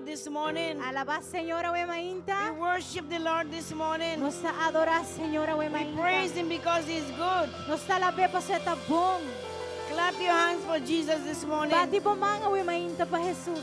Lord this morning. Alabá Señor awe We mainta. worship the Lord this morning. Nos ta adorá Señor awe We mainta. praise Him because He's good. Nos ta alab'é pasobra e ta bon. Clap your hands for Jesus this morning Bati bo man awe mainta pa Jesus.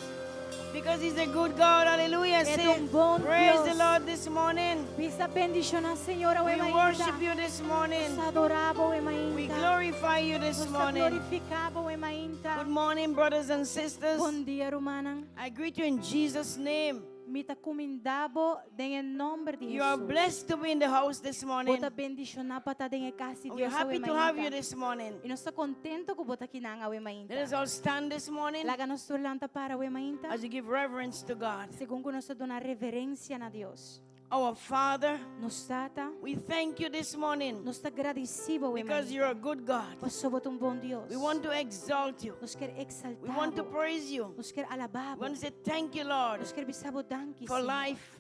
because He's a good God. Hallelujah. E Say, ta un bon praise the Dios. Lord this morning. Bisa bendishoná Señor awe We mainta. worship you this morning. Nos ta adorá bo awe We mainta. glorify you this Nos ta morning. glorifiká bo awe mainta. Good morning, brothers and sisters. Bon dia, rumannan. I greet you in Jesus' name. Mi ta kumindá bo den nòmber di You are Jesus. blessed to be in the house this morning. Bo ta bendishoná pa ta den e kas di We're Dios happy awe to have you mainta. this morning. I nos ta kontentu ku bo ta akinan awe mainta. Let us all stand this morning Laga nos tur lanta para awe mainta. as we give reverence to God. Segun ku nos ta duna reverensia na Dios. Our Father, Nos Tata, we thank you this morning nos ta gradisí bo awe because mainta. you're a good God. Pasobra bo ta un bon Dios. We want to exalt you. Nos ke eksaltá We want to bo. praise you. Nos ke alabá We want to say thank you, Lord, Nos ke bisa bo danki, for Señor. life.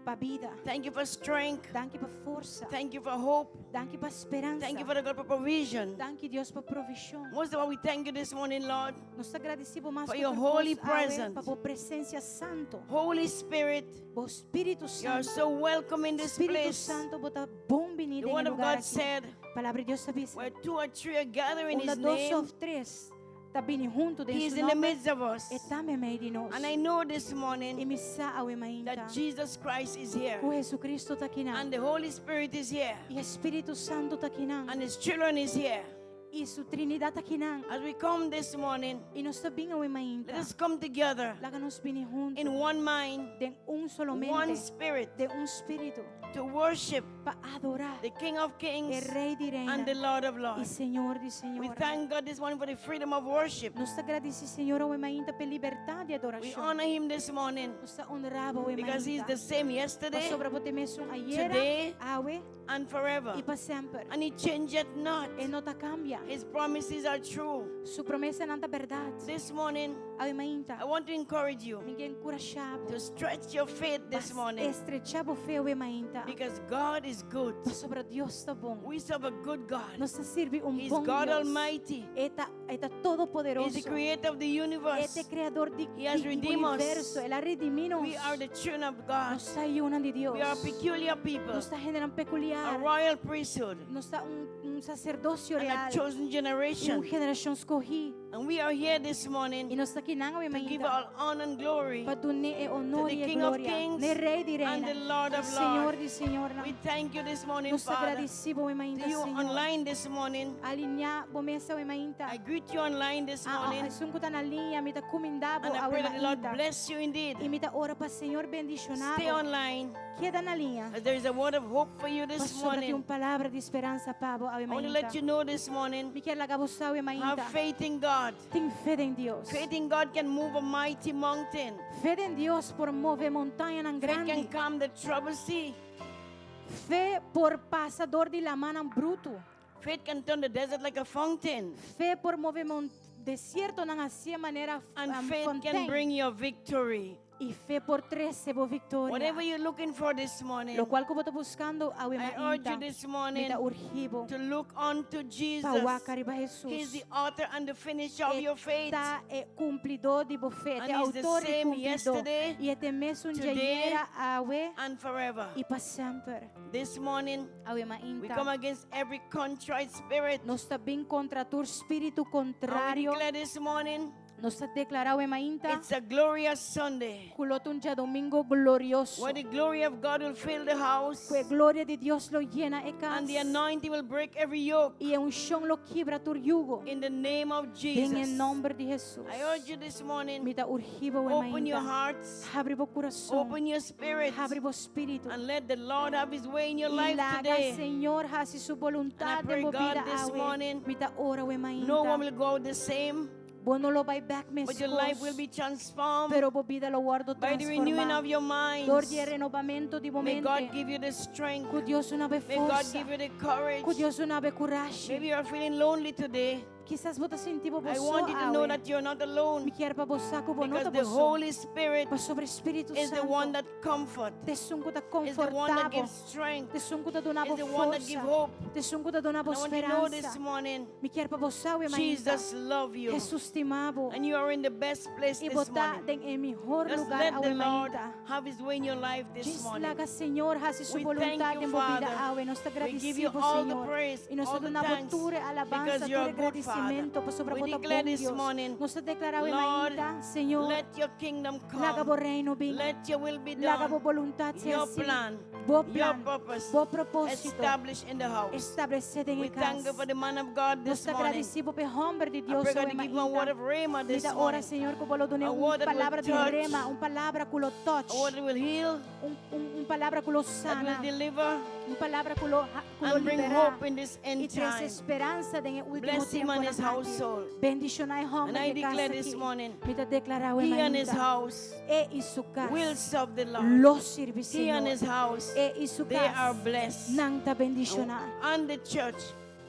Pa bida. Thank you for strength. Danki pa forsa. Thank you for hope. Danki pa speransa. Thank you for the God for provision. Danki Dios pa provishon. Most of all, we thank you this morning, Lord. Nos ta gradisí bo mas For ku your tur holy kos, awe, presence. pa bo presensia santu. Holy Spirit, Bo Spiritu you are Santu. so welcome in this Spiritu place. Santu, bo ta bon biní The den word of lugar God aki. said, Palabra di Dios ta bisa. where two or three are gathered in Unda His dos name, òf tres ta bini huntu den He is su in the nòmber. midst of us. E ta meimei di nos. And I know this I morning mi sa awe mainta. that Jesus Christ is here. Ku Jesucristo ta akinan. And the Holy Spirit is here. I Spiritu Santu ta akinan. And His children is here. I su Trinidat ta akinan. As we come this morning, I nos ta bin awe mainta. let us come together Laga nos bini huntu. in one mind, Den un solo one mente. spirit, Den un spiritu. to worship Pa adorá. the King of E Kings Rei di and the Reinan. Lord of I Lords. Señor di We Señor. thank God this morning for the freedom of worship. Nos ta gradisí Señor awe mainta pa libertat di We adorashon. honor Him this morning Nos ta honra bo awe because He's mainta. the same yesterday, Pasobra bo ta e mesun ayera, today, awe and forever. i pa semper. And He changeth not. E no ta kambia. His promises are true. Su promesanan ta bèrdat. This morning, Awe mainta. I want to encourage you Mi ke enkurashá bo. to stretch your faith this morning Estrecha bo fe awe mainta. because God is good. Pasobra Dios ta bon. We serve a good God. Nos ta sirbi un He's bon God Dios. Almighty. E ta, e ta He's the todopoderoso. creator of the E ta universe. kreador di, He has di redeemed us. universo. El a redimí nos. We are the children of God. Nos ta yunan di Dios. We are a peculiar people, Nos ta hendenan a pekuliar. royal priesthood, Nos ta un, un saserdosio and a real. chosen I un generation. generashon skohí. And we are here this I morning nos ta akinan awe to give mainta. all honor and glory Pa duna e to honor the i King of gloria. Kings Na Rei di and the Reinan. Lord of Señor Lords. di Señornan. We thank you this morning, Nos Father. gradisí bo To mainta, you Señor. online this morning, Alineá bo mes awe mainta. I greet you online this Ah, morning. esun ku ta na liña, mi ta kumindá bo And I awe pray that the Lord mainta. bless you indeed. I mi ta ora pa Señor bendishoná Stay bo. online. Keda na liña. As there is a word of hope for you this Pasobra tin un morning. palabra di speransa pa bo awe I want to mainta. let you know this morning Mi ke laga bo sa awe have mainta. faith in God. Tin fe den Dios. Faith in God can move a mighty mountain. Fe den Dios por move montañanan Faith can grandi. calm the troubled sea. Fe por pasa dor di lamannan brutu. Faith can turn the desert like a fountain. Fe por move mon desiertonan hasi manera And um, faith can fontein. bring your victory. I fe por trese bo viktoria. Whatever you're looking for this morning, Lokual ku bo ta buskando awe I urge mainta. you this morning Mi ta urgi bo. to look unto Jesus. Pa wak riba He's Jesus. the author and the finisher of your faith. E ta e kumplidó di bo fe. And E he's the outor i same kumplidó. yesterday, I e ta e mesun today, djayera awe and forever. i pa semper. This morning, Awe we mainta. come against every contrite spirit. Nos ta bin kontra tur spiritu And we kontrario. declare this morning, Nos ta deklará awe mainta. it's a glorious Sunday Ku lo ta un djadumingu glorioso. where the glory of God will fill the house Ku e gloria di Dios lo yena e kas. and the anointing will break every yoke I e unshon lo kibra tur yugo. in the name of Den Jesus. nòmber di Jesus. I urge you this morning, Mi ta urgi bo open your mainta. hearts, Habri bo kurason. open your spirit, Habri bo spiritu. and let the Lord have his way in your I life laga today. Señor hasi su And I boluntat pray den bo God bida this awe. morning, Mi ta ora awe mainta. No one will go out the same, Bo no lo bai bèk but your life will meskos. be transformed Pero bo bida lo wòrdu by the renewing transformá. of your Dor minds. di e renobamentu di bo May God mente. give you the strength. Ku Dios duna bo May God forsa. give you the courage. Ku Dios duna bo kurashi. Maybe you are feeling lonely today. Kisas bo ta sinti bo I so want you to know awe. that you're not Mi alone kier pa bo sa ku bo no because ta the bo so. Holy Spirit Pasobra Spiritu is the one Santo that comforts, ta esun ku ta is the one that konfortá bo. gives strength, Ta esun ku ta duna is bo the one that gives forsa. hope. Ta esun ku ta duna bo And I want you to know this speransa. morning, Mi kier pa bo sa awe mainta. Jesus loves you. Hesus stima bo. And you are in the best place I this bo ta morning. den e mihó Just lugar let awe the Lord mainta. have his way in your life this Djis morning. laga Señor hasi su We thank boluntat you, den bo bida Father. awe. Nos ta We give you gradisí bo, all the Señor. praise, I nos ta all the duna bo thanks, tur e alabansa, because you're tur a e good Father. gradisimentu pasobra We bo ta declare bon this Dios. morning, Nos ta deklará awe Lord, mainta, Señor, let your kingdom laga bo come. reino bin. Let your will be Laga bo done. boluntat sea Your hasí. plan, Bo your plan, purpose, bo propósito, established in the house. establesé den We e thank kas. you for the man of God Nos this ta morning. gradisí bo p'e hòmber di I Dios pray God awe to give him a word mainta. of rhema Mi this ta ora, morning. Señor, ku bo lo dun'é A un word that will palabra di touch. rema, un palabra ku lo touch, A word that will heal, un, un, un palabra ku lo that sana, will deliver, un palabra ku lo, ku lo and bring liberá hope in this i end trese time. speransa den e último Bless him and temponan his aki. household. Bendishoná e hòmber And I di e kas declare this aki. morning, Mi ta deklará awe he and his mainta, house e i su kas will serve the Lord. lo sirbi He and Señor. his house, E i su they are kas blessed. nan ta bendishoná. And the church,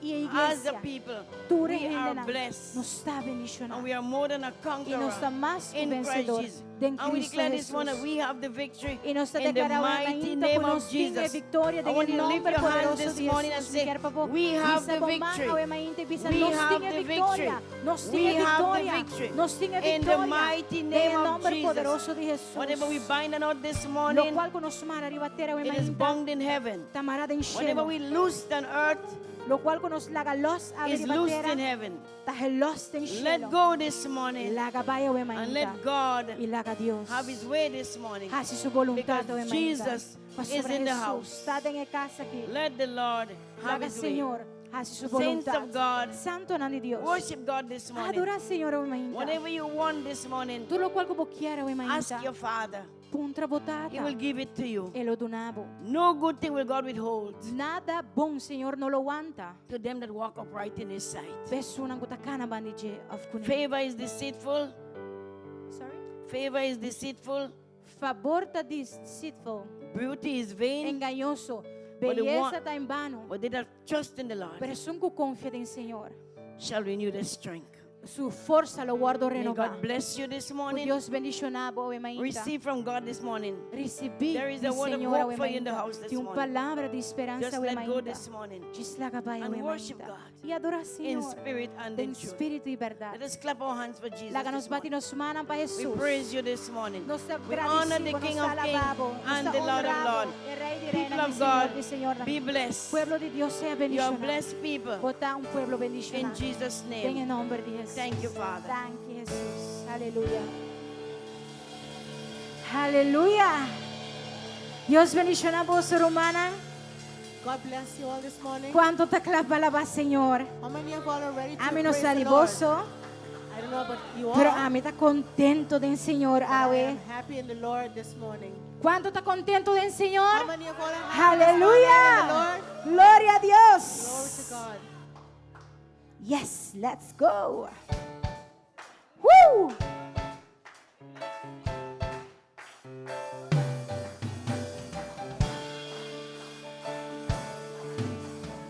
I e as the iglesia, people, tur e we are hendenan blessed. nos ta bendishoná. And we are more than a I nos ta conqueror mas ku in Christ vensedor Jesus. den And we Cristo declare this morning Hesus. we have the victory I nos ta in the deklará awe mighty mainta ku name of nos tin e Jesus. viktoria I den want e you to lift nòmber your hands poderoso this di morning and Hesus. Mi say, kier pa bo We have bisa the bo man victory. awe mainta i bisa We nos have tin e the viktoria. victory. Nos tin We e have the viktoria. victory. Nos tin e In the viktoria. mighty Den name e of nòmber Jesus. poderoso di Hesus. Whatever we bind on earth this Lo morning, kual ku nos mara riba tera awe it is mainta, bound in heaven. ta mará den Whatever shelu. we loose on earth Lo kual ku nos laga lòs awe is riba loosed tera, in heaven. ta gelòs den Let shelu. go this morning Laga bai awe and mainta let God i laga Dios have his way this morning. hasi su boluntat Because awe mainta. Jesus is Pasobra in the Hesus house. ta den e kas aki. Let the Lord have Laga his way. Señor hasi su Saints boluntat. of God, Santonan di Dios. worship God this morning. Adorá Señor awe mainta. Whatever you want this morning, Tur lokual ku bo kier awe ask mainta. your Father. Puntra bo He will tata. give it to you. E lo duna bo. No good thing will God withhold Nada bon Señor no lo wanta. to them that walk upright in His sight. Pa esunnan ku ta kana band'i dje òf kuné. Favor is deceitful. Sorry? Favor is deceitful. Fabor ta deceitful, Beauty is vain. engañoso. But the Beyesa one- ta en vano. But they that trust in the Lord Pero esun ku konfia den Señor, shall renew their strength. Su forsa lo wòrdu May renobá. God bless you this Ku morning. Dios bendishoná bo awe mainta. Receive from God this morning. Risibí There is di a word of Señor hope awe for you in the mainta. house this Tin un morning. palabra di speransa Just awe let go mainta. this morning Djis laga bai and awe worship mainta. God I adorá in Señor spirit and den in truth. spiritu i bèrdat. Let us clap our hands for Jesus. Laga nos This bati morning. nos mannan pa We Hesus. praise you this morning. Nos ta We honor the gradisí bo, King nos of ta Kings alabá bo, nos and ta the Lord of honrá bo, Lords. e Rei di People Reinan, of di Señor God, di Señornan. be blessed. Pueblo di Dios sea You are bendishoná. blessed people. Bo ta un pueblo In bendishoná. Jesus' Den e name. nòmber di Hesus. Thank you, Father. Thank you, Hesus. Aleluya. Aleluya. Dios bendishoná boso, rumannan. God bless you all this morning. Kuantu ta kla pa alabá Señor? How many of all are ready to Ami no praise sa the Lord? di boso, I don't know about you all, pero ami ta kontentu den Señor but I awe. am happy in the Lord this morning. Kuantu ta kontentu den How Señor? many of all are happy this morning in the Aleluya. Lord? Gloria a Glory to Dios. God. Yes, let's go. Woo!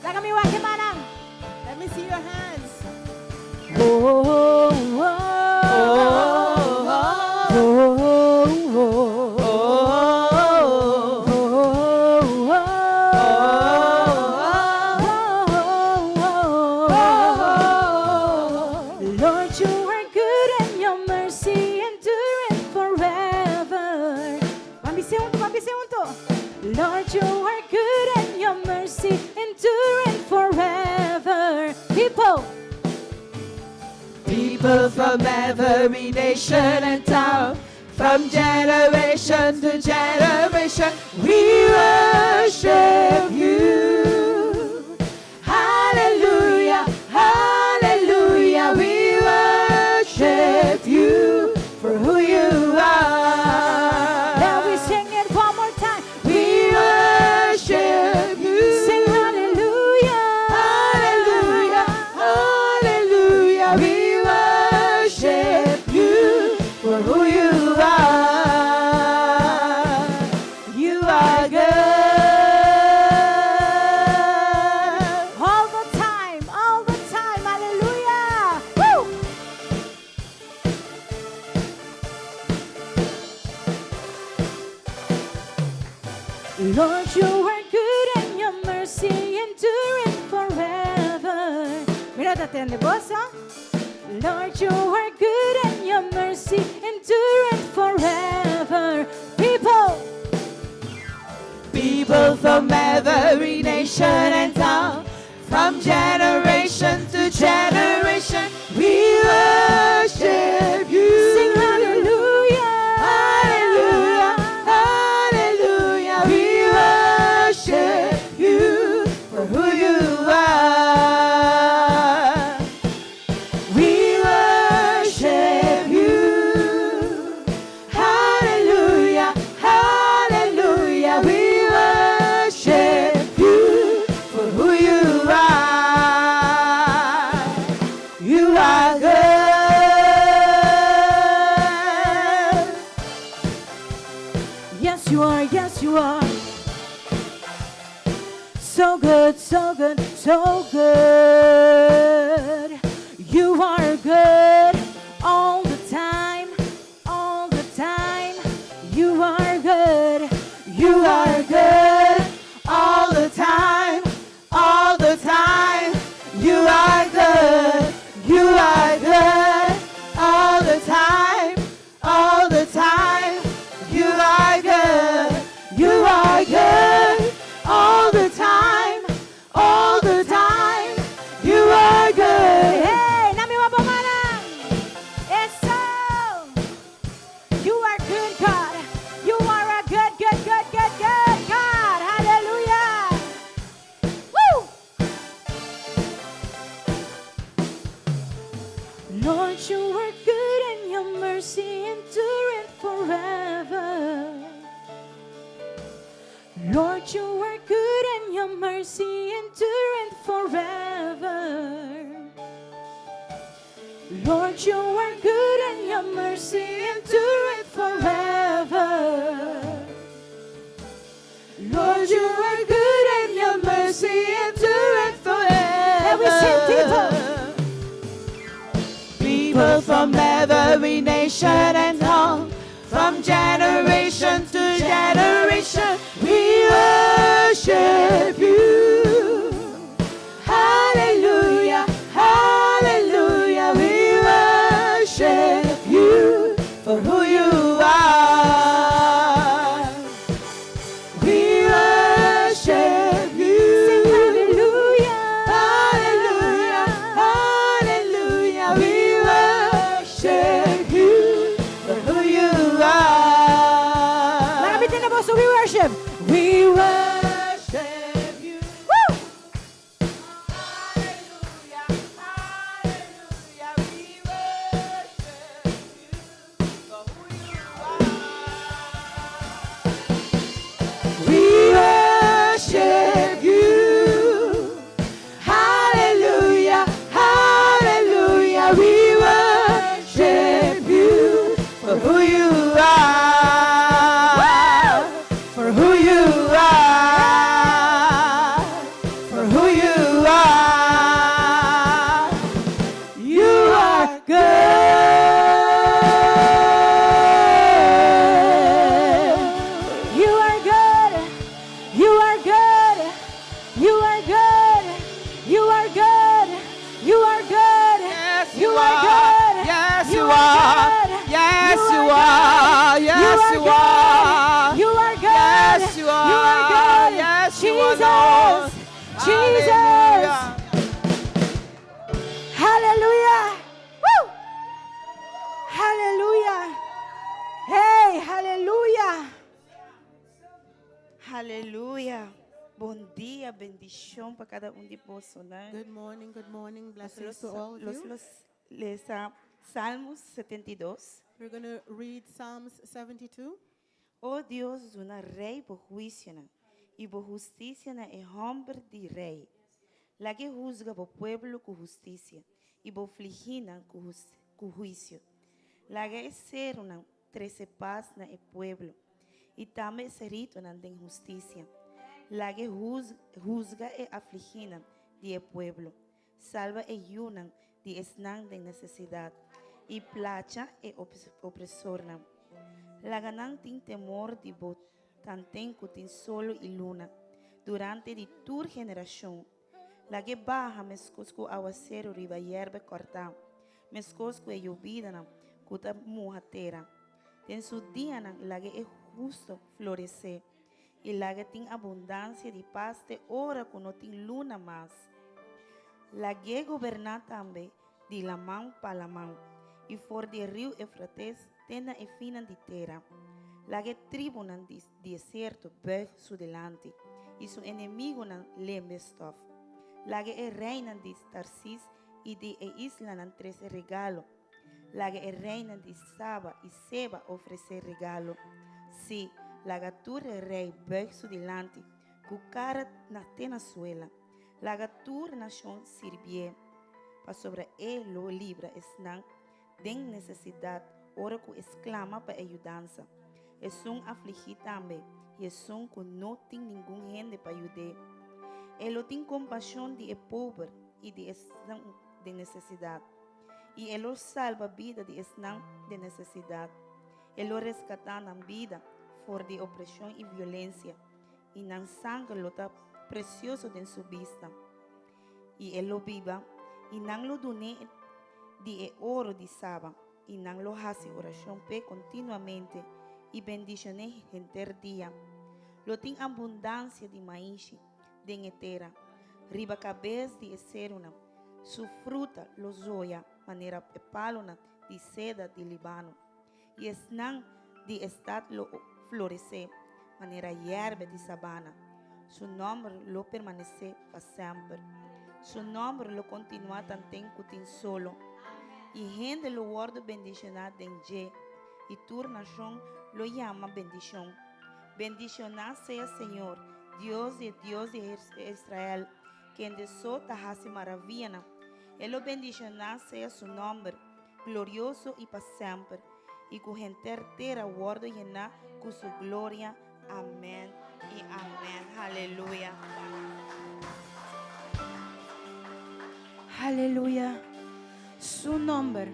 Laga mi wak e mannan. Let me see your hands. Oh, oh, oh, oh, oh, oh, oh. Lord, you are good and your mercy endureth forever. Ban bis'é huntu, ban bis'é huntu. Lord, you are good and your mercy endureth forever. People. People from every nation and town, from generation to generation, we worship you. Hallelujah, hallelujah, we worship you for who you are. Now we sing it one more time. We worship you. Sing hallelujah. Hallelujah, hallelujah, we worship you for who you are. You are good. All the time, all the time. Hallelujah. Lord, you are good and your mercy endureth forever. Mira, ta tende boso. Lord, you are good and your mercy endureth forever. People, People from every nation and tongue, from generation to generation, we worship you. Sing hallelujah. Hallelujah, hallelujah, we worship you for who you are. We worship you. Hallelujah, hallelujah, we worship you for who you are. You are good. Yes, you are. Yes, you are. So good, so good, so good. You are good all the time, all the time. You are good. You are good all the time, all the time. You are good. You are good all the time, all the time. You are good. You are good all the time, all the time. You are good. Hey, nami wabomanan. Eso. You are good, God. You are a good, good, good, good, good God. Hallelujah. Woo! Lord, you are good and your mercy endureth forever. Lord, you are good and your mercy endureth forever. Lord, you are good and your mercy endureth forever. Lord, you are good and your mercy endureth forever. And we sing, people. People from every nation and tongue, from generation to generation, we worship you. Hallelujah, hallelujah, we worship you for who you are. We worship you. Sing hallelujah. Hallelujah, hallelujah, we worship you for who you are. Laga mi tende boso, we worship. We worship you. Woo! Hallelujah, hallelujah, we worship you for who you are. We worship you. Hallelujah, hallelujah, we worship you for who you are. For who you are. For who you are. You are good. You are good. You are good. You are good. You are good. You are good. Yes, you are good. Yes, you You are. are good. Yes, You you are are. good. Yes, You are you good. are. You are good. Yes, you You are are. good. Yes, you are, Jesus. Lord. Jesus. Hallelujah. Hallelujah. Woo! Hallelujah. Hey, hallelujah. Hallelujah. Bon dia, bendishon pa kada un di boso. No? Good morning. Blessings to all of Los, you. lo lesa Salmos 72. We're going to read Psalms 72. O Dios, duna rei bo huisionan, i bo hustisia na e hòmber di rei. Lag'é husga bo pueblo ku hustisia, i bo afligínan ku huisio. Laga e serunan trese pas na e pueblo, i tambe e seritonan den hustisia. Lag'é husga e afligínan di e pueblo. Salba e yunan di esnan den nesesidat, i placha e opresornan. Laga nan tin temor di bo. tanten ku tin solo i luna, durante di tur generashon. Lag'é baha meskos ku awaseru riba yèrba kòrtá, meskos ku e yobidanan ku ta muha tera. Den su dianan lag'é e hustu floresé, i lag'é tin abundansia di pas te ora ku no tin luna mas. Lag'é goberná tambe di laman pa laman, i for di e riu Eufrates te na e finnan di tera. Laga e tribunan di desierto buig su dilanti, i su enemigunan lembe stof. Laga e reinan di Tarsis i di e islanan trese regalo. Laga e reinan di Saba i Seba ofresé regalo. Sí, laga tur e rei buig su dilanti, ku kara na te na suela. Laga tur nashon sirbié, pasobra e lo libra esnan den nesesidat ora ku e sklama pa e yudansa. Esun afligí tambe i esun ku no tin ningun hende pa yud'é. E lo tin kompashon di e pober i di esnan den nesesidat, i e lo salba bida di esnan den nesesidat. E lo reskatá nan bida for di opreshon i violensia. I nan sanger lo ta presioso den su bista. I e lo biba, i nan lo dun'é di e oro di Saba, i nan lo hasi orashon p'e kontinuamente i bendishon'é henter dia. Lo tin abundansia di maishi den e tera, riba kabes di e serunan su fruta lo zoya manera e palunan di seda di Libano. I esnan di e stat lo floresé manera yèrbe di sabana. Su nòmber lo permanesé pa semper. Su nòmber lo kontinuá tanten ku tin solo. I hende lo wòrdu bendishoná den dje, i tur nashon lo yama bendishon. Bendishoná sea Señor, Dios di e Dios di Israel, kende so ta hasi maravianan. E lo bendishoná sea su nòmber. glorioso i pa semper, i ku henter tera wòrdu yená ku su gloria. Amèn i amèn. Haleluya. Haleluya. Su nòmber.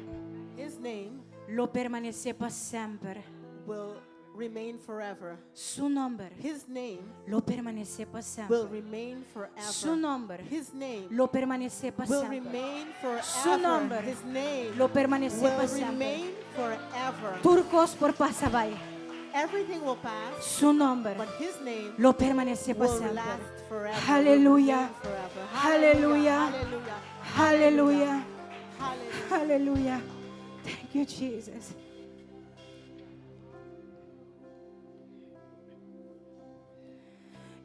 His name. Lo permanesé pa semper. Will remain forever. Su nòmber. His name. Lo permanesé pa semper. Will remain forever. Su nòmber. His name. Lo permanesé pa Will semper. remain forever. Su nòmber. His name. Lo permanesé pa Will semper. remain forever. Tur kos por pasa bai. Everything will pass. Su nòmber. But his name. Lo permanesé pa Will semper. last forever. Will Haleluya. remain forever. Haleluya. Hallelujah. Haleluya. Hallelujah. Haleluya. Thank you, Jesus.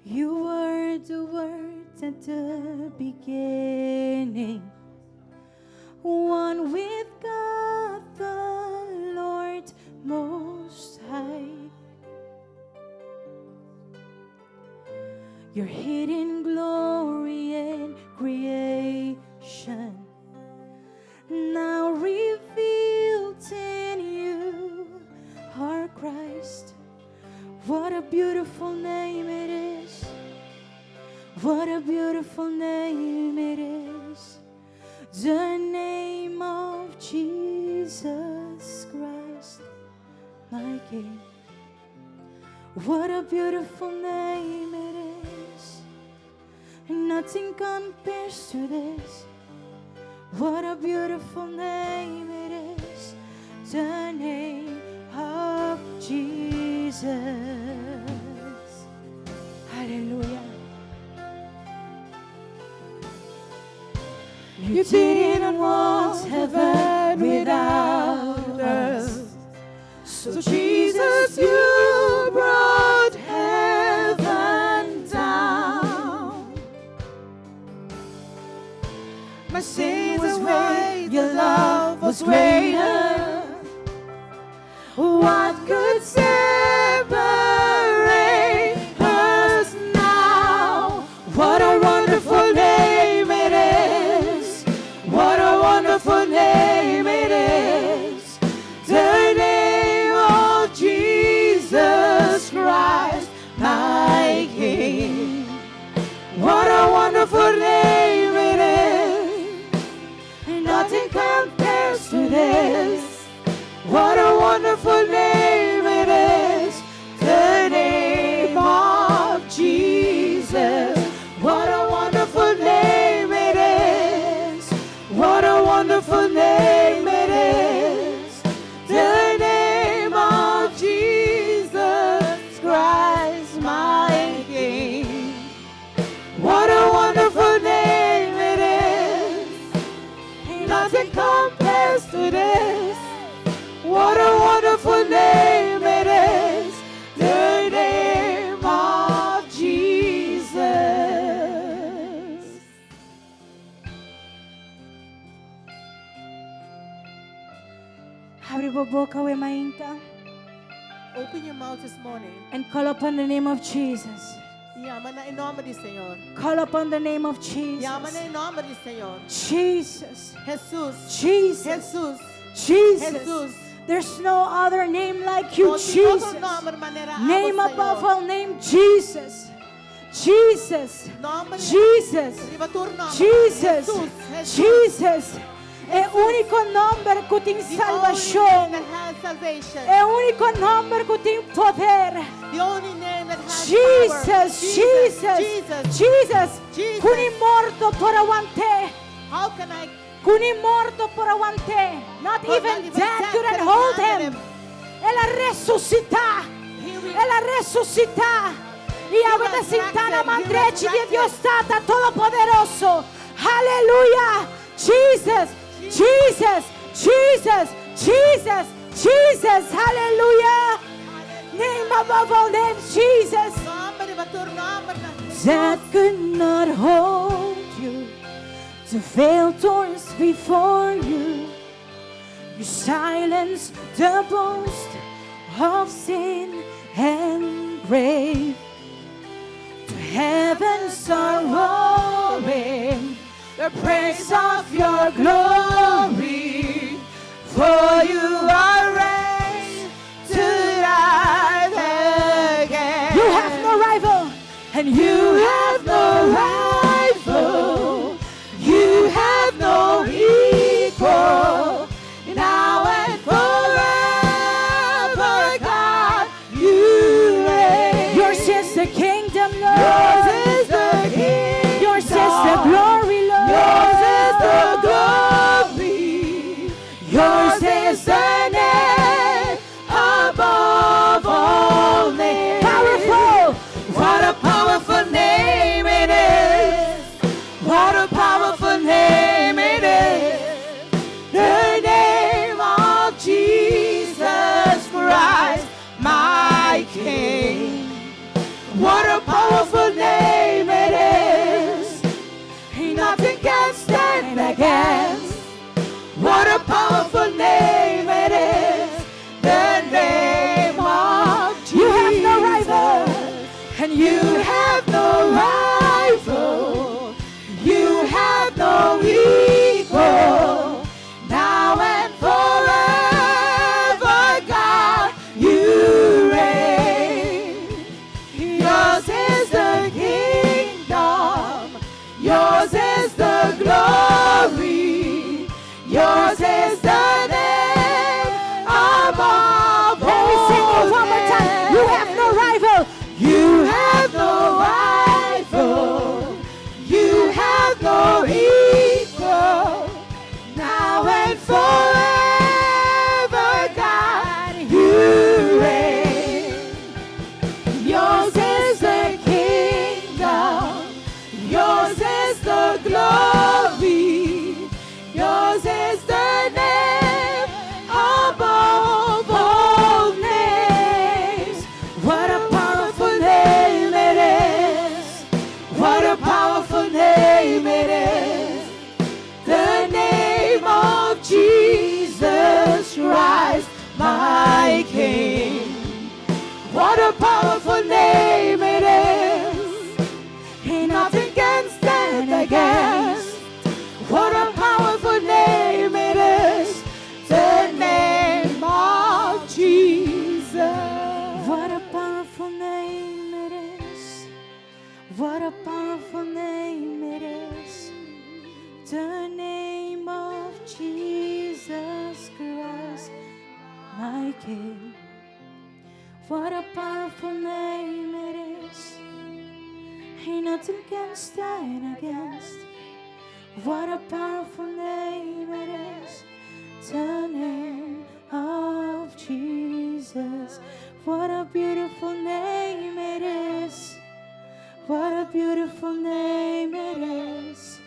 You were the word at the beginning, one with God the Lord Most High. Your hidden glory in creation now revealed in you are Christ. What a beautiful name it is. What a beautiful name it is. The name of Jesus Christ, my King. What a beautiful name it is. Nothing compares to this. What a beautiful name it is. The name of Jesus. Hallelujah. You didn't want heaven without us. So Jesus, you brought heaven down. My sins was great, your love was greater. What could separate us now? What a wonderful name it is. What a wonderful name it is. The name of Jesus Christ, my King. What a wonderful name it is. Nothing compares to this. What a wonderful name it is. The name. compares to this. What a wonderful name it is. The name of Jesus. Habri bo boka awe mainta Open your mouth this morning. and call upon the name of Jesus. Yama na nòmber di Señor. Call upon the name of Yama Jesus. na nòmber di Señor. Jesus. Jesus. Jesus. Jesus. Jesus. Jesus. There's no other name like you, No tin otro Jesus. nòmber manera abo, Name above Señor. all name, Jesus. Jesus. Nòmber Jesus. Riba tur nòmber. Jesus. Jesus. Jesus. Jesus. E úniko nòmber ku tin The only salvashon. name that has salvation. E úniko nòmber ku tin poder. The only name that has power. Jesus, Jesus, Jesus. Jesus. Jesus. Ku ni morto por want'é. How can I Ku ni morto por want'é. Not But even not even death death couldn't can hold handle him. El a resusitá. He re- El a resusitá. I awor ta sintá na man drechi di Dios Tata Todopoderoso. Aleluya. Jesus, Jesus, Jesus, Jesus, Jesus. Aleluya. Name above all names, Jesus. Nòmber riba tur nòmber na Death could not hold you. The veil torn before you. You silence the boast of sin and grave. The heavens are roaring the praise of your glory. For you are raised to life again. You have no rival, and you have no rival. You have no equal. Now and forever, God, you reign. Yours is the kingdom, Lord. Yours is the kingdom. Yours is the glory, Lord. Yours is the glory. Yours is the name above all names. Powerful. What a powerful name it is. What a powerful name it is. The name of Jesus Christ, my King. What a powerful name it is. Nothing can stand against. What a powerful name it is. The name of Jesus. You have no rival. And you have no rival. You have no equal. Now and forever, God, you reign. Yours is the kingdom. Yours is the glory. Yours is the name above Let me sing it all one more time. You have no rival. You have no rival. You have no equal. Now and forever, God, you reign. Yours is the kingdom. Yours is the glory. Yours is the name above all names. What a powerful name it is. What a powerful name it is. The name of Jesus Christ, my King. What a powerful name it is. Nothing can stand against. What a powerful name it is. The name of Jesus. What a powerful name it is. What a powerful name it is. The name of Jesus Christ, my King. What a powerful name it is. Ain't nothing can stand against. What a powerful name it is. The name of Jesus. What a beautiful name it is. What a beautiful name it is.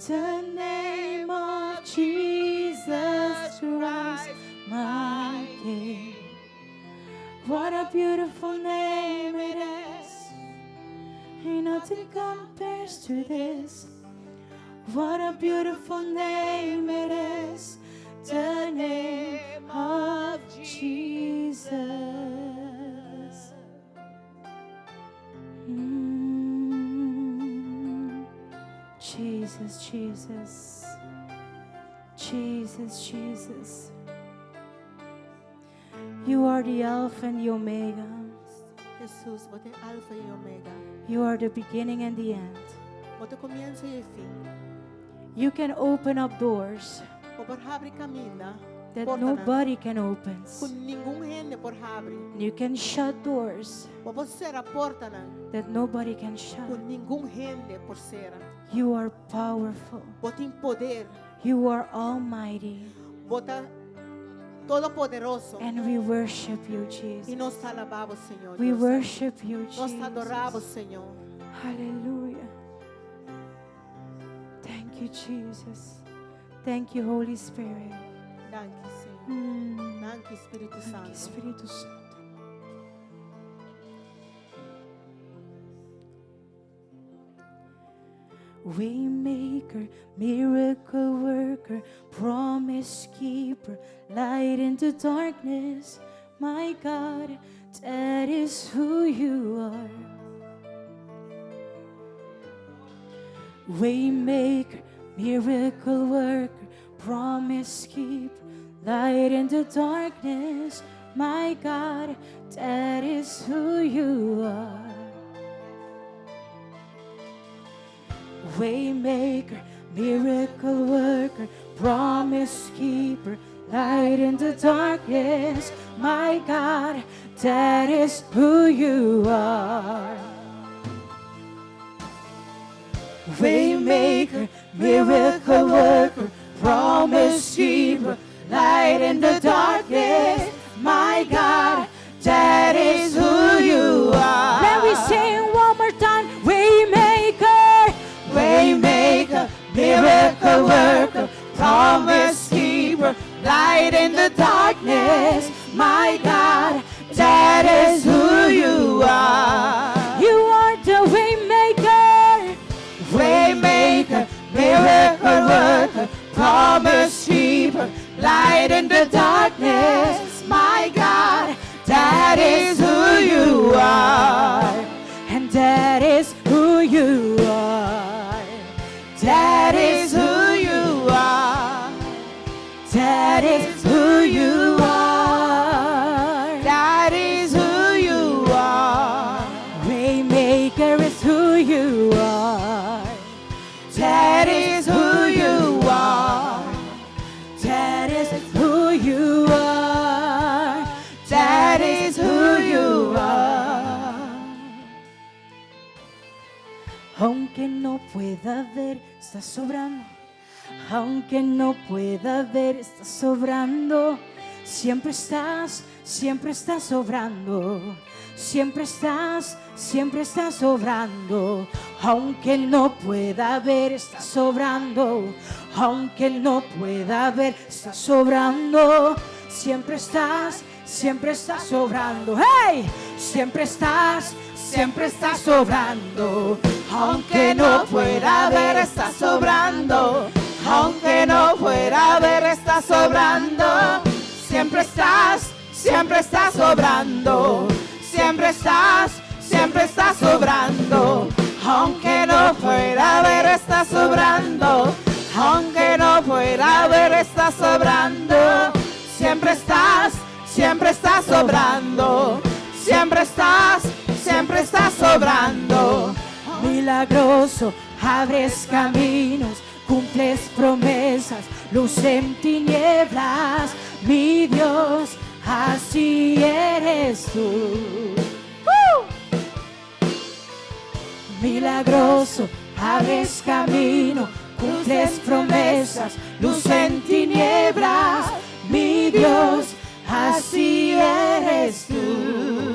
The name of Jesus. beautiful name it is. Ain't nothing compares to this. What a beautiful name it is. The name of Jesus. Jesus, Jesus. Jesus, Jesus. You are the Alpha and the Omega. Jesus, bo ta Alfa i Omega. You are the beginning and the end. Bo ta komienso i fin. You can open up doors Bo por habri kaminda. that Portanan. nobody can open. Ku ningun hende por habri. And you can shut doors Bo por sera portanan. that nobody can shut. Ku ningun hende por sera. You are powerful. Bo tin poder. You are almighty. Bo ta todopoderoso. And we worship you, I Jesus. nos ta alabá bo, Señor. We Dios. worship you, Nos ta adorá bo, Jesus. Señor. Hallelujah. Thank you, Jesus. Thank you, Holy Spirit. Danki, Señor. Danki, Spiritu Thank you, Santu. Spiritu Santu. Waymaker, miracle worker, promise keeper, light in the darkness. My God, that is who you are. Waymaker, miracle worker, promise keeper, light in the darkness. My God, that is who you are. Waymaker, miracle worker, promise keeper, light in the darkness. My God, that is who you are. Waymaker, miracle worker, promise keeper, light in the darkness. My God, that is who you are. Let me sing one more time. Waymaker, Waymaker, miracle worker, promise keeper, light in the darkness. My God, that is who you are. You are the waymaker. Waymaker, miracle worker, promise keeper, light in the darkness. My God, that is who you are. And that is who you are. That is who you are. That is who you are. That is who you are. Waymaker is who you are. That is who you are. That is who you are. That is who you are. Aunque no pueda ver, estás obrando. Aunque no pueda ver, estás obrando. Siempre estás obrando. Siempre estás obrando. Aunque no pueda ver, estás obrando. Aunque no pueda ver, estás obrando. Siempre estás obrando. ¡Hey! Siempre estás obrando. Aunque no pueda ver, estás obrando. Aunque no pueda ver, estás obrando. Siempre estás obrando. Siempre estás obrando. Aunque no pueda ver, estás obrando. Aunque no pueda ver, estás obrando. Siempre estás obrando. Siempre estás obrando. Milagroso, abres caminos, cumples promesas, luz en tinieblas, mi Dios, así eres tú. ¡Woo! Milagroso, abres camino, cumples promesas, luz en tinieblas, mi Dios, así eres tú.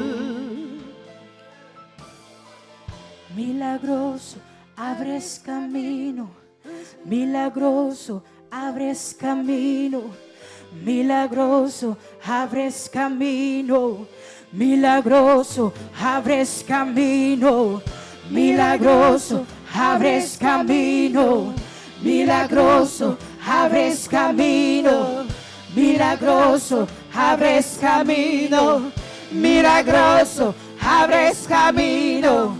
Milagroso, abres camino. Milagroso, abres camino. Milagroso, abres camino. Milagroso, abres camino. Milagroso, abres camino. Milagroso, abres camino. Milagroso, abres camino. Milagroso, abres camino.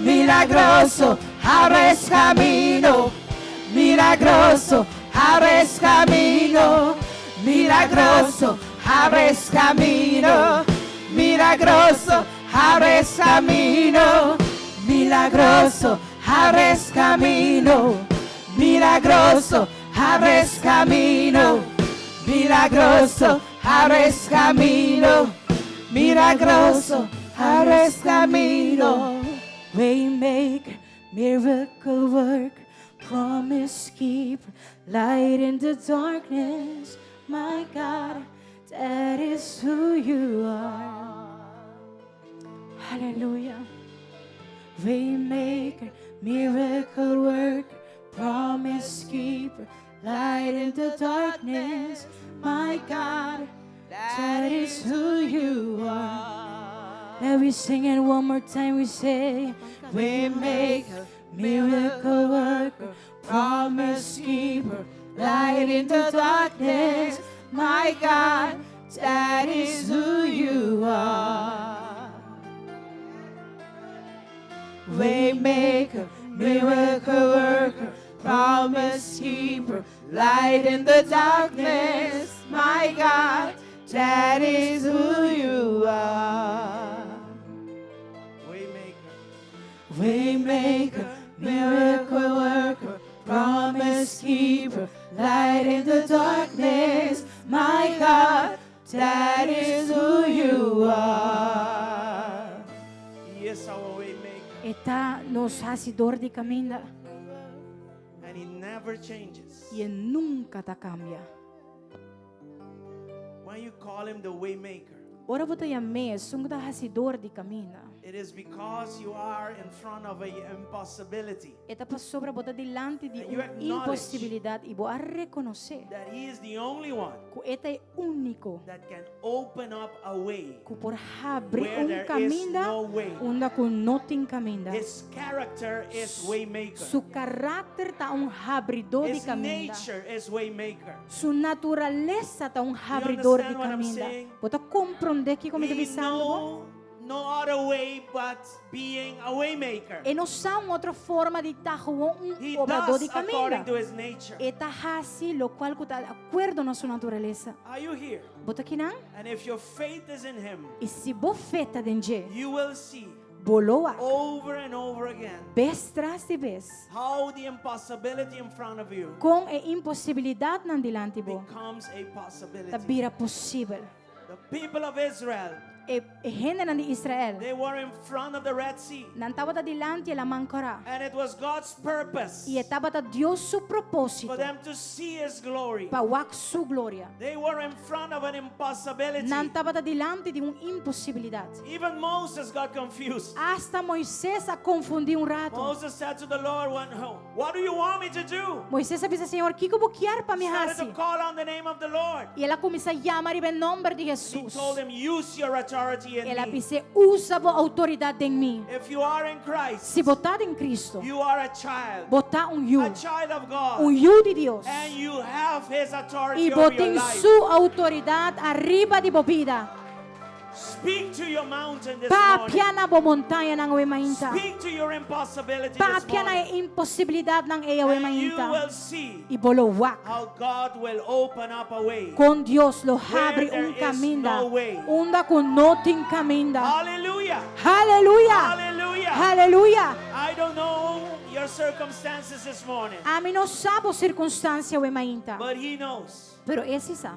Milagroso, abres camino. Milagroso, abres camino. Milagroso, abres camino. Milagroso, abres camino. Milagroso, abres camino. Milagroso, abres camino. Milagroso, abres camino. Milagroso, abres camino. Waymaker, miracle worker, promise keeper, light in the darkness, my God, that is who you are. Hallelujah. Waymaker, miracle worker, promise keeper, light in the darkness, my God, that is who you are. Let we sing it one more time. We say, Waymaker, miracle worker, promise keeper, light in the darkness, my God, that is who you are. Waymaker, miracle worker, promise keeper, light in the darkness, my God, that is who you are. Waymaker. Waymaker, miracle worker, promise keeper, light in the darkness, my God, that is who you are. He is our waymaker. E ta nos hasidó di kaminda And he never changes. i e nunka ta kambia. When you call him the waymaker, Ora bo ta yam'é esun ta hasidó di kaminda. it is because you are in front of an impossibility. E ta pasobra bo ta dilanti di And you un acknowledge imposibilidat i bo a rekonosé That he is the only one ku e ta e úniko that can open up a way. ku por habri Where un there is kaminda no way. unda ku no tin kaminda. His character is waymaker. Su karakter ta un habridó di His kaminda. nature is waymaker. Su naturalesa ta un habridó di understand what I'm kaminda. saying? Bo ta komprondé kiko mi ta He bisando? know no other way but being a waymaker. E no sa un otro forma di ta un He obradó does di according kaminda. to his nature. E ta hasi lokual ku ta di akuerdo na su naturalesa. Are you here? Bo ta akinan? And if your faith is in him, I si bo fe ta den dje, you will see bo lo wak over and over again bes tras di bes how the impossibility in front of you kon e imposibilidatnan dilanti bo becomes a ta possibility. bira posibel. The people of Israel, E hendenan di Israel, they were in front of the Red Sea. nan tabata dilanti Laman Kòrá. And it was God's purpose I e tabata Dios su propósito for them to see His glory. pa wak su gloria. They were in front of an impossibility. Nan tabata dilanti di un imposibilidat. Even Moses got confused. Asta Moises a konfundí un ratu. Moses said to the Lord, What do you want me to do? Moises a bisa Señor, kiko bo ke pa mi Started hasi? to call on the name of the Lord. I el a kuminsá yama riba nòmber di He Hesus. told him, Use your authority in El a me. bis'é, usa bo outoridat den mi. If you are in Christ, Si bo ta den Kristu, you are a child, bo ta un yu, a child of God, un yu di Dios. and you have His authority I over your bo tin life. su outoridat ariba di bo bida. Speak to your mountain this morning. Papia na bo montañanan awe mainta. Speak to your impossibility this Papia na morning. e imposibilidatnan ei awe And you mainta. will see I bo lo wak. how God will open up a way. Kon Dios lo habri Where there un is kaminda. no way. Unda ku no tin kaminda. Hallelujah. Aleluya. Hallelujah. Aleluya. I don't know your circumstances this morning, Ami no sa bo sirkunstansia awe mainta. but He knows. Pero e sí sa.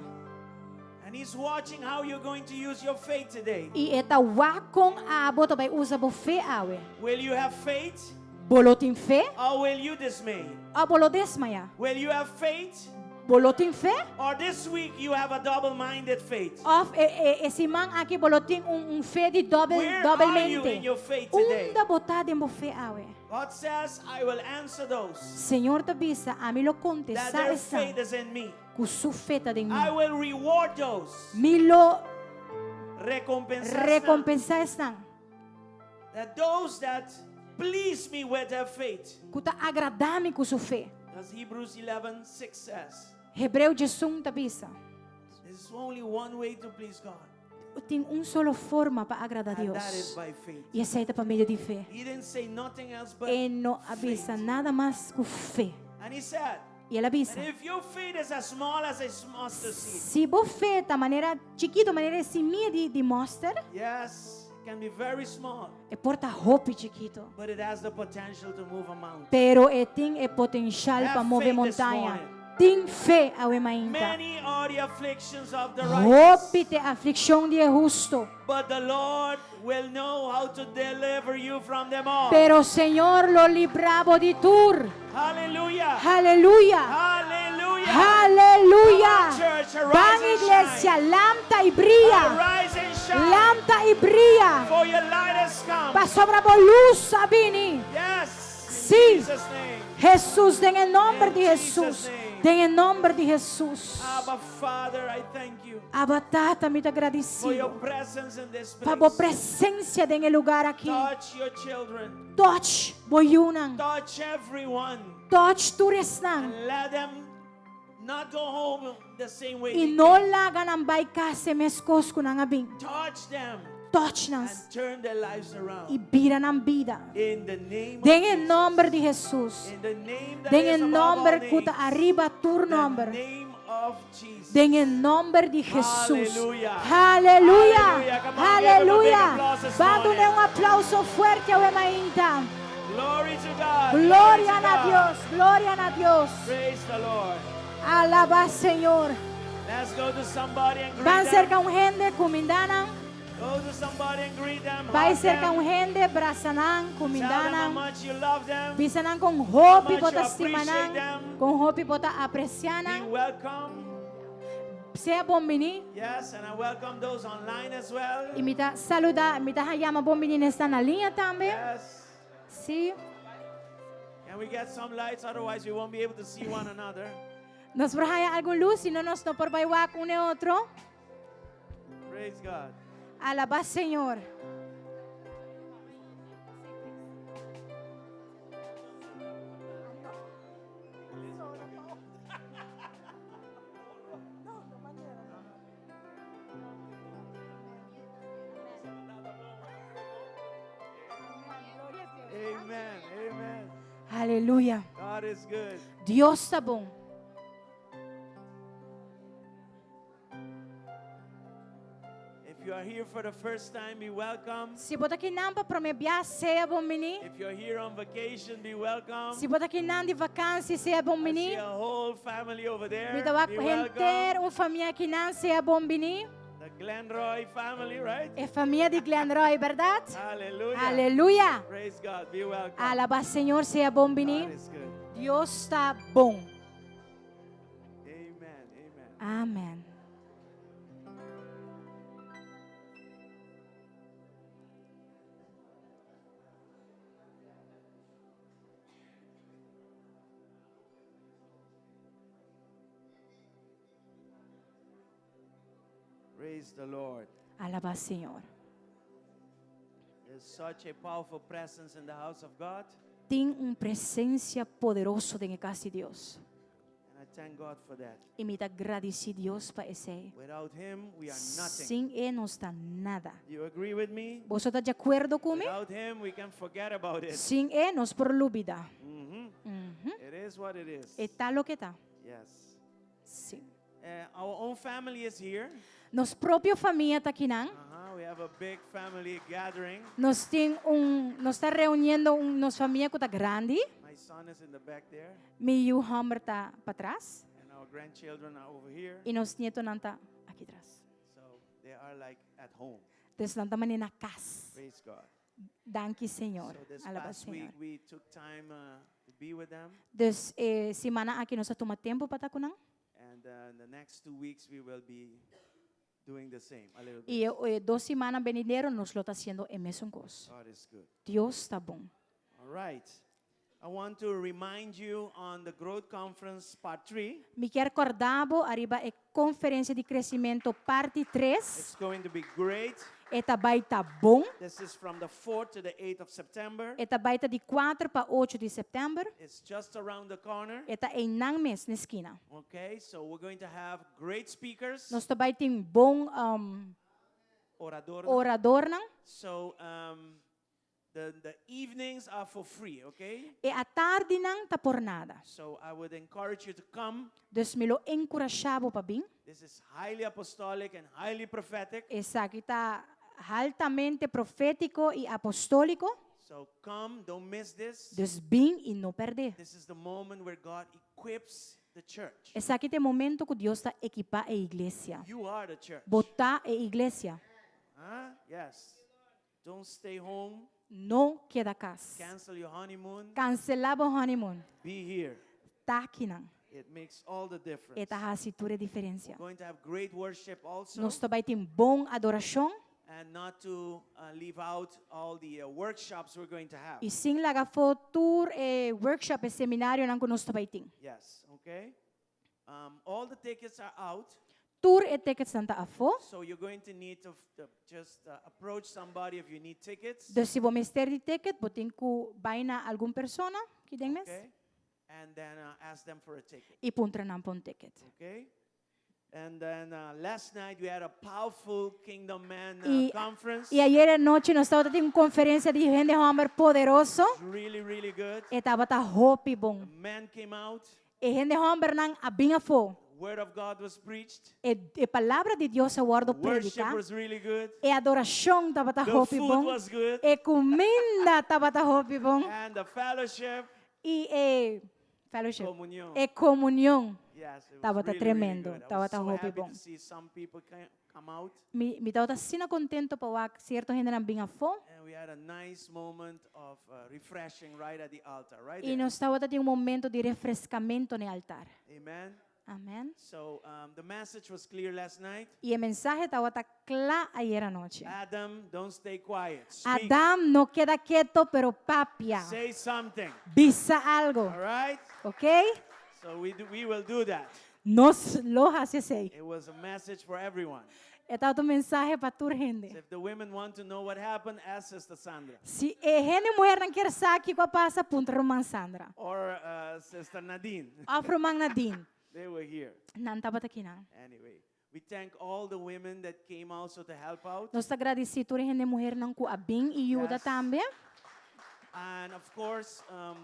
And He's watching how you're going to use your faith today. I e ta wak kon abo ta bai usa bo fe awe. Will you have faith Bo lo tin fe? or will you dismay? Òf bo lo desmayá? Will you have faith Bo lo tin fe? or this week you have a double minded faith? Òf e, e, e siman aki bo lo tin un, un fe di dòbel, Where dòbel are you mente. in your faith today? Unda bo ta den bo fe awe. God says, I will answer those Señor ta bisa, ami lo that kontestá their esnan faith is in me. ku su fe ta den I mi. will reward those Mi lo Recompensá esnan. Rekompensá esnan. That those that please me with their faith. Ku ta agradá mi ku su fe. As Hebrews 11:6 says. Hebreo 11 ta bisa. There's only one way to please God. Tin un solo forma pa agradá And that is Dios. by faith. I esei ta pa medio di fe. He didn't say nothing else but E no a bisa faith. nada mas ku fe. And he said, I el a bisa. And if your faith is as small as a mustard seed. Si bo fe ta manera chikitu, manera e simia di, di mòster. Yes, it can be very small. E por ta hopi chikitu. But it has the potential to move a mountain. Pero e tin e potensial pa Have move faith this montaña. morning. Tin fe awe mainta. Many are the afflictions of the righteous. Hopi ta e aflikshon di e hustu. But the Lord will know how to deliver you from them all. Pero Señor lo libra bo di tur. Hallelujah. Aleluya. Hallelujah. Aleluya. Come on, church, arise Ban and iglesia, lanta i bria. Arise and shine. Lanta i bria. For your light has come. Pasobra bo lus a bini. Yes. In Sí. Jesus' name. Hesus, den e nòmber In di Jesus' Hesus. name. Den e nòmber di Hesus. Abba Father, I thank you Abba Tata, mi ta for your gradisido. presence in this Pa bo place. presensia den e lugá aki. Touch your children. Touch bo yunan. Touch everyone. Touch tur esnan. And let them not go home the same way. I they no came. laga nan bai kas meskos ku nan a bin. Touch them Touch nan and turn their lives i around. bira nan bida. In the name of Den e Jesus. nòmber di Hesus. In the name that Den is e above all nòmber ku ta names. ariba tur The nòmber. name of Jesus. Den e nòmber di Hesus. Hallelujah. Aleluya. Hallelujah. Come on, give him a big Aleluya. applause this Ban morning. duna un aplouso fuerte awe mainta. Glory to God. Glory Gloria to na God. Dios. Gloria na Dios. Praise the Lord. Alabá Señor. Let's go to somebody and greet Ban them. serka un hende, kumindá nan. Go to somebody and greet them. Bai Hug serka them. un hende, brasa nan, Tell them kumindá nan. how much you love them. Bisa nan kon hopi much you bo ta stima appreciate nan. them. Kon hopi bo ta apresiá Be nan. welcome. Sea bon biní. Yes, and I welcome those online as well. I mi ta saludá, mi ta yama bon biní esnan na liña tambe. Yes. Sí. Can we get some lights? Otherwise, we won't be able to see one another. Nos por haya algun lus, sino nos no por bai wak un e otro. Praise God. Alabá Señor. Amen. Amen. Aleluya. God is good. Dios ta bon. If you are here for the first time, be welcome. Si bo ta akinan pa promé bia, sea bon biní. If you're here on vacation, be welcome. Si bo ta akinan di vakansi, sea bon I biní. see a whole family over there. Mi ta wak Be welcome. henter un famia akinan, sea bon biní. The Glenroy family, right? E famia di Glenroy, bèrdat? Hallelujah. Aleluya. Praise God. Be welcome. Alabá Señor, sea bon biní. God is good. Dios ta bon. Amen. Amen. Amèn. Praise the Lord. Alabá Señor. There's such a powerful presence in the house of God. Tin un presensia poderoso den kas di Dios. And I thank God for that. I mi ta gradisí Dios pa esei. Without Him, we are nothing. Sin E nos ta nada. Do you agree with me? Boso ta di akuerdo ku mi? Without Him, we can forget about it. Sin E nos por lubidá. It is what it is. E ta loke ta. Yes. Sí. Our own family is here. Nos propio famia ta akinan. We have a big family gathering. Nos tin un, nos ta reuniendo un, nos famia ku ta grandi. My son is in the back there, Mi yu hòmber ta patras and our grandchildren are over here. i nos nietonan ta aki tras. So they are like at home. Dus nan ta manera na kas. Praise God. Danki Señor. So this Alabá past week Señor. we took time to be with them, Dus e siman aki nos a tuma tempu pa ta ku nan. and in the next 2 weeks we will be doing the same a little bit. I e dos simannan benidero nos lo ta hasiendo e mesun kos. God is good. Dios ta bon. All right. I want to remind you on the Growth Conference Part 3. Mi kier corda bo ariba e Conferencia di Crecimento Parti 3. It's going to be great. E ta bay ta bon. This is from the 4th to the 8th of September. E ta bay ta di 4 pa 8 di september. It's just around the corner. E ta eynan mes na esquina. Okay, so we're going to have great speakers. Nos ta bay tin bon um, Orador. oradornan. So um, the, the evenings are for free, okay? E atardinan ta por nada. So I would encourage you to come. Dus mi lo enkurashá bo pa bin. This is highly apostolic and highly prophetic. Esaki ta altamente profétiko i apostóliko. So come, don't miss this. Dus bin i no pèrdè. This is the moment where God equips the church. Esaki ta e momento ku Dios ta ekipá e iglesia. You are the church. Bo ta e iglesia. Huh? Yes. Don't stay home. No keda kas. Cancel your honeymoon. Kanselá bo honeymoon. Be here. Ta akinan. It makes all the difference. E ta hasi tur e diferensia. We're going to have great worship also. Nos ta bai tin bon adorashon. And not to uh, leave out all the uh, workshops we're going to have. I sin laga afó tur e workshop, e seminarionan ku nos ta bai tin. Yes, okay? Um, all the tickets are out. Tur e ticketsnan ta afó. So you're going to need to, to just uh, approach somebody if you need tickets. Dus si bo mester di ticket, bo tin ku bai na algun persona ki den mes Okay? And then uh, ask them for a ticket. i puntra nan pa un ticket. Okay? And then uh, last night we had a powerful Kingdom Man uh, I, conference. i ayera anochi nos tabata tin un konferensia di hende hòmber poderoso. It was really, really good. E tabata hopi bon. A man came out. E hende hòmbernan a bin afó. Word of God was preached. E, e palabra di Dios a wòrdu Worship prediká. was really good. E adorashon tabata The hopi food bon. was good. E kuminda tabata hopi bon. And the fellowship. I e fellowship. Comunion. E komunion Yes, it was tabata really, really tremendo. good. I was Tabata so hopi happy bon. to see some people come out. Mi, mi tabata asina contento pa wak cierto hendenan bin afó. And we had a nice moment of uh, refreshing right at the altar, right Y there. nos tabata tin un momento di refrescamento n'e altar. Amen. Amen. So um, the message was clear last night. Y e mensahe tabata cla ayer anochi. Adam, don't stay quiet. Speak. Adam, no keda keto, pero papia. Say something. Bisa algo. All right? Ok? So we, do, we will do that. Nos lo hasi esei. It was a message for everyone. E tabata un mensahe pa tur hende. So if the women want to know what happened, ask Sister Sandra. Si e hende muhernan kier sa kiko a pasa, puntra ruman Sandra. Or uh, Sister Nadine. Of ruman Nadine. They were here. Nan tabata akinan. Anyway, we thank all the women that came also to help out. Nos ta gradisí tur e hende muhernan ku a bin i yuda Yes. tambe. And of course, um,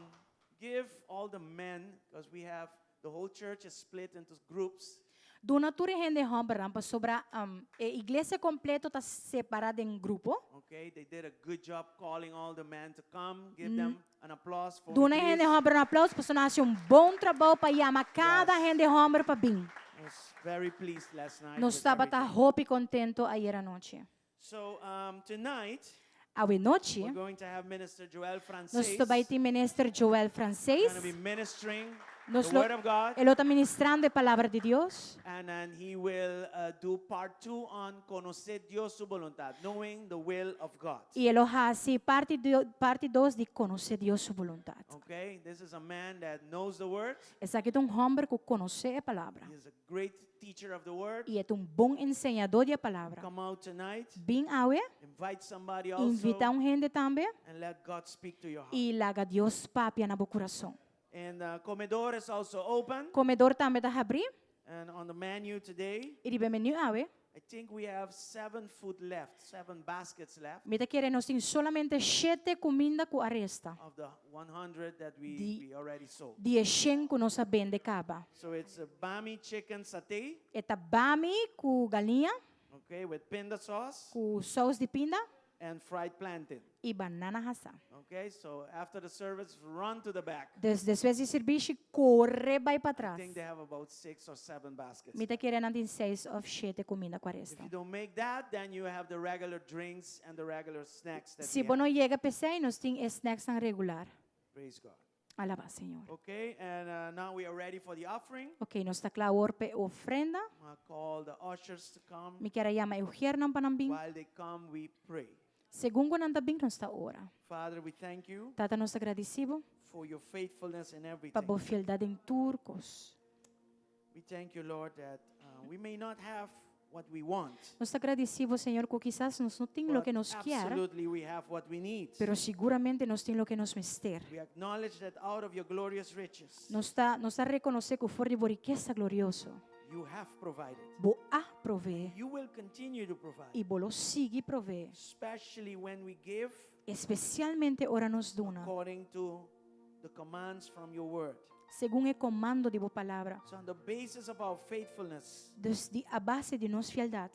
give all the men, because we have the whole church is split into groups. Duna tur e hende hòmbernan pasobra um, e iglesia kompleto ta separá den grupo. Okay, they did a good job calling all the men to come. Give them an applause for me, Duna e hende please. hòmber un aplauso pasobra nan hasi un bon trabou pa yama kada Yes. hende hòmber pa bin. I was very pleased last night Nos with tabata everything. hopi contento ayer anochi. So um, tonight Awe nochi, we're going to have Minister Joel nos Frances. ta bai tin Minister Joel Frances. Going to be ministering Nos the lo, Word of God. e lo ta ministrando e Palabra di Dios. And then he will uh, do part two on conocer Dios su voluntad, knowing the will of God. I e lo hasi parti, parti dos di Conoce Dios su Voluntad. Okay, this is a man that knows the word. Esaki ta un homber cu conoce e Palabra. He is a great teacher of the word. I e ta un bon enseñador di e Palabra. Come out tonight. Bin awe, Invite somebody also. invita un hende tambe And let God speak to your heart. i laga Dios papia na bo curason. And uh, comedor is also open. Comedor tambe ta habri. And on the menu today, I riba e menu awe, I think we have seven food left, seven baskets left mi ta kere nos tin solamente shete cuminda cu a resta of the 100 that we, Di we already sold. di e shen cu nos a bende caba. So it's a bami chicken satay. E ta bami cu galiña. Okay, with pinda sauce. Cu saus di pinda. And fried plantain. I banana hasá. Okay, so after the service, run to the back. Dus despues di sirbishi, kore bai I patras. think they have about six or seven baskets. Mi ta kere nan tin seis of shete kuminda ku a If resta. you don't make that, then you have the regular drinks and the regular snacks that Si we bo have. no yega p'esei, nos tin e snacksnan regular. Praise God. Alabá Señor. Okay, and uh, now we are ready for the offering. Ok, nos ta kla awor p'e ofrenda. I call the ushers to come. Mi kier a yama e ugiernan pa nan bin. While they come, we pray. Segun ku nan ta bin nos ta ora. Father, we thank you Tata nos ta gradisí bo for your faithfulness in pa everything. bo fieldat den tur kos. We thank you, Lord, that uh, we may not have what we want, Nos ta gradisí bo, Señor, ku kisas nos no tin but loke nos kier, absolutely we have what we need. pero siguramente nos tin loke nos mester. We acknowledge that out of your glorious riches, Nos ta, nos ta rekonosé ku for di bo rikesa glorioso, you have provided. bo a proveé You will continue to provide, i bo lo sigui proveé, especially when we give espesialmente ora nos duna, according to the commands from your word. segun e komando di bo palabra. So, on the basis of our faithfulness Dus di a base di nos fieldat,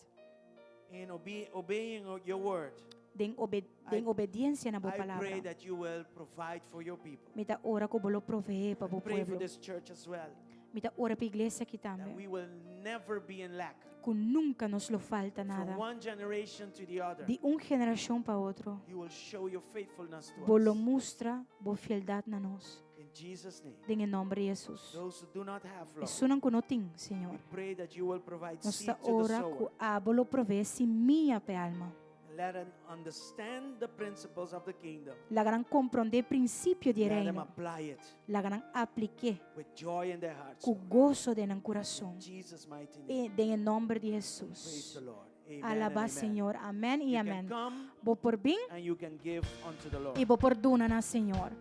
in obe- obeying your word, den, obe den I- obediensia na bo I pray palabra, that you will provide for your people. mi ta ora ku bo lo proveé pa bo Pray for pueblo. this church as well, Mi ta ora pa e iglesia aki that tambe, we will never be in lack. ku nunka nos lo falta From nada. one generation to the other, Di un generashon pa otro, you will show your faithfulness to bo lo us. mustra bo fieldat na nos. In Jesus' name. Den e nòmber di Hesus. Those who do not have, Lord, Esunnan ku no tin, we Señor. pray that you will provide Nos seed ta to the ora ku sower. abo lo proveé simia pa e alma. Let them understand the principles of the kingdom. Laga nan komprondé prinsipio di e Let them reino. apply it Laga nan aplik'é with joy in their hearts. ku goso den nan kurason. In Jesus' mighty name. E den e nòmber di Praise Hesus. the Lord. Amen. and Alabá amen. Señor. Amèn i You can amèn. come Bo por bin and you can give unto the Lord. i bo por duna na Señor.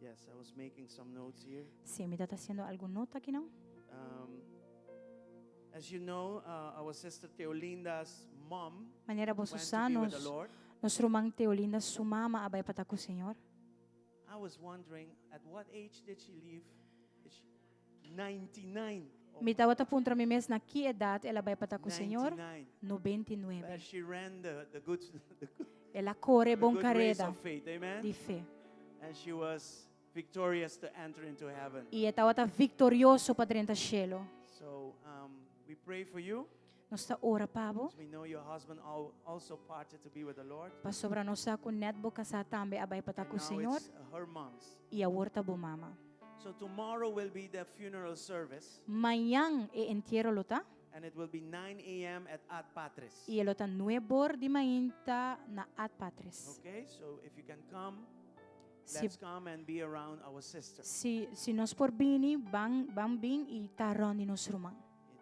Yes, I was making some notes here. Sí, mi ta hasiendo algun nota aki nan. Um, as you know, uh, our sister Teolinda's mom Manera boso went sa, to be with the nos, Lord. nos ruman Teolinda su mama a bai pa ta ku Señor. I was wondering, at what age did she leave? Is she 99. Oh, Mi tabata puntra mi mes na ki edat el a bai pa ta ku Señor. 99. 99. But she ran the, the good, the good, El a kore the bon good race kareda of faith. Amen. di fe. And she was victorious to enter into heaven. I e tabata viktorioso pa drenta shelu. So um, we pray for you. Nos ta ora pa bo. As we know your husband al- also parted to be with the Lord. Pasobra nos sa ku net bo kasá tambe a bai pa ta And ku now Señor it's her mom's. i awor ta bo mama. So tomorrow will be the funeral service, Mañan e entiero lo ta and it will be 9 a.m. at Ad Patres. i e lo ta nuebor di mainta na Ad Patres. Okay, so if you can come, Si, let's come and be around our sister. si, si nos por bini, ban, ban bin i ta rònt di nos ruman.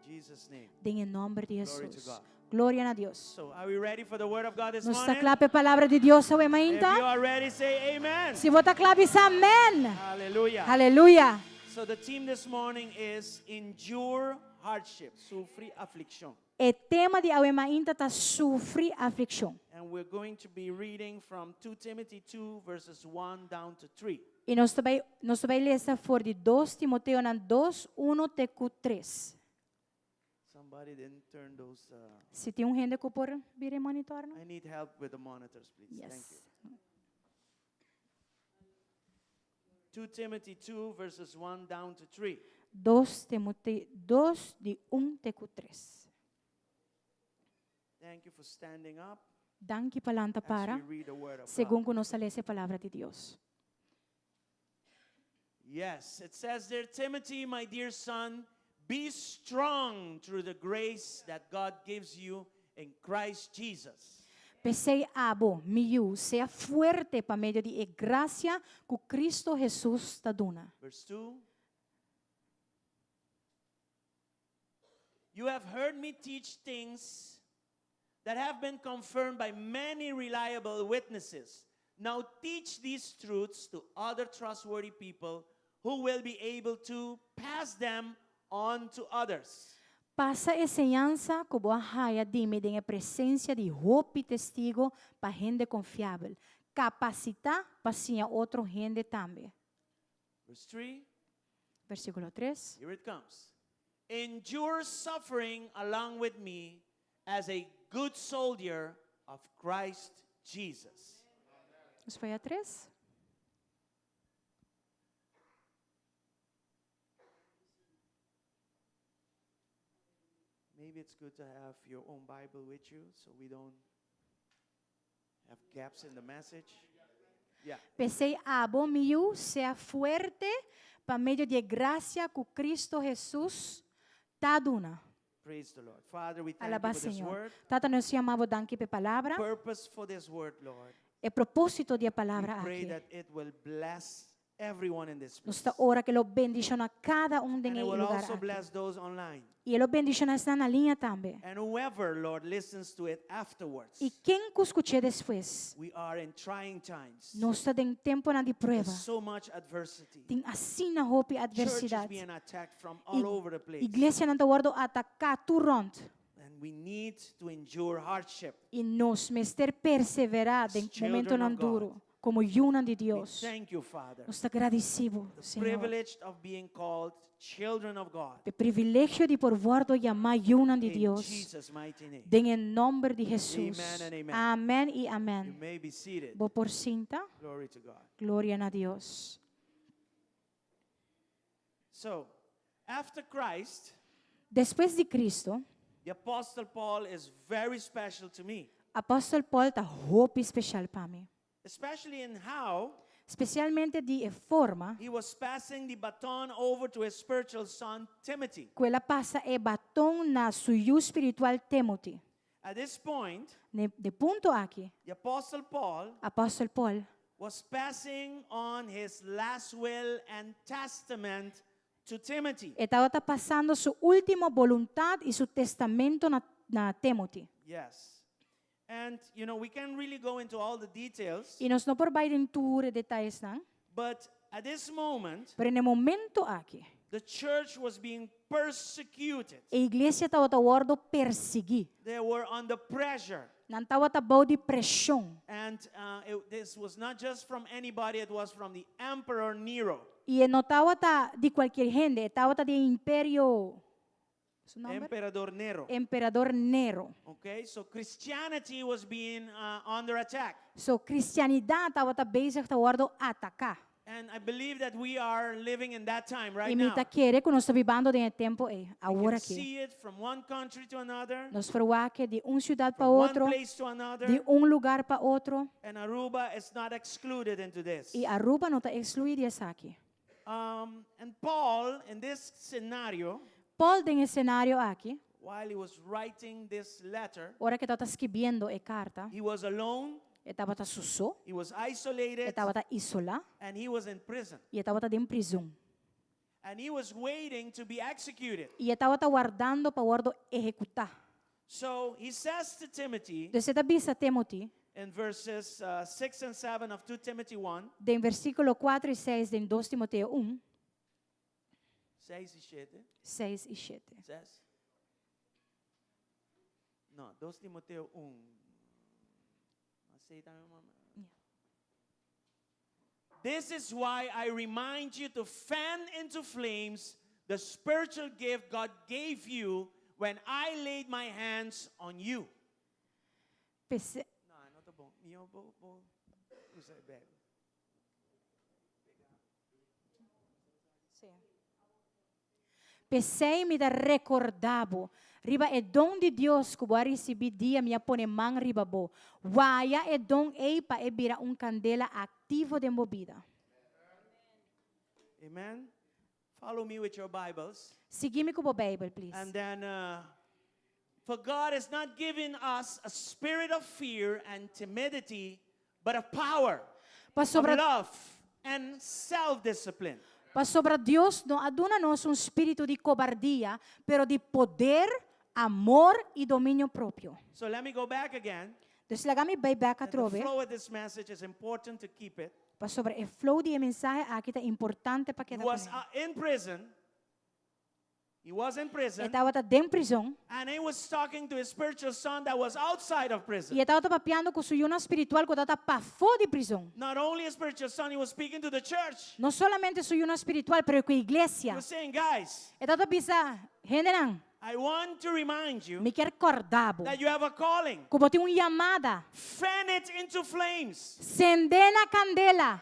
In Jesus' name. Den e nòmber di Glory to Hesus. God. Gloria na Dios. So are we ready for the word of God this Nos ta morning? kla p'e palabra di Dios awe If you mainta? are ready, say amen. Si bo ta kla, bisa amen. Hallelujah. Hallelujah. So the theme this morning is endure hardship, sufri aflicción. E tema di awe mainta ta sufri aflikshon. And we're going to be reading from 2 Timothy 2 verses 1 down to 3. I nos ta bai nos ta bai lesa for di 2 Timoteonan 2, 1 te ku 3. Somebody didn't turn those. Uh, Si tin un hende ku por bira e monitor, no? I need help with the monitors, please. Thank you. Yes. 2 Timothy 2 verses 1 down to 3. 2 Timoteo 2 di 1 te ku 3. Thank you for standing up Danki pa lanta as para, we read the word of segun God. ku nos ta lesa e palabra di Dios. Yes, it says there, Timothy, my dear son, be strong through the grace that God gives you in Christ Jesus. P'esei abo, mi yu, sea fuerte pa medio di e grasia ku Kristo Hesus ta duna. Verse 2. You have heard me teach things that have been confirmed by many reliable witnesses. Now teach these truths to other trustworthy people who will be able to pass them on to others. Pasa e señansa ku bo a haya di mi den e presensia di hopi testigo pa hende konfiabel, kapasitá pa siña otro hende tambe. Verse 3. Versíkulo tres. Here it comes. Endure suffering along with me as a good soldier of Christ Jesus. Nos faya tres. Maybe it's good to have your own Bible with you so we don't have gaps in the message. Yeah. P'esei abo, mi yu, sea fuerte pa medio di e grasia ku Kristo Hesus ta duna. Praise the Lord. Father, we thank you Alabá for this Señor. word. Tata, nos yama bo danki p'e palabra. Purpose for this word, Lord. E propósito di e We palabra pray aki. that it will bless everyone in this Nos place. ta ora ku lo bendishoná kada un den And e it will lugar also aki. bless those online. I e lo bendishoná esnan na liña tambe. And whoever, Lord, listens to it afterwards. I ken ku skuch'é despues. We are in trying times. Nos ta den temponan di prueba. There's so much adversity. Tin asina hopi Church is adversidat. being attacked from all over the place. Iglesianan ta wòrdu ataká tur rònt. And we need to endure hardship. I nos mester perseverá den As children momentonan of God. duru komo yunan di We Dios. thank you, Father. Nos ta gradisí bo, The Señor. privilege of being called children of God. E privilegio di por wòrdu yamá yunan di In Dios. Jesus' mighty name. Den e nòmber di Hesus. Amen and amen. Amèn i You amèn. may be seated. Bo por sinta. Glory to God. Gloria na Dios. So, after Christ, Despues di Cristo, the Apostle Paul is very special to me, Apostel Paul ta hopi special pa mi. especially in how Specialmente di e forma he was passing the baton over to his spiritual son Timothy. ku el a pasa e baton na su yu spiritual Timothy. At this point, Ne de punto aki, the Apostle Paul Apostel Paul was passing on his last will and testament to Timothy. E tabata pasando su último boluntat i su testamento na na Timothy. Yes. And, you know, we can't really go into all the details, I nos no por bai den tur e detayesnan, but at this moment, pero na e momento aki, the church was being persecuted. e iglesia tabata wòrdu persiguí. They were under pressure. Nan tabata bou di preshon. And uh, it, this was not just from anybody, it was from the Emperor Nero. I e no tabata di kualkier hende, e tabata di e imperio, su nomber? Emperador Nero. Emperador Nero. Okay, so Christianity was being uh, under attack. So cristianidad tabata bezig ta wordo ataká. And I believe that we are living in that time right I mi now. ta kere ku nos ta bibando den e tempo ei, We awor can aki. see it from one country to another, Nos por wak di un siudat pa from one otro, place to another, di un lugar pa otro. and Aruba is not excluded into this. I Aruba no ta excluí di esaki. Um, and Paul, in this scenario, Paul den e scenario aki, while he was writing this letter, ora ku e tabata skibiendo e karta, he was alone, e tabata su so, he was e isolated, tabata isolá and he was in prison. i e tabata den prizon. And he was waiting to be executed. I e tabata wardando pa wòrdu ehekutá. So he says to Timothy Dus e ta bisa Timothy, in verses uh, 6 and 7 of 2 Timothy 1, den versíkulo kuater i seis den dos Timoteo un, 6 y 7, seis i shete. says, No, 2 Timoteo 1. This is why I remind you to fan into flames the spiritual gift God gave you when I laid my hands on you. P'esei. No, no ta bon. Mi bo bo usa e Bijbel. P'esei mi ta rekordá bo riba e don di Dios ku bo a risibí dia mi a pone man riba bo. Waya e don ei pa e bira un kandela aktivo den bo bida. Amen. Follow me with your Bibles. Sigui mi ku bo Beibel, please. And then uh, For God has not given us a spirit of fear and timidity, but of power, of Pasobra, love, and self-discipline. pasobra Dios no a duna nos un spiritu di kobardia, pero di poder, amor i dominio propio. So let me go back again. Dus laga mi bai bèk And the atrobe. flow of this message is important to keep it. Pasobra e flow di e mensahe aki ta importante pa He keda was kuné. in prison. He was in E prison. tabata den prizòn. And he was talking to his spiritual son that was outside of prison. I e tabata papiando ku su yunan spiritual ku tabata pafó di prizòn. Not only his spiritual son, he was speaking to the church. No solamente su yunan spiritual, pero ku He iglesia. was saying, guys, E tabata bisa, hendenan, I want to remind you mi ke kòrda bo that you have a calling. Ku bo tin un yamada. Fan it into flames. Send'é na kandela.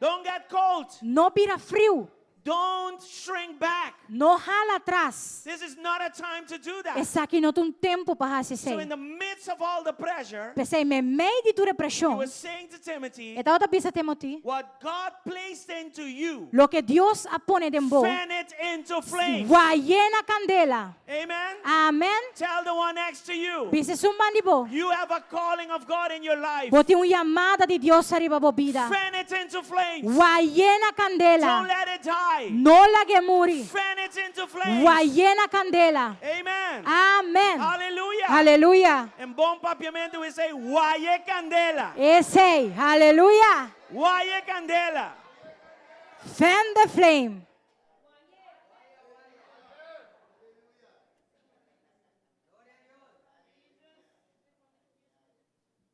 Don't get cold. No bira friu. Don't shrink back. No hala atras. This is not a time to do that. Esaki no ta un tempu pa hasi So in esei. the midst of all the pressure, P'esei, meimei di tur he preshon, was saying to Timothy, e tabata bisa Timothy, what God placed into you, loke Dios a pone den bo, fan it into flames. way'é na kandela. Amen. Amen. Tell the one next to you, Bisa esun band'i bo, you have a calling of God in your life. Bo tin un yamada di Dios ariba bo bida. Fan it into flames. Way'é na Don't kandela. let it die. No lag'é muri. Fan it into flames. Way'é na kandela. Amen. Amen. Hallelujah. Aleluya. In bon papiamento we say, Waya kandela. Esei. Aleluya. Waya kandela. Fan the flame.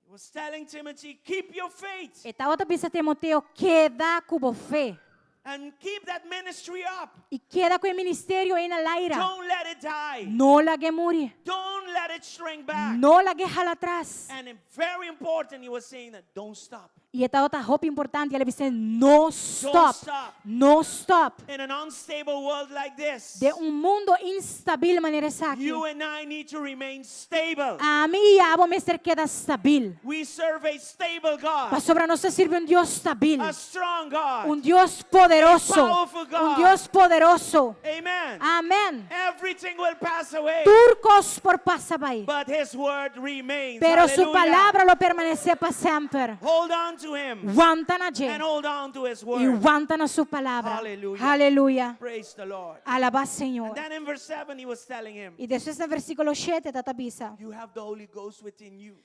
He was telling Timothy, keep your faith E tabata bisa Timoteo, keda ku bo fe. and keep that ministry up. I keda ku e ministerio ei na laira. Don't let it die. No lag'é muri. Don't let it shrink back. No lag'é hala atras. And very important, he was saying that don't stop. I e tabata hopi importante, el a bisa no stop. stop. No stop. In an unstable world like this, Den un mundu instabil manera esaki. you and I need to remain stable. Ami i abo mester keda stabil. We serve a stable God, Pasobra nos ta sirbi un Dios stabil. a strong God. Un Dios poderoso. Powerful God. Un Dios poderoso. Amen. Amen. Everything will pass away, Tur kos por pasa bai. but His word remains. Pero su Hallelujah. palabra lo permanesé pa semper. Hold on to Him Wanta na dje. and hold on to His I word. wanta na su palabra. Hallelujah. Aleluya. Praise the Lord. Alabá Señor. And then in verse 7, he was telling him, I despues den versíkulo 7 e tabata bisa. You have the Holy Ghost within you.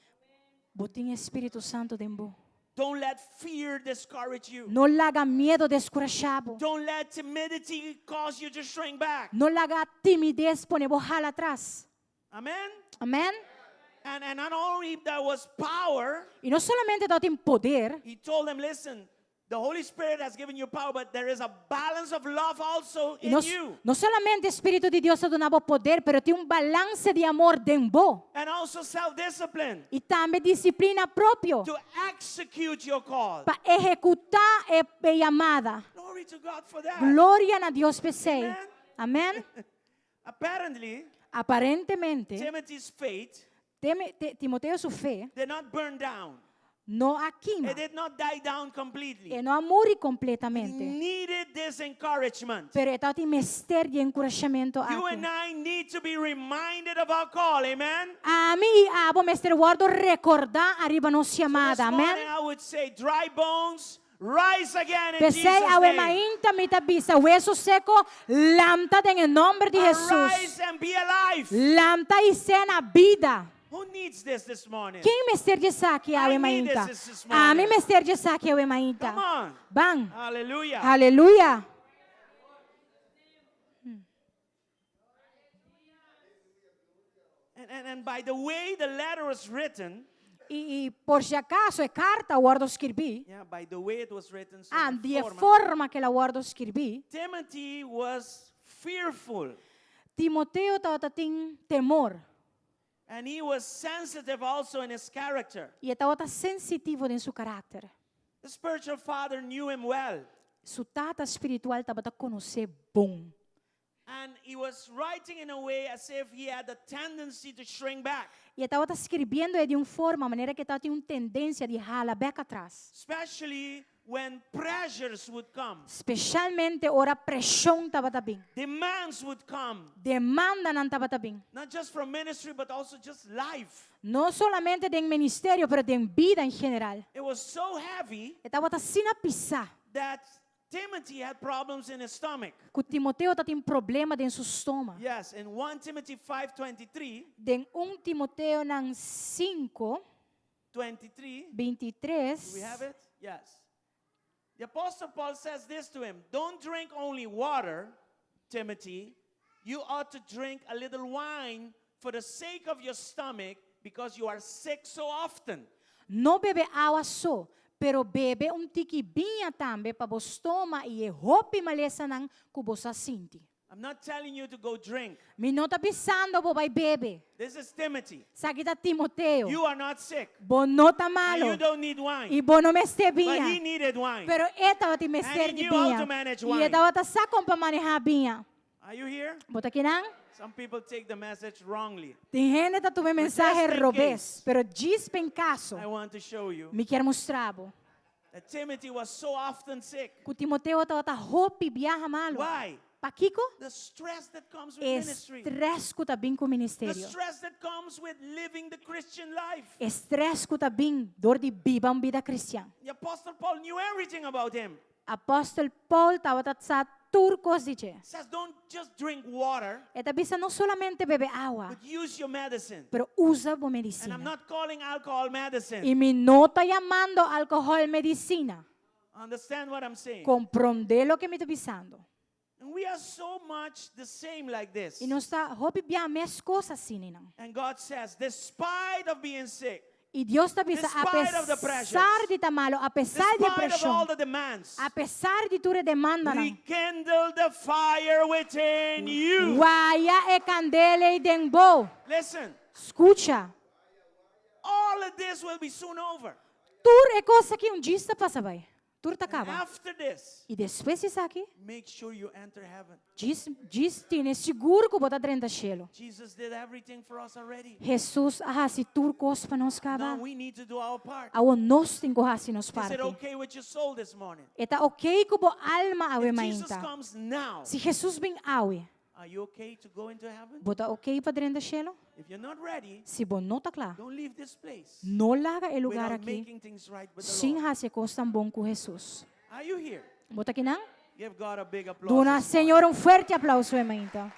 Bo tin Spiritu Santu den bo. Don't let fear discourage you. No laga miedu deskurashá bo. Don't let timidity cause you to shrink back. No laga timides pone bo hala atras. Amen? Amen. And not only there was power, I no solamente tabatin poder, he told them, listen, the Holy Spirit has given you power, but there is a balance of love also i in no, you. no solamente Spiritu di Dios a duna bo poder, pero tin un balanse di amor den bo. And also self-discipline I tambe disiplina propio to execute your call. pa ehekutá e yamada. Glory to God for that. Gloria na Dios p'esei. Amen. Amen. Apparently, Aparentemente, Timothy's faith Teme- Te- Timoteo su fe did not burn down. no a kima. It did not die down completely. E no a muri He kompletamente. needed this encouragement. Pero e tabatin mester di enkurashamentu You aki. and I need to be reminded of our call, amen? Ami i abo mester wòrdu rekordá ariba nos This yamada. morning Amen. I would say, dry bones, rise again in P'esei Jesus' awe name. mainta mi ta bisa wesu seku lanta den e nòmber di Hesus. Arise and be alive. Lanta i sea na bida. Who needs this this morning? Ken mester di esaki I awe need mainta? this this morning. Ami mester di esaki awe mainta. Come on. Ban. Hallelujah. Aleluya. And by the way the letter was written, I, i por si akaso e karta a wòrdu skirbí. yeah, by the way it was written, so Ah, the di forma, forma ku el a wòrdu skirbí. Timothy was fearful Timoteo tabatin temor. and he was sensitive also in his character. I e tabata sensitivo den su karakter. The spiritual father knew him well. Su tata spiritual tabata konos'é bon. And he was writing in a way as if he had a tendency to shrink back, I e tabata skirbiendo di un forma, manera ku e tabatin un tendensia di hala bèk atras. especially when pressures would come. Spesialmente ora preshon tabata bin. Demands would come. Demandanan tabata bin. Not just from ministry, but also just life. No solamente den ministerio, pero den bida en general. It was so heavy E tabata asina pisá. that Timothy had problems in his stomach. Ku Timoteo tabatin problema den su stoma. Yes, in 1 Timothy 5:23, Den 1 Timoteonan 5, 23, 23. do we have it? Yes. The Apostle Paul says this to him Don't drink only water, Timothy. You ought to drink a little wine for the sake of your stomach because you are sick so often. No bebe awa so, pero bebe un tiki biña tambe pa bo stoma i e hopi malesanan ku bo sa sinti. I'm not telling you to go drink. Mi no ta bisando bo bai bebe. This is Timothy. Esaki ta Timoteo. You are not sick. Bo no ta And malo. you don't need wine. I bo no mester But he biña. needed wine. Pero e tabatin mester And he di knew how biña. to manage I e wine. tabata sa kon pa manehá biña. Are you here? Bo ta kinan? Some people take the message wrongly. Tin hende ta tuma e mensahe just in robes, case. pero djis pa en kaso, I want to show you mi kier mustra bo that Timothy was so often sick. ku Timoteo tabata hopi biaha malu. Why? Pakiko? The stress that comes with E ministry. stress ku ta bin ku The ministerio. stress that comes with living the Christian life. E stress ku ta bin dor di biba un bida kristian. The Apostle Paul knew everything about him. Apòstel Paul tabata sa tur kos di dje. Says, don't just drink water, E ta bisa no solamente bebe awa, but use your medicine. pero usa bo And I'm medisina. not calling alcohol medicine. I mi no ta yamando alkohòl medisina. Understand what I'm saying? Komprondé loke mi ta bisando. And we are so much the same like this. I nos ta hopi bia meskos asina nan. And God says, despite of being sick, I Dios ta bisa, a Despite of the pressures, pesar di ta malu, a pesar di despite of all preshon, the demands, a pesar di tur e demandanan, rekindle the fire within you. waya e kandela ei den bo. Listen, Skucha, all of this will be soon over. tur e kos aki un djis ta pasa bai. Tur ta And kaba. after this, I despues di esaki, make sure you enter heaven. djis djis tene sigur ku bo ta drenta shelu. Jesus did everything for us already. Hesus a hasi tur kos pa nos Now kaba. we need to do our part. Awor nos tin ku hasi nos Is it parti. okay with your soul this morning? E ta okay ku bo alma awe If Jesus mainta. comes now, Si Hesus bin awe, are you okay to go into heaven? bo ta okay pa drenta shelu? If you're not ready, Si bo no ta kla, don't leave this place no laga e lugar without aki making things right with the sin Lord. hasi e kosnan bon ku Hesus. Are you here? Bo ta kinan? Give God a big applause. Duna this morning. Señor un fuerte aplauso e mainta.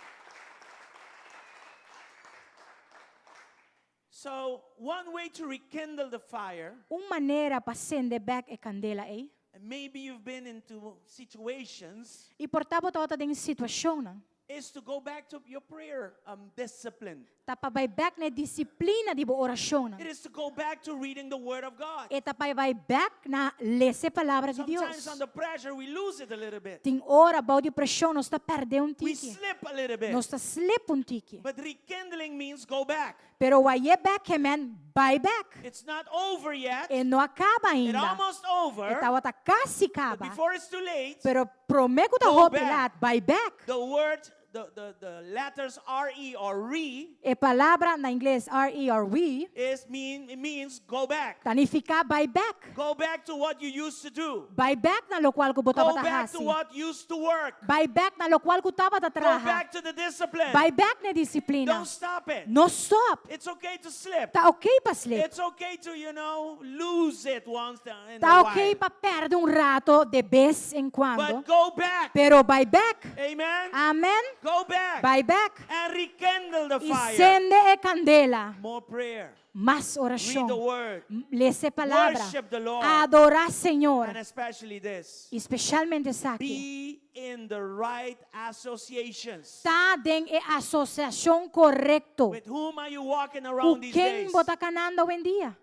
So, one way to rekindle the fire, Un manera pa sende bèk e kandela ei. and maybe you've been into situations, I por ta bo tabata den situashonnan. is to go back to your prayer um, discipline. Ta pa bai bèk na e disiplina di bo orashonnan. It is to go back to reading the Word of God. E ta pa bai bèk na lesa e Palabra di Sometimes Dios. under pressure, we lose it a little bit. Tin ora bou di preshon nos ta pèrdè un We tiki. slip a little bit. Nos ta slip un tiki. But rekindling means go back. Pero way'é bèk ke men bai bèk. It's not over yet. E no a kaba It ainda. almost over. E tabata kasi But kaba. before it's too late, Pero promé ku ta Go hopi back. lat, bai bèk. the word, the, the, the letters R-E or re E palabra na ingles R-E or we is mean, it means go back. ta nifiká bai bèk. Go back to what you used to do. Bai bèk na lokual ku bo Go tabata back to hasi. what used to work. Bai bèk na lokual ku tabata Go traha. back to the discipline. Bai bèk na e disiplina. Don't stop it. No stòp. It's okay to slip. Ta okay pa slip. It's okay to, you know, lose it once in a Ta okay while. pa pèrdè un rato de bes en kuando. But go back. Pero bai bèk. Amen. Amen. Go back. Bai bèk. And rekindle the I fire. sende e kandela. More prayer. Mas Read orashon. the word. Lesa e palabra. Worship the Lord. Adorá Señor. And especially this. I spesialmente esaki. Be in the right associations. Ta den e asosiashon korekto. With whom are you walking Ku around these ken days? bo ta kanando awendia?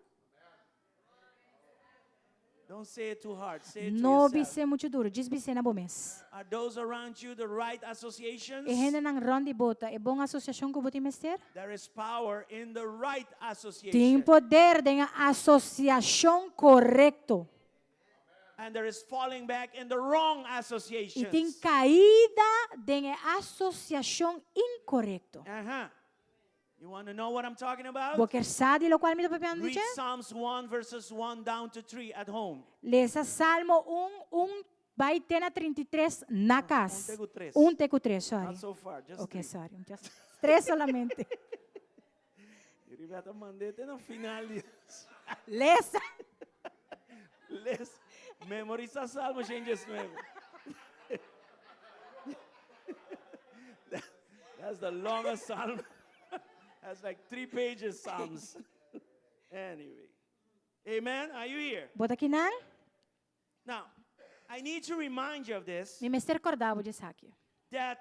Don't say it too hard. Say it to No yourself. bis'é muchu duru, djis bis'é na bo mes. Are those around you the right associations? E hendenan rònt di bo ta e bon asosiashon ku bo tin mester? There is power in the right Tin association. poder den e asosiashon korekto. And there is falling back in the wrong I tin associations. kaida den e asosiashon inkorekto. Uh-huh. You want to know what I'm talking about? Bo kier sa di locual mi ta papiando di Read dje? Psalms 1 verses 1 down to 3 at home. Lesa Salmo un, un bai te na 33 na cas. Un te cu tres. Un te cu tres, sorry. Not so far, just Ok, three. sorry. Just tres solamente. Y riba ta mand'é te na final di Lesa. Les, memorisa Salmo 119. That's the longest psalm. That's like three pages psalms. Anyway. Amen. Are you here? Bo ta akinan? Now, I need to remind you of this. Mi mester corda bo di esaki. That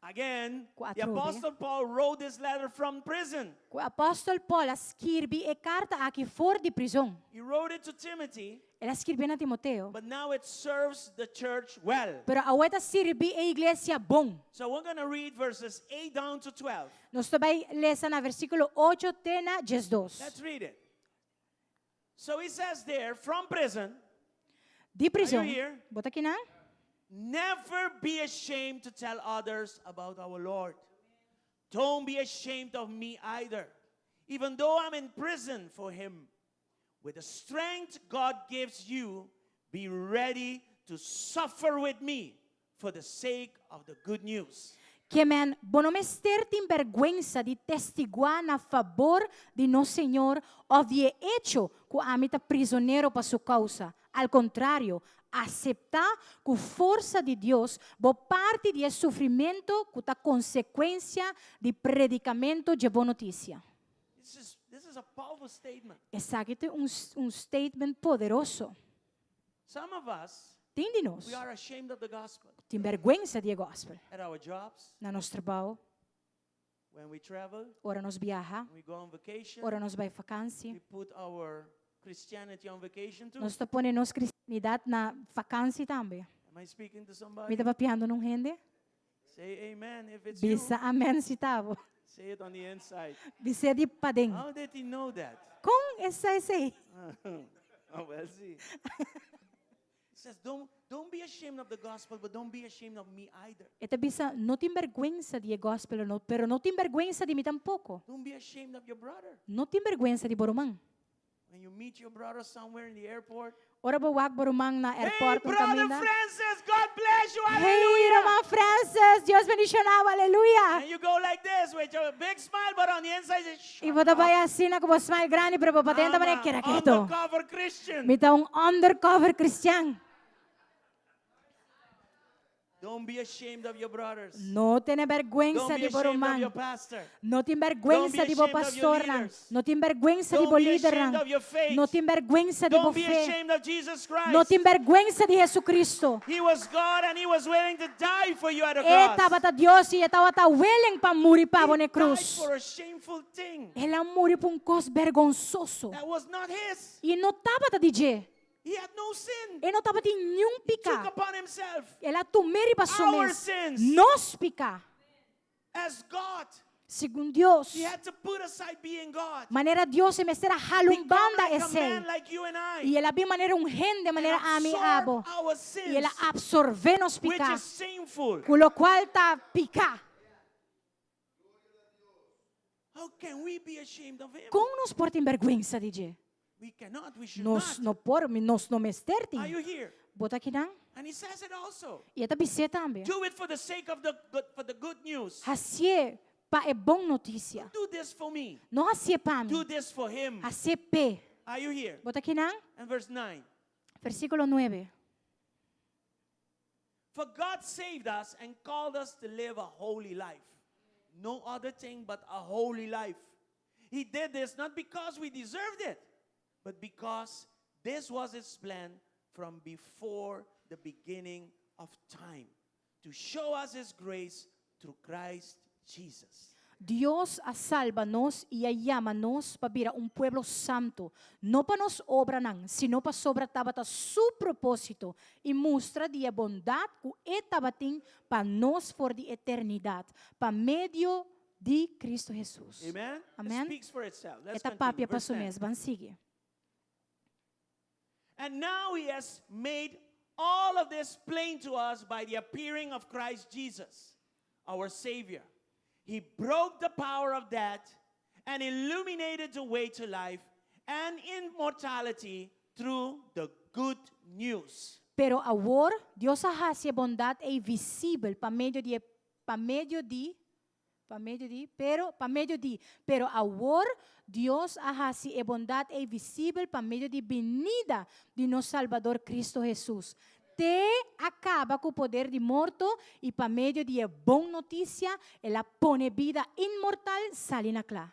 again, Cu the atrobe. Apostle Paul wrote this letter from prison. Cu Apostel Paul a skirbi e carta aki for di prizon. He wrote it to Timothy. El a skirbi na Timoteo. But now it serves the church well. Pero awe e ta sirbi e iglesia bon. So we're going to read verses 8 down to 12. Nos ta bay lesa na versiculo ocho te na diesdos. Let's read it. So he says there, from prison, Di prizon. Are you here? Bo ta kinan? Never be ashamed to tell others about our Lord. Don't be ashamed of me either, even though I'm in prison for him. With the strength God gives you, be ready to suffer with me for the sake of the good news. Ke men, bo no mester tin bèrgwensa di testiguá na fabor di nos Señor òf di e echo ku ami ta prizonero pa su kousa. Al kontrario, aseptá ku forsa di Dios bo parti di e sufrimentu ku ta konsekuensia di predikamentu dje bon notisia. Esaki ta un statement poderoso. Tin di nos tin bèrgwensa di e gòspel. Na nos trabou, ora nos biaha, ora nos bai fakansi, nos ta pone nos kristianidat na fakansi tambe. Mi ta papiando na un hende? Bisa amèn si ta bo. Bis'é di paden. Kon e sa esei? E ta bisa, No tin bèrgwensa di e gòspel, pero no tin bèrgwensa di mi tampoko. No tin bèrgwensa di bo ruman. Ora bo wak bo ruman na airport un kaminda. Hey ruman Francis, Dios bendiciona bo, aleluya. Y bo ta bai asina cu bo smile grandi pero bo paden ta manera keda keto. Mi ta un undercover cristian. Don't be ashamed of your brothers. No tene bèrgwensa Don't be di bo ashamed of ruman. your pastor. No tin Don't bèrgwensa be di bo ashamed of your pastornan. leaders. No tin bèrgwensa di Don't bo be ashamed lidernan. of your faith. No tin bèrgwensa di bo Don't be fe. ashamed of Jesus Christ. No tin bèrgwensa di Jesucristo. He was God and he was willing to die for you at the E cross. tabata Dios i e tabata willing pa muri pa bo He n'e died krus. for a shameful thing El a muri pa un kos bèrgonsoso. that was not his. I no tabata di dje. He had no sin. E no tabatin niun Took piká. upon himself El a tum'é riba su Our mes. sins. Nos piká. As God. Segun Dios. He had to put aside being God. Manera Dios e mester a hala un Become banda like a esei. man like you and I. I el a bin manera un hende manera And ami absorb abo. our sins, I el a absorbé nos which piká. is shameful. Ku lokual ta piká. How can we be ashamed of him? Kon nos por tin bèrgwensa di dje? We cannot, we should Nos not. no por, mi nos no mester tin. Are you here? Bo ta kinan? And he says it also. I e ta bis'é tambe. Do it for the sake of the good, for the good news. Hasié pa e bon notisia. Do this for me. No hasié pa mi. Do this for him. Hasié p'e. Are you here? Bo ta kinan? And verse 9. Versíkulo nuebe. For God saved us and called us to live a holy life. No other thing but a holy life. He did this not because we deserved it, but because this was his plan from before the beginning of time to show us his grace through Christ Jesus. Dios a salba nos i a yama nos pa bira un pueblo santu, no pa nos obranan, sino pasobra tabata su propósito i mustra di e bondat ku e tabatin pa nos for di eternidat, pa medio di Cristo Hesus. Amen? Amen. It speaks for itself. E Let's ta continue. papia pa Verse su 10. mes. Ban sigui. And now he has made all of this plain to us by the appearing of Christ Jesus, our Savior. He broke the power of death and illuminated the way to life and immortality through the good news. Pero awor, Dios a hasi e bondat ei visibel pa medio di e, pa medio di, pa medio di, pero, pa medio di, pero awor, Dios a hasi e bondat ei visibel pa medio di binida di nos Salbador Cristo Hesus. Te a kaba ku poder di morto i pa medio di e bon notisia el a pone bida inmortal sali na kla.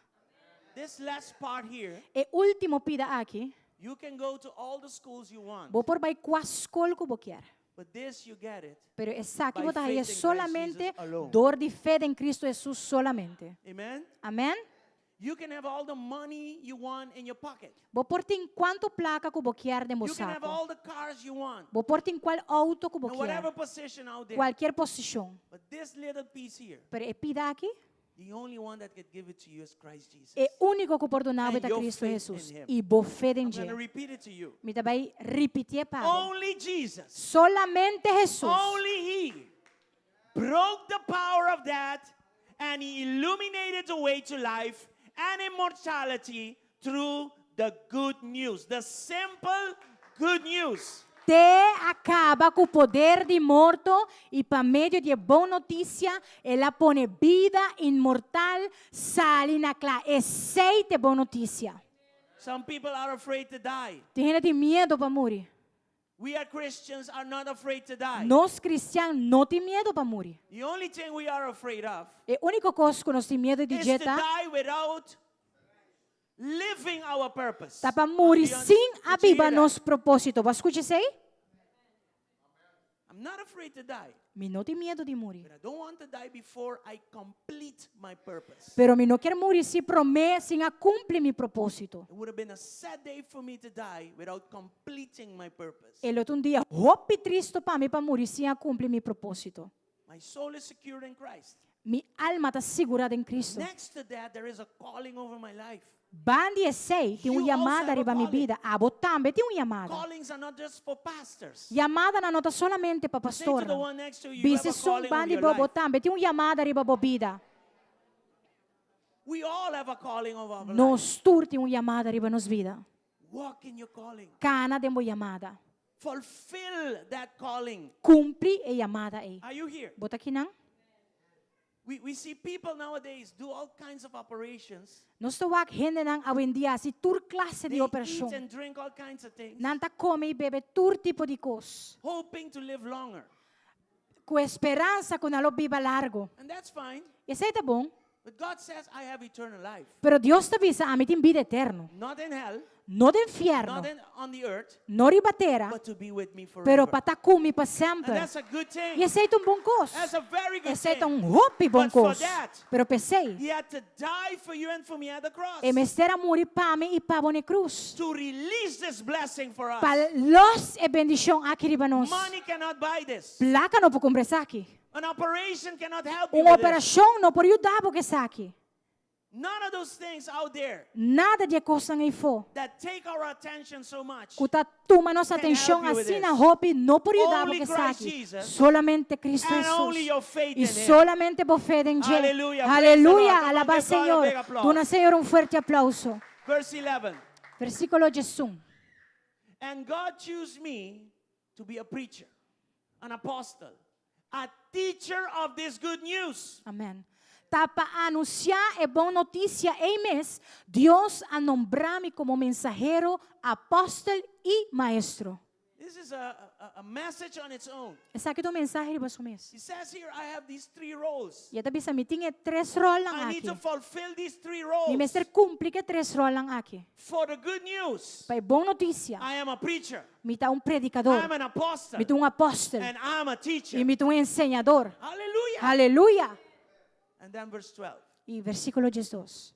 This last part here, E último pida aki, you can go to all the schools you want, bo por bai kua skol ku bo kier. but this you get it. Pero esaki By bo ta faith haña in Christ solamente Jesus alone. dor di fe den Cristo Hesus solamente. Amen? Amen? You can have all the money you want in your pocket. Bo por tin kuantu plaka ku bo kier den bo You can have saku. all the cars you want. Bo por tin kual outo ku bo And whatever kier. position out there. Kualkier posishon. But this little piece here, Pero e pida aki, the only one that can give it to you is Christ Jesus. e úniko ku por duna bo And ta your Cristo faith Hesus in him. i bo fe den I'm going to dje. repeat it to you. Mi ta bai ripitié pa bo. Only Jesus, Solamente Hesus. only He broke the power of death and He illuminated the way to life and immortality through the good news. The simple good news. Te a kaba ku poder di morto i pa medio di e bon notisia el a pone bida inmortal sali na kla. Esei ta e bon notisia. Some people are afraid to die. Tin hende tin miedu pa muri. We are Christians are not afraid to die. Nos kristian no tin miedu pa muri. The only thing we are afraid of E úniko kos ku nos tin miedu di is dje to ta die without living our purpose. ta pa muri Do you- sin a did you biba hear that? nos propósito. Bo a skucha esei? I'm not afraid to die. Mi no tin miedu di muri. But I don't want to die before I complete my purpose. Pero mi no kier muri si promé sin a kumpli mi propósito. It would have been a sad day for me to die without completing my purpose. E lo ta un dia hopi tristu pa mi pa muri sin a kumpli mi propósito. My soul is secured in Christ. Mi alma ta sigurá den Cristo. Next to that, there is a calling over my life. Banda di esei tin un You also yamada have a riba mi calling. bida. Abo tambe tin un yamada. Callings are not just for pastors. Yamadanan no ta solamente pa Say to the pastornan. one next to you, you Bisa have a esun calling over banda di your bo, bo life. tambe tin un yamada riba bo bida. We all have a calling over our life. Nos tur tin un yamada riba nos bida. Walk in your calling. Kana den bo yamada. Fulfill that calling. Kumpli e yamada ei. Are you here? Bo ta akinan? We, we see people nowadays do all kinds of operations. Nos ta wak hendenan awendia hasi tur klase They di eat operashon. and drink all kinds of things. Nan ta kome i bebe tur tipo di kos. Hoping to live longer. Ku e speransa ku nan lo biba largu. And that's fine. I esei ta bon. But God says, I have eternal life. Pero Dios ta bisa, Ami tin bida eterno. Not in hell, No den fièrnu, not in, on the earth, no riba tera, but to be with me pero forever. pa ta ku mi pa And semper. that's a good thing. I esei ta un bon kos. That's a very good Esei ta thing. un hopi bon But for kos. that, Pero p'esei, He had to die for you and for me at the cross. e mester a muri pa mi i pa bo n'e krus. To release this blessing for us. Pa lòs e bendishon aki riba nos. Money cannot buy this. Plaka no por kumpra esaki. An operation cannot help you Un with this. operashon no por yuda bo ku esaki. None of those things out there Nada di e kosnan eifó that take our attention so much. ku ta tuma nos Can atenshon help you with asina this. hopi no por yuda bo Only ku Christ esaki. Jesus Solamente Cristo and only Hesus. your faith I in him. solamente bo fe den dje. Hallelujah. Praise the Lord. Aleluya. Come on, Alabá give God a Señor. big applause. Duna Señor un fuerte aplauso. Verse 11. Versíkulo diesun. And God chose me to be a preacher, an apostle, a teacher of this good news. Amèn. Ta pa anunsiá e bon notisia ei mes, Dios a nombrá mi komo mensahero, apòstel i maestro. This is a, a, a message on its own. Esaki ta un mensahe riba su mes. He says here, I have these three roles. I e ta bisa, mi tin e tres rolnan I need aki. to fulfill these three Mi roles mester kumpli ku e tres rolnan aki. for the good news. Pa e bon notisia, I am a preacher. mi ta un predikador, I'm an apostle. mi ta un apòstel And I'm a teacher. i mi ta un enseñador. Hallelujah. Aleluya! And then verse 12. I versíkulo diesdos.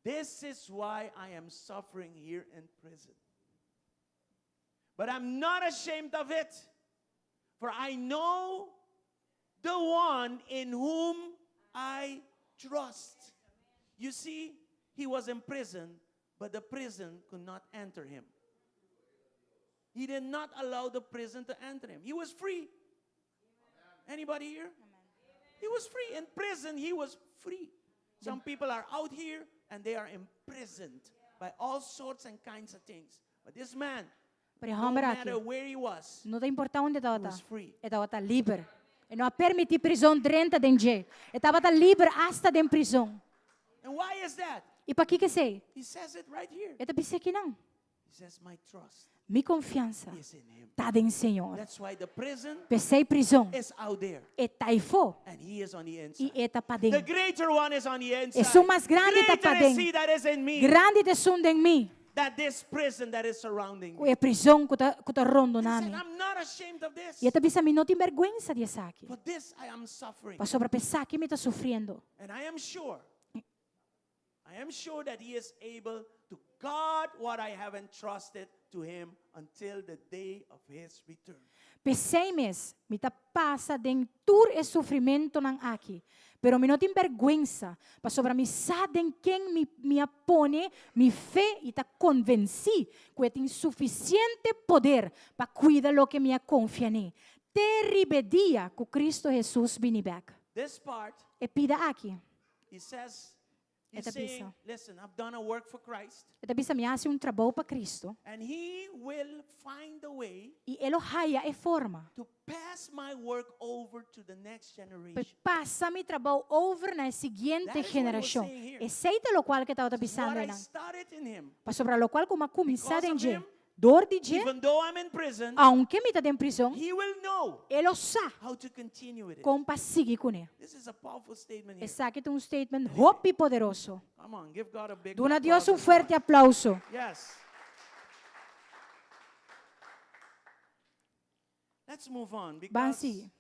This is why I am suffering here in prison. But I'm not ashamed of it, for I know the one in whom I trust. You see, he was in prison, but the prison could not enter him. He did not allow the prison to enter him. He was free. Anybody here? He was free. In prison, he was free. Some people are out here and they are imprisoned by all sorts and kinds of things. But this man, Pero e no hòmber matter aki, where he was, no ta importá unda e tabata, was free. e tabata liber. E no a permití prizon drenta den dje. E tabata liber asta den prizon. And why is that? I pakiko esei? He says it right here. E ta bisa akinan. He says, My trust Mi konfiansa is in him. ta den Señor. That's why the prison P'esei prizon is out there e ta aifó and he is on the i inside. e ta The paden. greater one is on the inside. Esun mas grandi ta Greater is paden. he that is in me Grandi ta esun den mi than this prison that is surrounding ku me. e prizon ku ta ku ta He rondoná said, mi. I'm not ashamed of this. I e ta bisa mi no tin bèrgwensa di esaki. For this I am suffering. Pasobra p'esaki mi ta sufriendo. And I am sure, I am sure that he is able to guard what I have entrusted to him until the day of his return. P'esei mes, mi ta pasa den tur e sufrimentonan aki, pero mi no tin bèrgwensa, pasobra mi sa den ken mi mi a pone mi fe i ta konvensí ku e tin sufisiente poder pa kuida loke mi a konfia n'e, te riba e dia ku Kristu Hesus bini bèk. This part, E pida aki. he says, E He's ta saying, bisa. listen, I've done a work for Christ. E ta bisa, Mi a hasi un trabou pa Cristo. And he will find a way I e lo haya e forma. to pass my work over to the next Pa generation. pasa mi trabou over na e siguiente That is what he was generashon. saying here. Esei ta lokual ku e tabata What bisando I einan. started in him, Pasobra lokual ku mi a kuminsá Because den of dje, him, dor di dje, even though I'm in prison, aunke mi ta den prizon, he will know e lo sa how to continue with it. kon pa sigui kuné. This is a powerful statement here. Esaki ta un statement hopi poderoso. Come on, give God a big Duna Dios applause un this fuerte morning. aplauso. Yes. Let's move on Ban because sigui.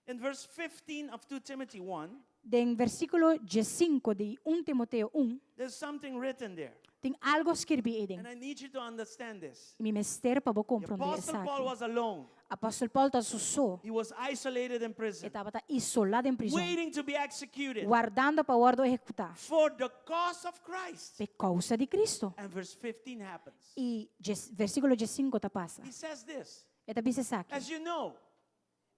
in verse 15 of 2 Timothy 1, Den versíkulo diesinku di un Timoteo un, there's something written there. tin algo skirbí eiden. And I need you to understand this. I mi mester pa bo The komprondé Apostle Paul esaki. was alone. Apòstel Paul ta su so. He was isolated in E prison, tabata isolá den prizòn, waiting to be executed wardando pa wòrdu ehekutá for the cause of Christ. p'e kousa di Cristo. And verse 15 happens. I djes, versíkulo diesinku ta pasa. He says this. E ta bisa esaki. As you know,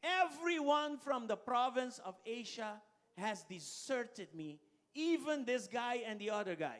everyone from the province of Asia has deserted me, even this guy and the other guy.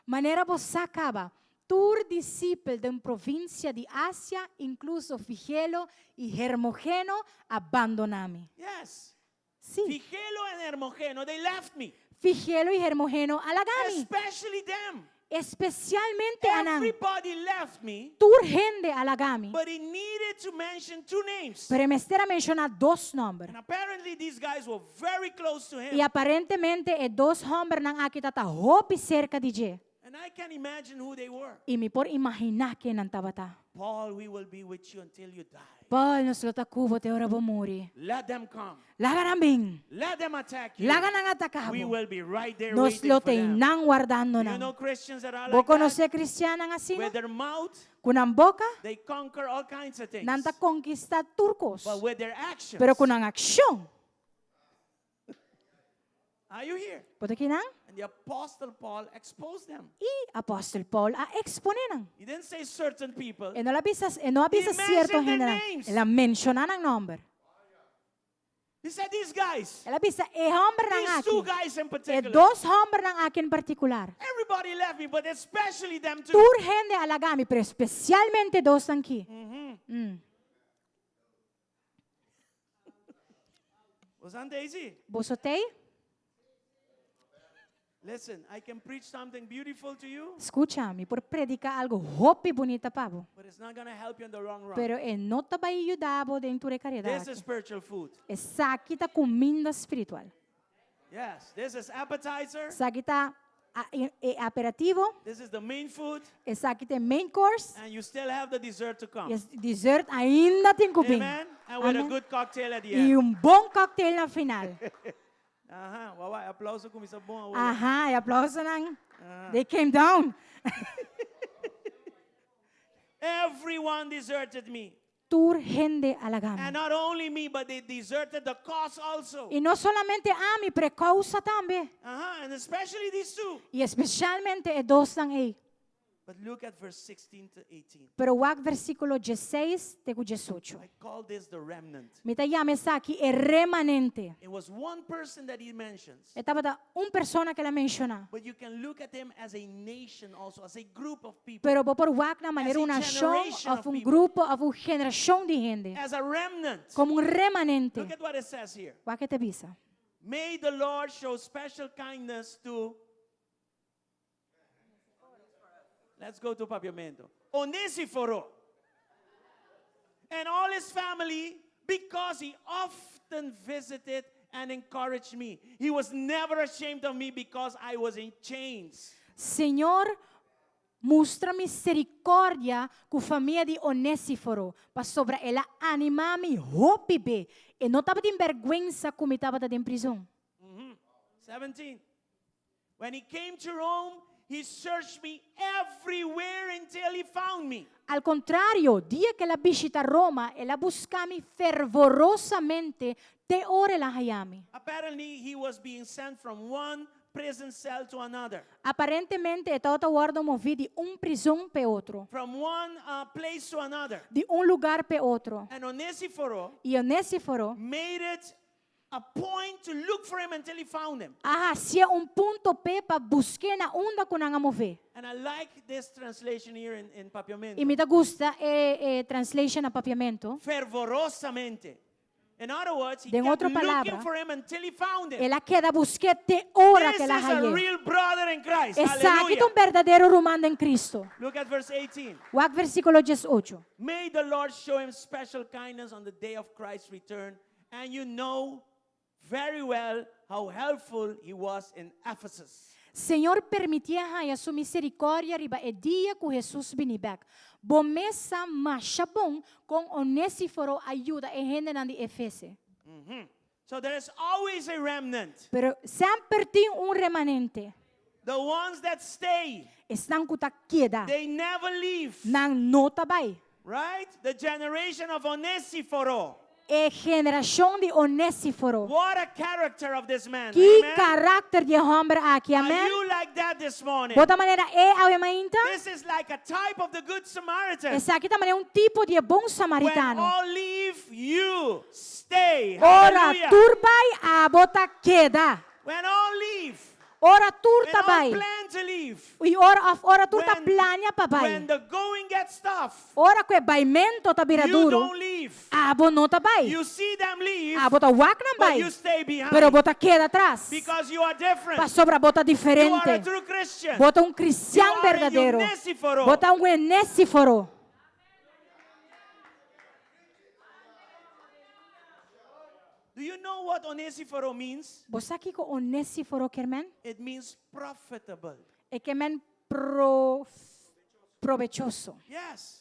Manera bo sa kaba, tur disipel den provinsia di Asia, inkluso Figelo i Hermogeno, a bandoná mi. Yes. Sí. Figelo and Hermogeno, they left me. Figelo i Hermogeno a laga mi. Especially them. Espesialmente anan. Everybody left me, Tur hende a laga mi. but he needed to mention two names. Pero e mester a menshoná dos nòmber. And apparently these guys were very close to I him. aparentemente e dos hòmbernan aki ta ta hopi serka di dje. And I can imagine who they were. I mi por imaginá ken nan tabata. Paul, we will be with you until you die. Paul, nos lo ta ku bo te ora bo muri. Let them come. Laga nan bin. Let them attack you. Laga nan ataká We bo. will be right there Nos waiting lo for tei them. nan wardando Do you nan. know Christians that are Bo like that? konosé kristiannan asina? With their mouth, Ku nan boka, they conquer all kinds of things. nan ta konkistá tur kos. But with their actions, Pero ku nan akshon. are you here? Bo ta kinan? And the Apostle Paul exposed them. I Apòstel Paul a eksponé nan. He didn't say certain people. E no la bisa, e no a bisa He sierto mentioned their hendenan. names. El a menshoná nan nòmber. He said these guys. El a bisa e hòmbernan These two aki. guys in E particular. dos hòmbernan aki en partikular. Everybody left me, but especially them two. Tur hende a laga mi, pero espesialmente dos aki. Was Aunt Daisy? Boso tei? Listen, I can preach something beautiful to you, Skucha, mi por prediká algu hopi bunita pa bo. but it's not going to help you in the long run. Pero e no ta bai yuda bo den tur e kareda This aki. is spiritual food. Esaki ta kuminda spiritual. Yes, this is appetizer. Esaki ta e, e aperitivo, This is the main food, esaki ta e main course, and you still have the dessert to come. i e dessert ainda tin ku bin. Amen. And with a Amen. good cocktail at the I end. un bon cocktail na final. Aha, wawa, aplauso kuminsá bon awor. Aha, e aplausonan. They came down. Everyone deserted me. Tur hende a laga mi. And not only me, but they deserted the cause also. I no solamente ami, pero e kousa tambe. Aha, and especially these two. I espesialmente e dosnan ei. But look at verse 16 to 18. Pero wak versíkulo 16 te ku 18. I call this the remnant. Mi ta yama esaki e remanente. It was one person that he mentions. E tabata un persona ku el a menshoná. But you can look at him as a nation also, as a group of people, Pero bo por wak nan manera As a un nashon generation òf of un people. grupo òf un generashon di hende. as a remnant. Komo un remanente. Look at what it says here. Wak e ta bisa. May the Lord show special kindness to. Let's go to Papiamento. Onesiforo and all his family because he often visited and encouraged me. He was never ashamed of me because I was in chains. Señor, mustra miserikòrdia ku famia di Onesiforo, pasobra el a animá mi hopi be. E no tabatin bèrgwensa ku mi tabata den prizon. 17. When he came to Rome, he searched me everywhere until he found me. Al kontrario, dia ku el a bishitá Roma, el a buska mi fervorosamente te ora el a haña mi. Apparently, he was being sent from one prison cell to another, Aparentemente, e tabata wòrdu moví di un prizon pa otro, from one uh, place to another. di un lugá pa otro. And Onesiforo I Onesiforo made it a point to look for him until he found him. a hasié un punto p'e pa busk'é na unda ku nan a move. And I like this translation here in, in Papiamento. I mi ta gusta e, e translation na Papiamento. Fervorosamente. In other words, he Den kept otro palabra, looking for him until he found him. El a keda busk'é te ora This ku el a is a hañ'é. real brother in Christ. Esaki ta Hallelujah. un berdadero ruman den Cristo. Look at verse 18. Wak versíkulo 18. May the Lord show him special kindness on the day of Christ's return. And you know very well how helpful he was in Ephesus. Señor permitié haña su miserikòrdia riba e dia ku Hesus bini bèk. Bo mes sa masha bon kon Onesiforo a yuda e hendenan di Efese. So there is always a remnant. Pero semper tin un remanente. The ones that stay, Esnan ku ta keda. they never leave. Nan no ta bai. Right? The generation of Onesiforo. E generashon di Onesiforo. What a character of this man. Ki Amen. karakter di e hòmber aki, Are amèn? you like that this morning? Bo ta manera e awe mainta? This is like a type of the good Samaritan. Esaki ta manera un tipo di e bon When samaritano. all leave, you stay. Ora Hallelujah. tur bai, abo ta keda. When all leave, Ora tur when ta all bai. plan to leave, I ora of ora tur ta when, plania pa bai. when the going gets tough, Ora ku e baimento ta bira you duru, don't leave. abo no ta bai. You see them leave, Abo ta wak nan but bai. you stay behind Pero bo ta keda atras. because you are different. Pasobra bo ta You are a diferente. true Christian. Bo ta un cristian You are a berdadero. Onesiforo. Bo ta un Onesiforo. Do you know what Onesiforo means? Bo sa kiko Onesiforo ke men? It means profitable. E ke men pro probechoso. Yes.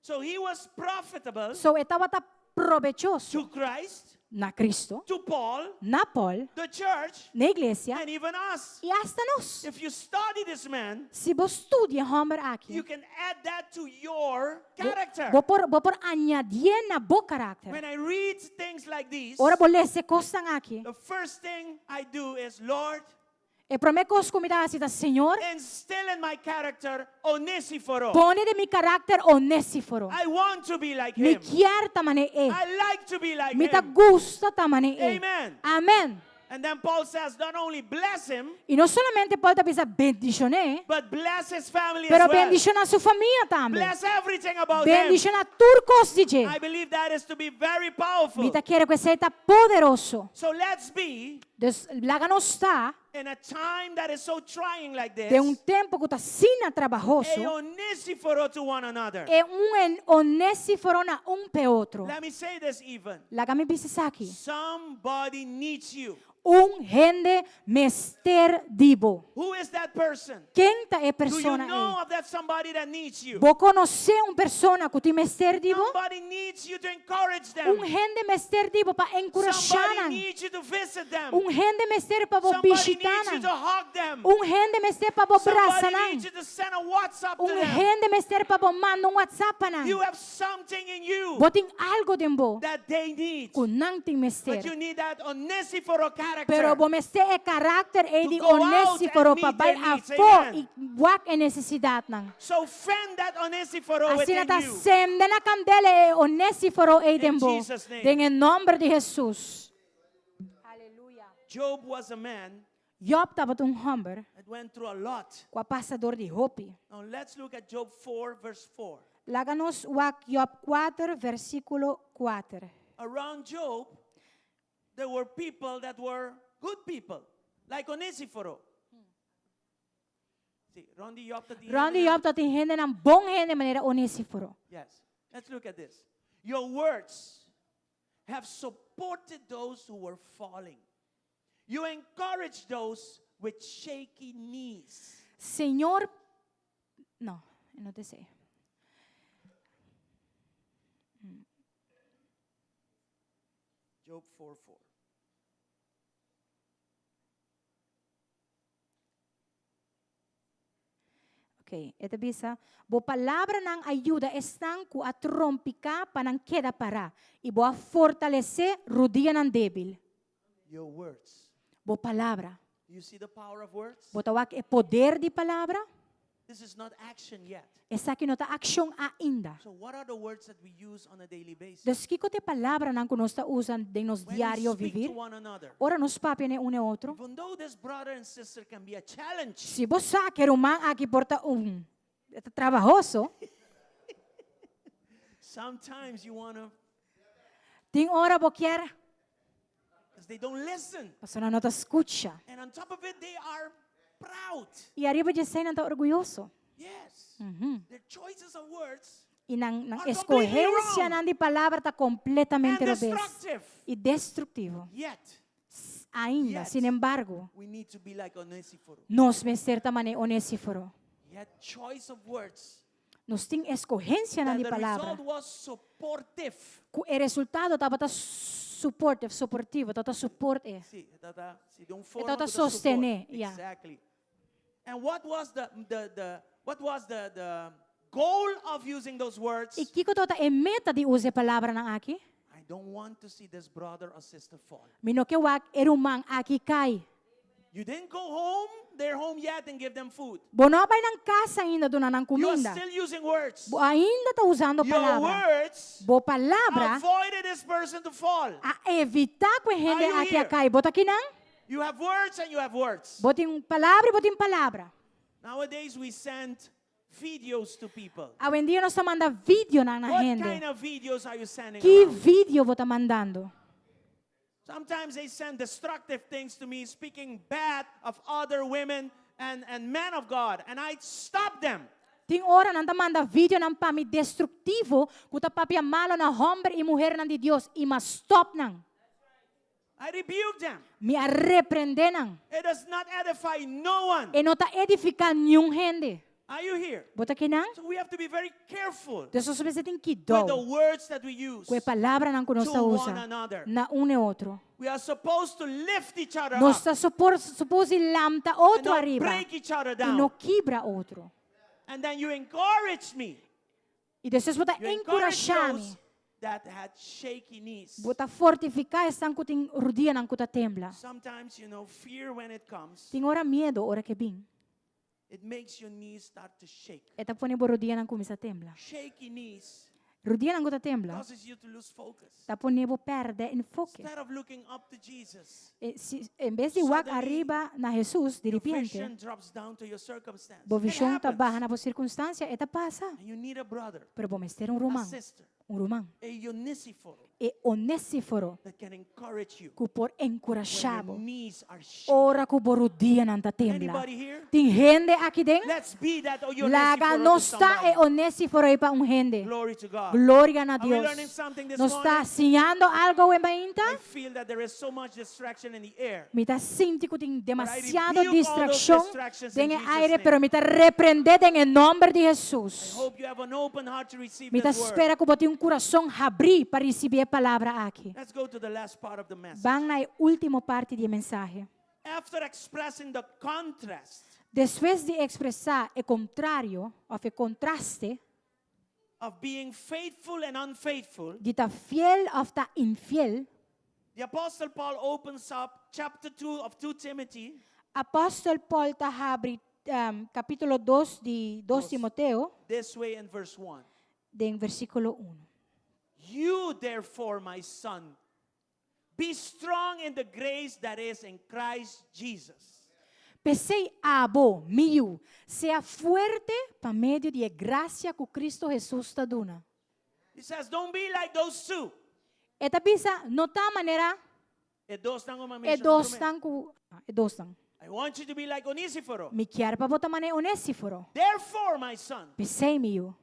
So he was profitable So e tabata probechoso to Christ, na Cristo, to Paul, na Paul, the church, na iglesia and even us. i asta nos. If you study this man, Si bo studia e hòmber aki, you can add that to your character. bo por bo por añadié na bo karakter. When I read things like these, Ora bo lesa e kosnan aki. the first thing I do is, Lord, E promé kos ku mi ta hasi ta, Señor, instill in my character Onesiforo. pone den mi karakter Onesiforo. I want to be like Mi him. kier ta manera e. I like to be like Mi ta him. gusta ta manera e. Amen. Amen. And then Paul says, not only bless him, I no solamente Paul ta bisa bendishon'é, but bless his family pero as well. bendishoná su famia tambe. Bless everything about him. Bendishoná tur kos di dje. I believe that is to be very powerful. Mi ta kere ku esei ta poderoso. So let's be Dus laga nos ta in a time that is so trying like this, den un tempu ku ta asina a trabahoso, onesiforo to one another. e un onesiforo na un pe otro. Let me say this even. Laga mi bisa esaki. Somebody needs you. Un hende mester di bo. Who is that person? Ken ta e Do you persona know ei? of that somebody that needs you? Bo konosé un persona ku tin mester di bo? Somebody needs you to encourage them. Un hende mester di bo pa enkurashá Somebody nan. needs you to visit them. Un Un hende mester pa bo Somebody bishitá needs you nan. to hug them. Un hende mester pa bo brasa Somebody nan. needs you to send a WhatsApp to Un them. hende mester pa bo manda un WhatsApp pa nan. You have something in you Bo tin algu den bo that they need. ku nan tin But mester. you need that Onesiforo character. Pero bo mester e karakter ei To di go out Onesiforo and pa meet bai their needs. afó Amen. i wak e nesesidatnan. So fan that Onesiforo Asina within ta you. sende na kandela e Onesiforo ei den In bo. Jesus' name. Den e nòmber di Hesus. Aleluya. Job was a man Job tabata un hòmber that went through a lot. ku a pasa dor di hopi. Now let's look at Job 4, verse 4. Laga nos wak Job 4, versíkulo 4. Around Job, there were people that were good people, like Onesiforo. Si, rònt di Job tabatin Rònt di hendenan- Job tabatin hendenan bon hende manera Onesiforo. Yes. Let's look at this. Your words have supported those who were falling. You encourage those with shaky knees. Señor, no, no ta esei. Job 4 4. Ok, e ta bisa, bo palabranan a yuda esnan ku a trompiká pa nan keda pará, i bo a fortalesé rudianan débil. Your words. Bo palabra. You see the power of words? Bo ta wak e poder di palabra? This is not action yet. Esaki no ta akshon ainda. So what are the words that we use on a daily basis? Dus kiko ta e palabranan ku nos ta usa den nos When we diario speak vivir? to one another. Ora nos papia ne un e otro. Even though this brother and sister can be a challenge. Si bo sa ku e ruman aki por ta un ta trabahoso. Sometimes you want to Tin ora bo kier. Because they don't listen. Pasobra nan no ta skucha. And on top of it, they are proud. I ariba di esei nan ta orguyoso. Yes. Their choices of words I nan nan are completely wrong. eskohensianan di palabra ta kompletamente And robes. destructive. I destruktivo. Yet, Ainda, Yet, sin embargo, we need to be like Onesiforo. nos mester ta manera Onesiforo. He had choice of words. Nos tin eskohensianan That di the palabra. result was supportive. Ku e resultado tabata supportive, soportivo, tabata support e. Si, tabata, si, di un forma tabata ku ta support. sostené, ya. Exactly. And what was the, the, the, what was the, the goal of using those words? I kiko tabata e meta di usa e palabranan aki? I don't want to see this brother or sister fall. Mi no ke wak e ruman aki kai. You didn't go home, they're home yet and give them food. Bo no a bai nan kas ainda duna nan You are kuminda. still using words. Bo ainda ta usando Your palabra. words Bo palabra avoided this person to fall. a evitá ku e hende Are you aki a here? kai. Bo ta akinan? You have words and you have words. Bo tin palabra i bo tin palabra. Nowadays we send videos to people. Awendia nos ta manda videonan na What hende. kind of videos are you sending Ki around? video bo ta mandando? Sometimes they send destructive things to me, speaking bad of other women and, and men of God, and I stop them. Tin ora nan ta manda videonan pa mi destruktivo ku ta papia malo na hòmber i muhernan di Dios i m'a stòp nan. I rebuke them. Mi a reprendé nan. It does not edify no one. E no ta edifiká niun hende. Are you here? Bo ta kinan? So we have to be very careful Dus nos mester tin with the kidou words that we use ku e palabranan ku nos to ta one usa another. na un e otro. We are supposed to lift each other Nos up ta supor, supos di lamta and otro not ariba break each other i down. no kibra otro. And then you encourage me. I despues bo ta You encourage enkurashá mi. those that had shaky knees. Bo ta fortifiká esnan ku tin rudianan ku ta tembla. Sometimes, you know, fear when it comes, Tin ora miedo ora ke bin. it makes your knees start to shake. E ta pone bo rudianan kuminsá tembla. Shaky knees Rudianan ku ta tembla causes you to lose focus. ta pone bo pèrdè enfoke. Instead of looking up to Jesus, E, si, en bes di wak suddenly ariba na Hesus, di your repente, vision drops down to your circumstance. bo It vision ta happens. baha na bo sirkunstansia, e ta pasa. And you need a brother, Pero bo mester un a ruman, sister, un ruman, a Onesiforo e Onesiforo that can encourage you ku por when enkurashá your bo knees are shaking. ora ku bo rudianan ta tembla. Anybody here? Tin hende aki den? Let's be that Laga Onesiforo to nos ta e somebody. Onesiforo ei pa un hende. Glory to God. Gloria na Are we Dios. learning something this Nos ta morning? siñando algo awe mainta? I feel that there is so much distraction in the air. Mi ta sinti ku tin But I demasiado rebuke all those distraccion distractions in den e Jesus' aire, name. pero mi ta reprende den e nomber di I Jesus. hope you have an open heart to receive Mi ta this word. spera ku bo tin un kurason habrí pa risibí e palabra aki. Let's go to the last part of the message. Ban na e último parti di e mensahe. After expressing the contrast Despues di ekspresá e kontrario òf e kontraste of being faithful and unfaithful, di ta fiel òf ta infiel, the Apostle Paul opens up chapter 2 of 2 Timothy Apòstel Paul ta habri kapítulo dos di dos Timoteo this way in verse 1. den versíkulo unu. You, therefore, my son, be strong in the grace that is in Christ Jesus. P'esei abo, mi yu, sea fuerte pa medio di e grasia ku Kristu Hesus ta duna. He says, Don't be like those two. E ta bisa, No ta manera E dosnan ku mi a e menshoná promé. dosnan ku e dosnan. I want you to be like Onísiforo. Mi kier pa bo ta manera Onésiforo. Therefore, my son. P'esei, mi yu.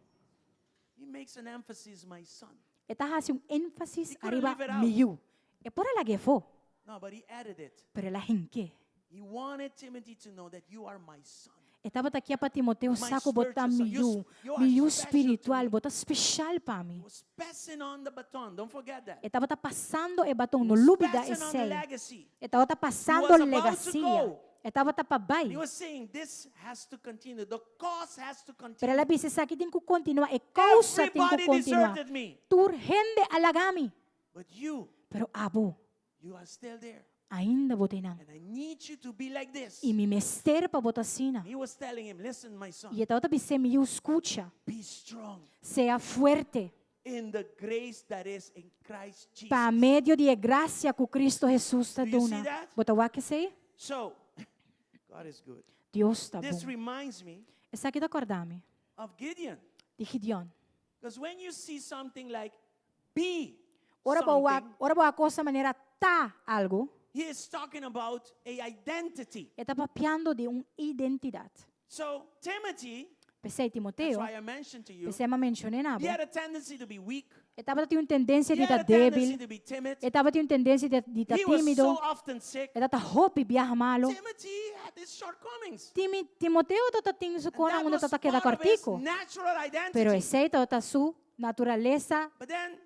He makes an emphasis, my son. E ta hasi un énfasis He couldn't ariba leave it out. mi yu. E por a lag'é afó, No, but he added it. pero el a hink'é. He wanted Timothy to know that you are my son. E tabata kia pa Timoteo My sa ku bo ta spiritual mi son. You yu, you are mi yu special to spiritual, me. bo ta speshal pa mi. He was passing on the baton. Don't forget that. E tabata pasando e baton, He no was lubida passing on the esei. legacy. E tabata pasando was about to legasia. go. E tabata pa bai. He was saying this has to continue. The cause has to Pero el continue. a bisa esaki tin ku kontinuá, e kousa tin ku Everybody kontinuá. deserted me. Tur hende a laga mi. But you, Pero abo, you are still there. ainda bo ta einan. And I need you to be like this. I mi mester pa bo ta asina. He was telling him, listen, my son, I e tabata bis'é, Mi yu, skucha. be strong Sea fuerte in the grace that is in Christ Jesus. pa medio di e grasia ku Cristo Hesus ta Do you see duna. that? Bo ta wak esei? So, God is good. Dios ta This bon. reminds me Esaki ta kòrda mi of Gideon. di Gideon. Because when you see something like be Ora bo wak, something, ora bo wak cosa manera ta algo, he is talking about a identity. e ta papiando di un identidat. So Timothy, P'esei that's Timoteo, why I mentioned to you, p'esei m'a menshoné na he bo, had a tendency to be weak. e tabatin un tendensia He di had ta a tendency débil, to be timid. e tabatin un tendensia di di ta He was so tímido, often sick. e tabata hopi biaha malo. Timothy had his shortcomings. Timi, Timoteo tabatin su And kona that unda was tabata keda part of his kòrtiku, natural pero identity. esei tabata su naturalesa But then,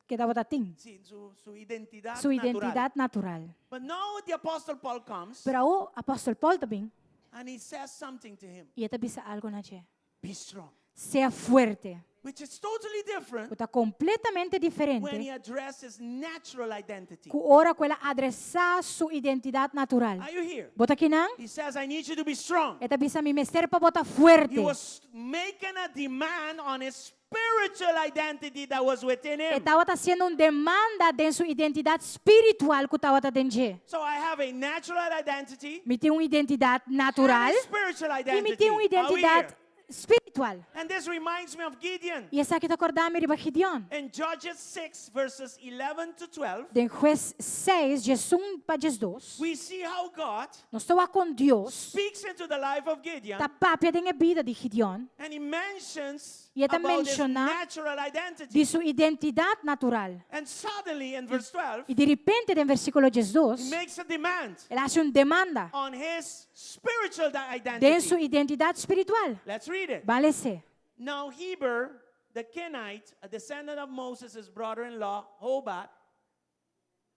ke tabata tin, sí, su, su identidad su natural. identidat natural. But now the Apostle Paul comes Pero awor Apòstel Paul ta bin and he says something to him. i e ta bisa algu na dje. Be strong. Sea fuerte. Which is totally different Ku ta kompletamente when he diferente addresses natural identity. ku ora ku el a adresá su identidat natural. Are you here? Bo ta kinan? He says, I need you to be strong. E ta bisa mi mester pa bo ta He fuerte. was making a demand on his spiritual identity that was within E him. tabata hasiendo un demanda den su identidat spiritual ku tabata den dje. So I have a natural identity Mi tin un identidat and natural a spiritual i mi identity. tin un Are we identidat here? spiritual. And this reminds me of Gideon. I esaki ta kòrda mi riba Gideon. In Judges 6, verses 11 to 12, Den Hues 6, diesun pa diesdos, we see how God nos ta wak kon Dios speaks into the life of Gideon ta papia den e bida di Gideon and he mentions I e ta about his menshoná natural identity. di su identidat natural. And suddenly in verse 12, I diripente den versíkulo he diesdos, makes a demand el a hasi un demanda on his spiritual den su identity. identidat spiritual. Let's read it. Ban lese. Now Heber, the Kenite, a descendant of Moses' brother-in-law, Hobab,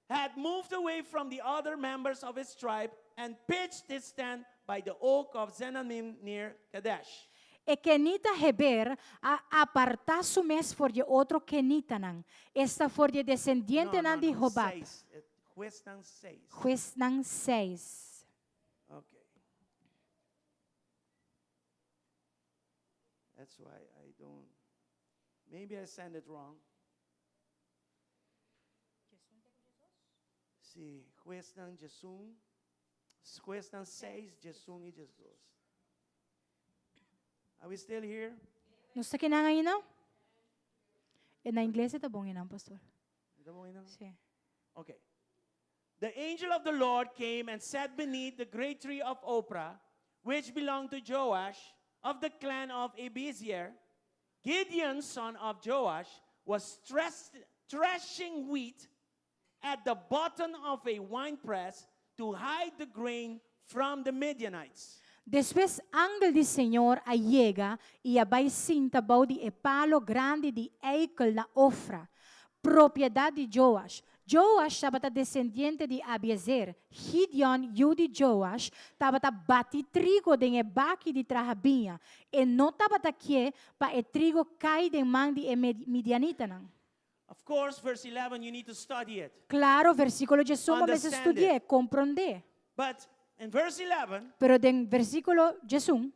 had moved away from the other members of his tribe and pitched his tent by the oak of Zenanim near Kadesh. E kenita Heber a apartá su mes for di e otro kenitanan, esta for di e No, no, desendientenan di no, Hobab. seis. Eh, Huesnan seis. Huesnan seis. Okay. That's why I don't. Maybe I sent it wrong. Sí, Huesnan Jesún, Huesnan 6, Jesún y Jesús. Are we still here? Nos ta kinan ainda? E na ingles e ta bon einan, pastor. Está bueno? Sí. Okay. The angel of the Lord came and sat beneath the great tree of Oprah, which belonged to Joash of the clan of Abiezer. Gideon, son of Joash, was threshing wheat at the bottom of a winepress to hide the grain from the Midianites. Despues angel di Señor a yega i a bai sinta bou di e palo grandi di eikel na Ofra, propiedat di Joash. Joash tabata desendiente di Abiezer. Gideon, yu di Joash, tabata bati trigo den e baki di traha biña. E no tabata ke pa e trigo kai den man di e midianitanan. Of course, verse 11, you need to study it. Klaro, versíkulo diesun bo mester Understand studi'é, it. komprondé. But in verse 11, Pero den versíkulo diesun,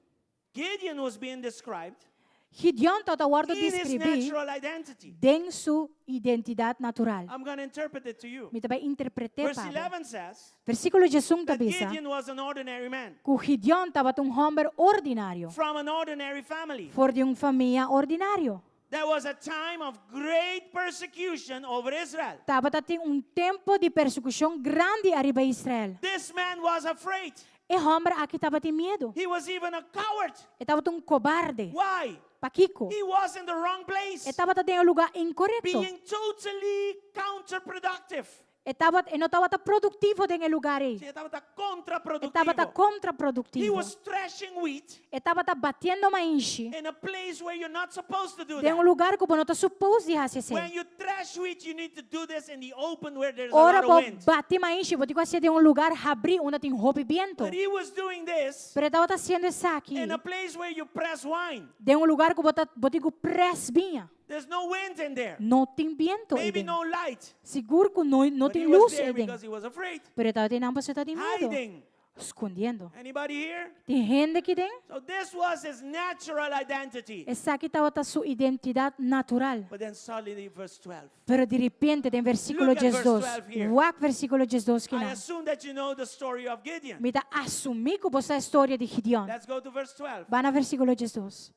Gideon was being described Gideon tabata wòrdu in his deskribí natural identity. den su identidat natural. I'm going to interpret it to you. Mi ta bai interpret'é Verse pa bo. 11 says Versíkulo diesun ta that bisa Gideon was an ordinary man ku Gideon tabata un hòmber ordinario, from an ordinary family. for di un famia ordinario. There was a time of great persecution over Israel. Tabata tin un tempu di persekushon grandi ariba Israel. This man was afraid. E hòmber aki tabatin miedu. He was even a coward. E tabata un kobarde. Why? Pakiko? He was in the wrong place. E tabata den e lugá inkorekto. Being totally counterproductive. E tabata, e no tabata produktivo den e lugar ei. Sí, e tabata E kontraproduktivo. tabata He kontraproduktivo. was threshing wheat E tabata batiendo mainshi in a place where you're not supposed to do den un that. lugar ku bo no ta supos di hasi When esei. you thresh wheat, you need to do this in the open where there's a Ora lot of bo wind. bati mainshi, bo tin ku hasié den un lugar habrí unda tin hopi biento. But he was doing this Pero e tabata hasiendo esaki in a place where you press wine. den un lugar ku bo ta bo tin ku près biña. There's no wind in there. No tin biento Maybe eden. no light. Sigur ku no no But he tin was lus there eden. because he was afraid. Pero e tabatin nan pasobra e tabatin miedu. Hiding. Skondiendo. Anybody here? Tin hende aki den? So this was his natural identity. Esaki tabata su identidat natural. But then suddenly verse 12. Pero di repente den versíkulo Look at verse diesdos, 12 here. wak versíkulo diesdos I kinan. assume that you know the story of Gideon. Mi ta asumí ku bo sa e storia di Gideon. Let's go to verse 12. Ban na versíkulo diesdos.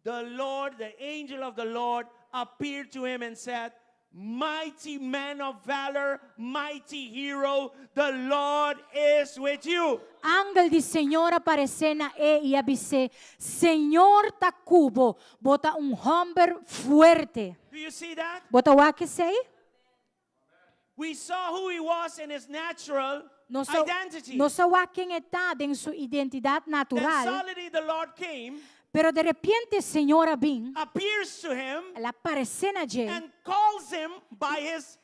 The Lord, the angel of the Lord, appeared to him and said, Mighty man of valor, mighty hero, the Lord is with you. Angel di Señor a paresé na e i a bis'é, Señor ta ku bo, bo ta un hòmber fuerte. Do you see that? Bo ta wak esei? We saw who he was in his natural Nos a, identity. nos a wak ken e ta den su identidat Then natural. suddenly the Lord came, Pero de repente Señor a bin, appears to him, el a paresé na dje and calls him by his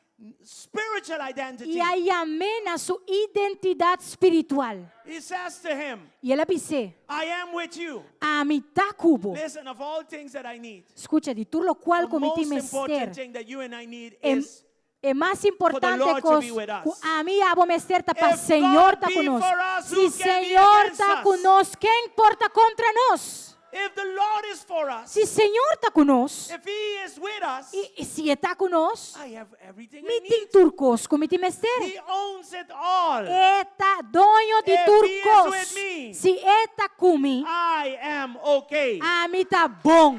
spiritual identity. i a yam'é na su identidat spiritual. He says to him, I el a bis'é, I am with you. Ami ta ku bo. Listen, of all things that I need, Skucha, di tur lokual the ku mi tin most important mester, thing that you and I need e, is e mas for the importante Lord to kos be with us. ku ami i abo mester ta pa If Señor God ta be ku nos. for us, Si who can be Señor against ta ku us? nos, ken por ta kontra nos? If the Lord is for us, Si Señor ta ku nos, if He is with us, i si E ta ku nos, I have everything I mi tin need. tur kos ku mi tin mester. He owns it all. E ta doño di If tur He is kos. with me, Si E ta ku mi, I am okay. ami ta bon.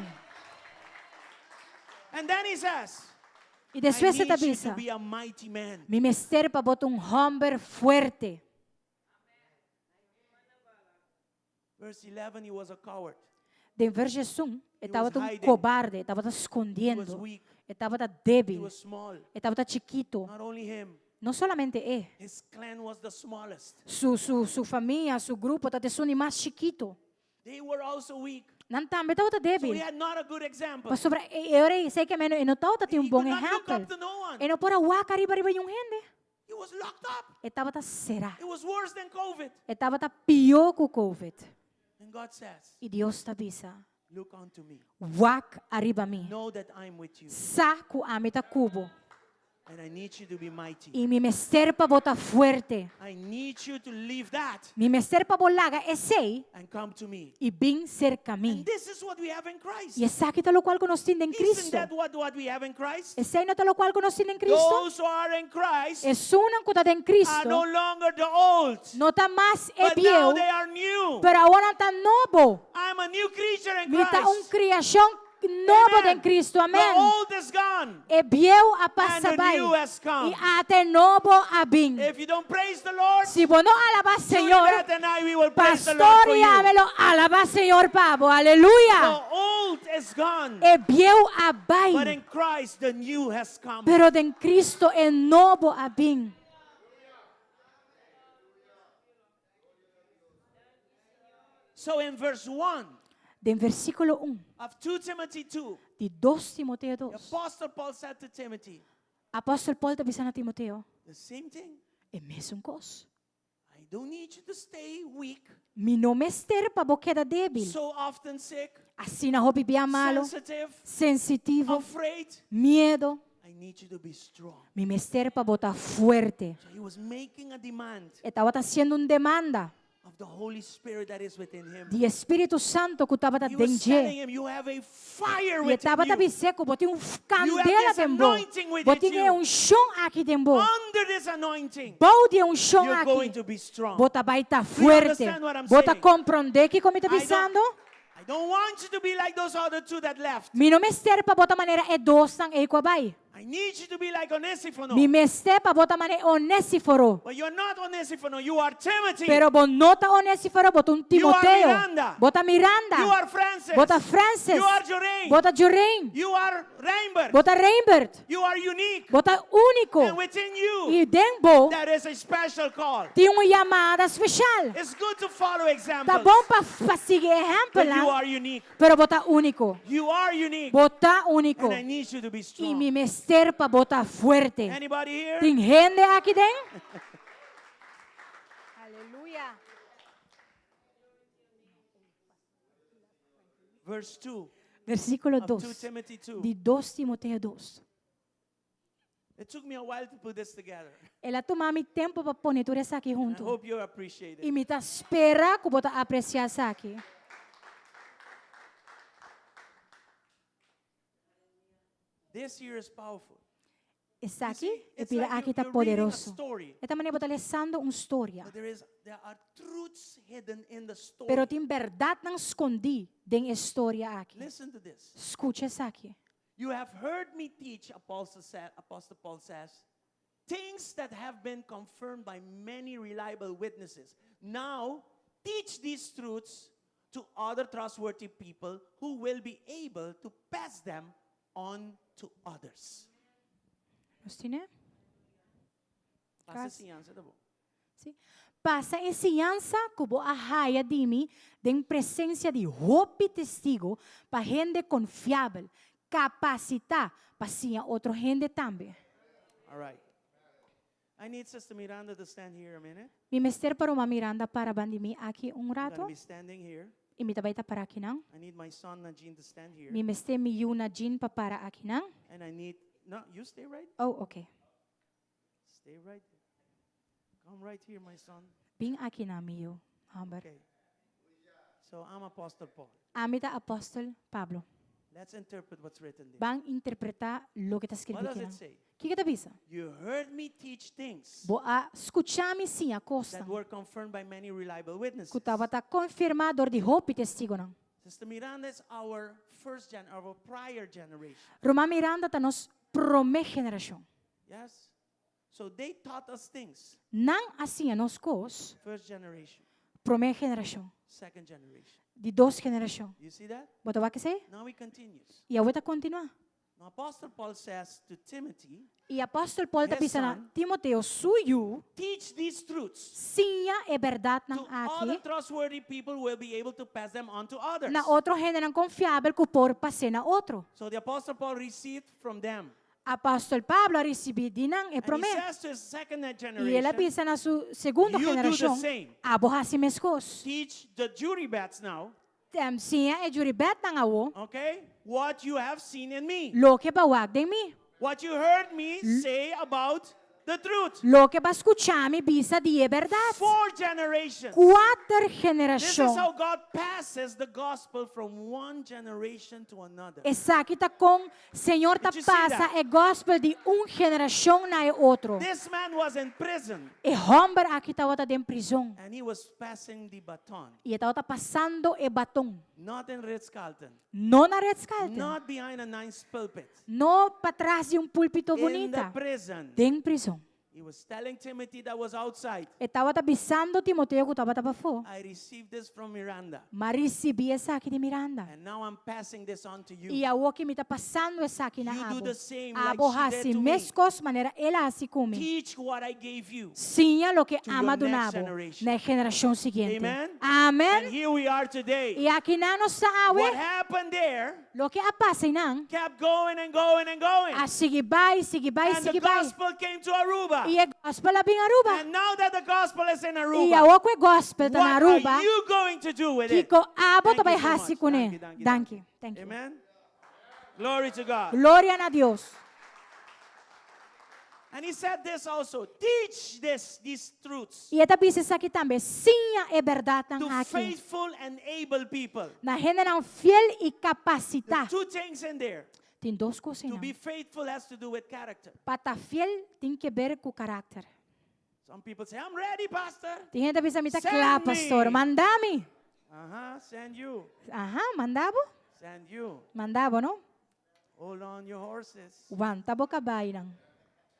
And then he says, I I despues e need ta you to bisa, be a mighty man. Mi mester pa bo ta un hòmber fuerte. Verse 11, he was a coward. Den vers 11, e He was tabata un hiding. kobarde, e tabata He was skondiendo, weak. e tabata He débil, was small. e tabata chikitu. Not only him, No solamente e, his clan was the smallest. su, su, su famia, su grupo tabata esun di mas chikitu. They were also weak. Nan tambe tabata So he débil. had not a good example. Pasobra e e ora ei, esei ke meno, e no tabata tin He un bon could not look ehèmpel. up to no one. E no por a wak ariba riba niun hende. He was locked up. E tabata será. It was worse than COVID. E tabata pió ku COVID. And God says, I Dios ta bisa, Look unto me. Wak ariba mi. Know that I'm with you. Sa ku ami ta ku bo. And I need you to be mighty. I mi mester pa bo ta fuerte. I need you to leave that Mi mester pa bo laga esei and come to me. i bin serka mi. And this is what we have in Christ. I esaki ta lokual ku nos tin den Isn't Cristo. that what, what we have in Christ? Esei no ta lokual ku nos tin den Cristo? Those who are in Christ Esunnan ku ta den are Cristo no longer the old, no ta mas e but now bieu, they are new. pero awor nan ta nobo. I'm a new creature in Mi ta un Christ. kriashon nobo Amen. den Cristo. The Amen. old is gone. E bieu a And pasa the bai new has come. i ata e nobo a bin. If you don't praise the Lord, Si bo no alabá Señor, Juliet and I, we will praise the Lord pastor for i you. ami lo alabá Señor pa bo. Aleluya. The old is gone, E bieu a but bai, in Christ the new has come. pero den Cristo e nobo a bin. So in verse 1 Den versíkulo 1 of 2 Timothy 2, di 2 Timoteo the 2, Apostle Paul said to Timothy, Apòstel Paul ta bisa na Timoteo, the same thing. E mesun kos. I don't need you to stay weak, Mi no mester pa bo keda débil. so often sick, Asina hopi bia malu, sensitive, sensitivo, afraid. miedu. I need you to be strong. Mi mester pa bo ta fuerte. So he was making a demand E tabata hasiendo un demanda of the Holy Spirit that is within him. di e Spiritu Santu ku tabata He den was dje. telling him, you have a fire I e within tabata you. bis'é ku bo tin un kandela this den bo. anointing within Bo tin e you. unshon aki den bo. Under this anointing, Bou di e unshon you're going aki, to be strong. bo ta bai ta you fuerte. understand what I'm Bo ta saying? komprondé kiko mi ta I don't- bisando? I don't want you to be like those other two that left. Mi no mester pa bo ta manera e dosnan ei ku a bai. I need you to be like Onesifono. Mi mester pa bo ta manera Onésiforo. But you're not Onesifono, you are Timothy. Pero bo no ta Onésiforo, bo ta un You are Timoteo. Miranda. Bo ta Miranda. You are Francis. Bo ta Francis. You are Jorain. Bo ta Jorain. You are Reinbert. Bo ta Reinbert. You are unique. Bo ta úniko. And within you, I den bo there is a special call. tin un yamada spesial. It's good to follow Ta examples. bon pa pa sigui But you ehèmpelnan, are unique. pero bo ta úniko. You are unique. Bo ta úniko. And I need you to be I strong. mi mester pa bo ta fuerte. Anybody here? Tin hende aki den? Aleluya. Verse 2 Versíkulo of 2 2 Timothy 2. di 2 Timoteo 2. It took me a while to put this together. El a tuma mi tempu pa pone tur esaki I huntu. hope you appreciate I it. mi ta spera ku bo ta apresiá esaki. This year is powerful. Esaki, You see, e it's pida like aki you, ta you're reading a poderoso. story, E ta manera bo ta lesando un storia. but there is there are truths hidden in the story. Pero tin bèrdatnan skondí den e storia aki. Listen to this. Skucha esaki. You have heard me teach, Apostle, sa- Apostle Paul says, things that have been confirmed by many reliable witnesses. Now, teach these truths to other trustworthy people who will be able to pass them on to others. Nos tine? Pasa Cas- enseñanza, tá bom. Sí. Pasa enseñansa ku bo a haya di mi den presensia di hopi testigo pa hende konfiabel, kapasitá pa siña otro hende tambe. All right. I need Sister Miranda to stand here a minute. Mi mester pa Ruman Miranda para bandi mi aki un I'm rato going to be standing here. i mi ta bai ta para akinan. I need my son Najin to stand here. Mi mester mi yu Najin pa para akinan. And I need, no, you stay right. Oh, okay. Stay right there. Come right here, my son. Bin akinan mi yu. Hamber. Okay. So I'm Apostle Paul. Ami ta Apostel Pablo. Let's interpret what's written there. Ban interpretá loke ta skirbí What does it akinan. say? Kiko ta bisa? You heard me teach things Bo a skucha mi siña that kosnan were confirmed by many reliable witnesses. ku tabata konfirmá dor di hopi testigonan. Sister Miranda is our first gen, our prior generation. Ruman Miranda ta nos promé generashon. Yes? So they taught us things. Nan a siña nos kos, First generation, promé generashon, second generation. di dos generashon. You see that? Bo ta wak esei? Now he continues. I awor ta kontinuá. Now Apostle Paul says to Timothy, I Apòstel Paul ta His bisa na son. Timoteo, su yu, teach these truths siña e bèrdatnan to other aki trustworthy people who will be able to pass them on to others. na otro hendenan konfiabel ku por pas'é na otro. So the Apostle Paul received from them. Apòstel Pablo a risibí di nan e And he promé. says to his second I el a generation, bisa na su segundo You do the generashon, same. Abo hasi meskos. teach the Juribats now, Siña e Juribètnan awo okay, what you have seen in me, loke b'a wak den mi. what you heard me say about the truth. Loke b'a skucha mi bisa di e bèrdat. Four generations. Kuater This is generashon. how God passes the gospel from one generation to another. Esaki ta kon Señor ta Did you see pasa that? e gospel di un generashon na e otro. This man was in prison E hòmber aki tabata den prizon and he was passing the baton, i e tabata pasando e baton. not in Ritz Carlton, No na Ritz Carlton, not behind a nice pulpit. no patras di un púlpito In the bunita, prison, den prizon. he He was telling Timothy that was outside, E tabata bisando Timoteo ku tabata pafó. I received this from Miranda. M'a risibí esaki di Miranda. And now I'm passing this on to you. I awor ku mi ta pasando esaki na You do abo. the same like Abo she did hasi to me. meskos manera el a hasi ku mi. Teach what I gave you. Siña loke To your ami a next duna bo generation. na e generashon siguiente. Amen. Amen. And here we are today. I aki nan nos ta awe. What happened there Loke a pasa einan kept going and going and going. a sigui bai, sigui bai, And the sigui bai. gospel came to Aruba. I e gospel a bin Aruba. And now that the gospel is in I Aruba, awor ku e gospel ta na what Aruba, are you going to do with it? Kiko abo Thank ta bai you so hasi much. kuné. Danki, danki, Danki. Thank you. Amen. Glory to God. Gloria na Dios. And he said this also. Teach this, these truths I e ta bisa esaki tambe, siña e bèrdatnan to aki. faithful and able people. Na hendenan fiel i kapasitá. Two things in there. Tin dos kos To be einan. faithful has to do with character. Pa ta fiel tin ke ber ku karakter. Some people say, I'm ready, pastor. Tin hende ta bisa, mi ta Send kla, me. pastor. Manda mi. Uh-huh, send you. Aha, manda bo. Send you. Manda bo, no? Hold on your horses. Wanta bo kabainan.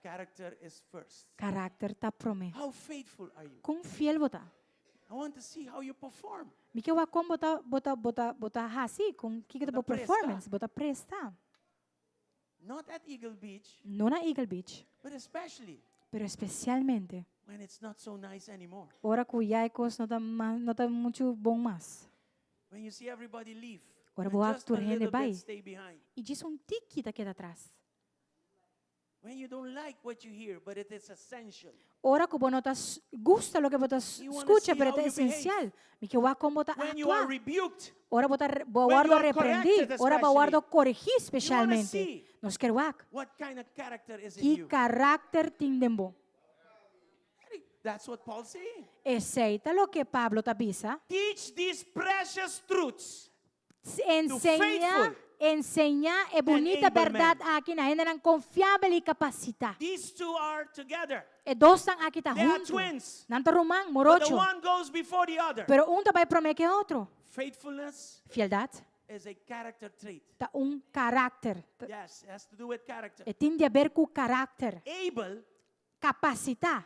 Character is first. Karakter ta promé. How faithful are you? Kon fiel bo ta? I want to see how you perform. Mi ke wak kon bo ta bo ta bo ta bo ta hasi, kon kiko ta Bo bo ta presta. performance, bo ta presta. Not at Eagle Beach, No na Eagle Beach, but especially pero espesialmente when it's not so nice anymore. ora ku ya e kos no ta mas, no ta muchu bon mas. When you see everybody leave, Ora and bo wak just tur a hende little bit bai. stay behind. I djis un tiki ta keda atras. When you don't like what you hear, but it is essential. Ora ku bo no ta gusta loke bo ta You wanna skucha, see pero how ta you behave. esensial. Mi ke wak kon bo ta When you are aktua. rebuked, Ora bo ta bo When you wòrdu are reprendí, corrected ora bo especially. wòrdu koregí You wanna spesialmente. see Nos kier wak what kind of character is in ki you. karakter tin den bo. That's what Paul's saying. Esei ta loke Pablo ta bisa. Teach these precious truths. Enseñá, faithful enseñá e bunita able bèrdat men. aki na hendenan konfiabel i kapasitá. These two are together. E dosnan aki ta They are huntu. twins. Nan ta ruman, But the morocho. one goes before the other. Pero un ta bai promé ku e otro. Faithfulness Fieldat is a character trait. ta un karakter. Yes, it has to do with character. E tin di aber ku karakter. Able Kapasitá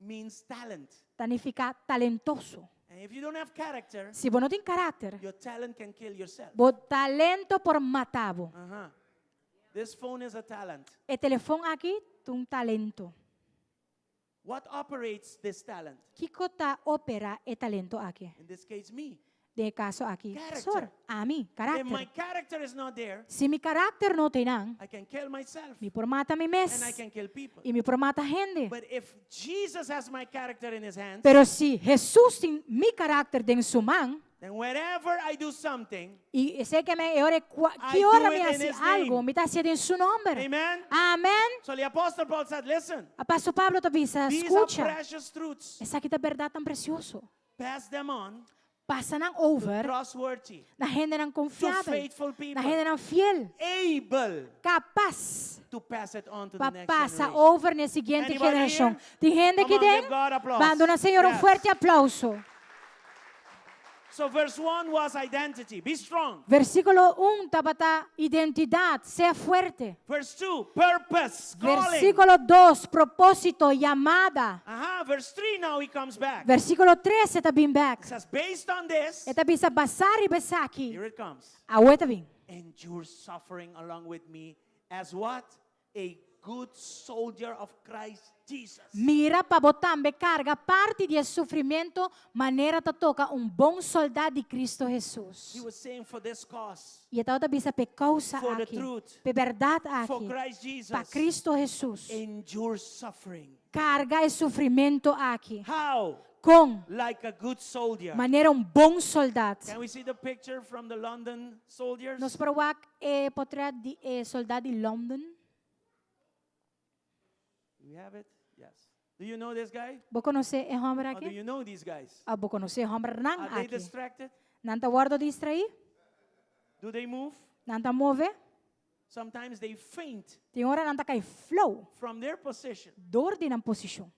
means talent. ta nifiká talentoso. And if you don't have character, Si bo no tin karakter, your talent can kill yourself. bo talento por mata bo. This phone is a talent. E telefòn aki ta un talento. What operates this talent? Kiko ta operá e talento aki? In this case, me. Den e kaso aki, Character. pastor, ami, If my karakter. character is not there, Si mi karakter no ta einan, I can kill myself mi por mata mi and I mes can kill people. i mi por mata hende. But if Jesus has my character in his hands, Pero si Hesus tin mi karakter den su man, then whenever I do something, i esei ke men e ora I ki do ora it mi in hasi his algu, name. mi ta hasié den su nòmber. Amen. Amèn. So the Apostle Paul said, listen, Apòstel Pablo ta bisa, these are skucha, precious truths. esaki ta bèrdat tan presioso. Pass them on Pasa nan to over trustworthy, na hendenan to konfiabel, faithful na people, hendenan fiel, able kapas to pass it on to pa the next pasa generation. over na e siguiente Anybody generashon. here? Tin hende Come aki on, den? give God applause. Ban duna Señor un Yes. fuerte aplauso. So verse 1 was identity. Be strong. Versíkulo un tabata identidat, sea fuerte. Verse 2, purpose, calling. Versíkulo dos, propósito, yamada. Aha, verse 3 now he comes back. Versíkulo tres e ta bin bèk. It says, based on this, E ta bisa basá riba esaki. here it comes. Awor e ta bin. Endure suffering along with me as what? A good soldier of Christ Jesus. Mira pa bo tambe karga parti di e sufrimentu manera ta toka un bon soldá di Kristu Hesus. He was saying for this cause, I e tabata bisa p'e kousa For the aki, truth. p'e bèrdat for aki, Christ Jesus, pa Kristu Hesus. endure suffering. Karga e sufrimentu aki. How? Kon Like a good soldier. manera un bon soldá. Can we see the picture from the London soldiers? Nos por wak e potrèt di e soldá di London. Do we have it? Yes. Do you know this guy? Bo konosé e hòmber Or do aki? you know these guys? Ah, bo konosé e hòmbernan Are they aki? distracted? Nan ta wòrdu distraí? Do they move? Nan ta move? Sometimes they faint Tin ora nan ta kai flou from their position. dor di nan posishon.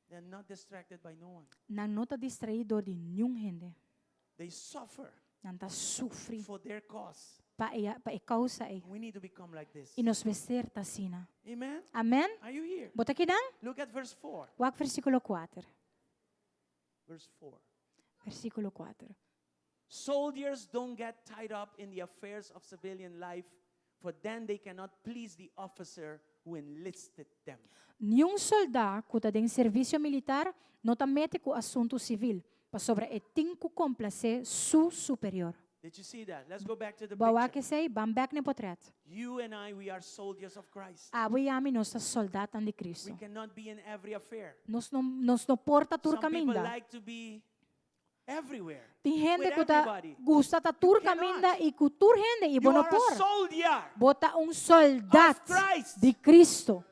They're not distracted by no one. Nan no ta distraí dor di niun hende. They suffer Nan ta sufri for their cause. Pa e, pa e causa ei. We need to become like this. Y nos mester ta asina. Amen? Amen? Are you here? Bo ta akinan? Look at verse 4. Wak versiculo 4. Verse 4. Versiculo 4. Soldiers don't get tied up in the affairs of civilian life, for then they cannot please the officer who enlisted them. Niun soldá ku ta den servisio militar no ta mete ku asuntu sivil, pasobra e tin ku komplasé su superior. Did you see that? Let's go back to the Bo a wak picture. esei? Ban bèk n'e potrèt. You and I, we are soldiers of Christ. Abo i ami nos ta sòldatnan di We Kristu. cannot be in every affair. Nos no nos no por ta tur Some people kaminda. like to be everywhere. Tin hende with ku ta everybody. gusta ta tur cannot. kaminda i ku tur hende i bo You no are a por. soldier. Bo ta un sòldat Of Christ. di Kristu.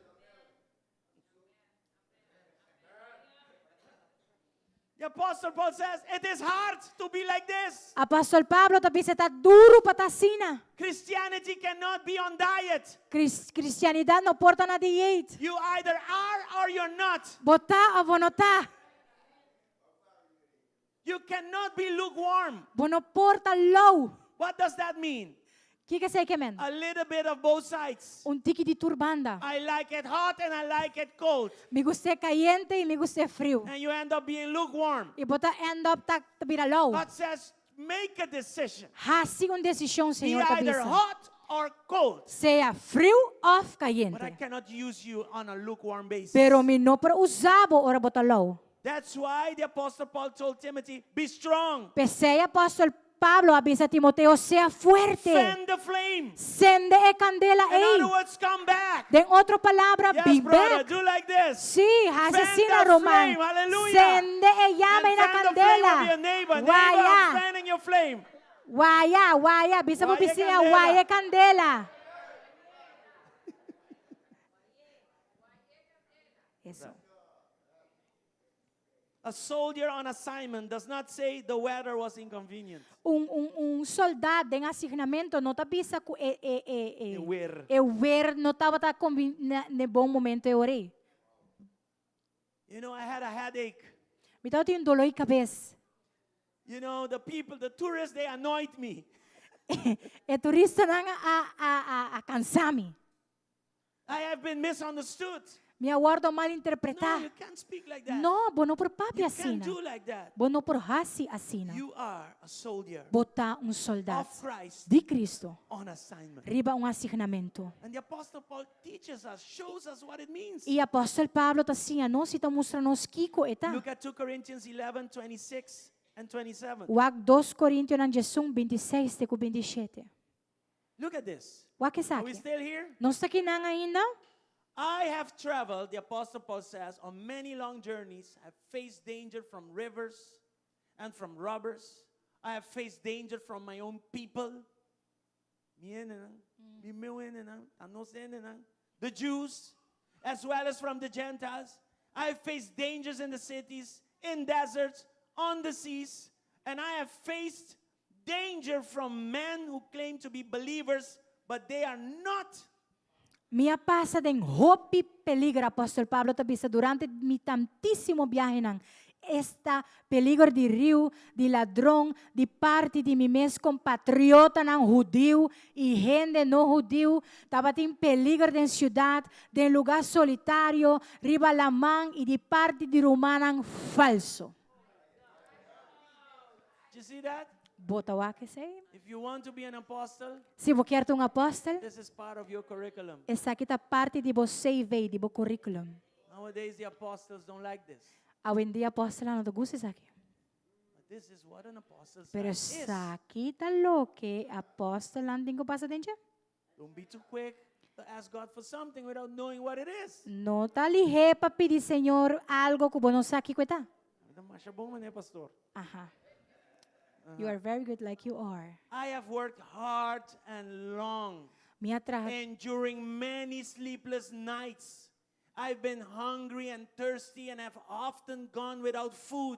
The Apostle Paul says, it is hard to be like this. Apòstel Pablo ta bisa ta duru pa ta asina. Christianity cannot be on diet. Kris, kristianidat no por ta na dieet. You either are or you're not. Bo ta òf bo no ta. You cannot be lukewarm. Bo no por ta lou. What does that mean? Kiko esei ke men? A little bit of both sides. Un tiki di tur banda. I like it hot and I like it cold. Mi gust'é kayente i mi gust'é friu. And you end up being lukewarm. I bo ta end up ta bira lou. God says, make a decision. Hasi un desishon, Be Señor ta either bisa. hot or cold. Sea friu òf But I kayente. cannot use you on a lukewarm basis. Pero mi no por usa bo ora bo ta lou. That's why the Apostle Paul told Timothy, be strong. P'esei apòstel Pablo a bisa Timoteo, Sea fuerte. Fan the flame. Sende e kandela In ei. other words, come back. Den otro palabra, Yes, bin brother, bèk. do like this. Sí, hasi Fan asina, the ruman. flame, hallelujah. Sende e llama And i na fan the flame kandela. of your neighbor. Neighbor, I'm Waya, fanning your flame. waya, waya. Bisa bo Waya bisiña, kandela. waya kandela. Eso. A soldier on assignment does not say the weather was inconvenient. Un, un, un soldá den asignamentu no ta bisa ku e, e, e, e, E wer. e wer no tabata konvi, na, ne bon momento e ora ei. You know, I had a headache. Mi tabatin un doló di kabes. You know, the people, the tourists, they annoyed me. E turistanan a, a, a, a kansa mi. I have been misunderstood. Mi a wòrdu malinterpretá. No, you can't speak like that. No, bo no por papia You can't asina. do like that. Bo no por hasi asina. You are a soldier Bo ta un soldad of Christ di Cristo on assignment. riba un asignamentu. And the Apostle Paul teaches us, shows us what it means. I Apòstel Pablo ta siña nos i ta mustra nos kiko e ta. Look at 2 Corinthians 11, 26 and 27. Wak 2 Korintionan 11, 26 te ku 27. Look at this. Wak Are we esaki. still here? Nos ta kinan ainda? I have traveled, the Apostle Paul says, on many long journeys, have faced danger from rivers and from robbers. I have faced danger from my own people. Mi hendenan, mi meu hendenan, ta nos hendenan. The Jews, as well as from the Gentiles. I have faced dangers in the cities, in deserts, on the seas, and I have faced danger from men who claim to be believers, but they are not. Mi a pasa den hopi peligro, apòstel Pablo ta bisa, durante mi tantísimo biahenan. Esta peligro di riu, di ladron, di parti di mi mes kompatriotanan hudiu i hende no hudiu. Tabatin peligro den siudat, den lugá solitario, riba laman i di parti di rumannan falso. Did you see that? Bo ta wak esei? If you want to be an apostle, Si bo kier ta un apòstel, this is part of your curriculum. esaki ta parti di bo CV, di bo curriculum. Nowadays the apostles don't like this. Awendia apòstelnan no ta gusta esaki. But this is what an apostle's Pero life is. esaki ta loke apòstelnan tin ku pasa den dje. Don't be too quick to ask God for something without knowing what it is. No ta lihé pa pidi Señor algo ku bo no sa kiko e ta. Mi ta masha bon manera, pastor. Aha. You are very good like you are. I have worked hard and long, Mi a traha enduring many sleepless nights. I've been hungry and thirsty and have often gone without food.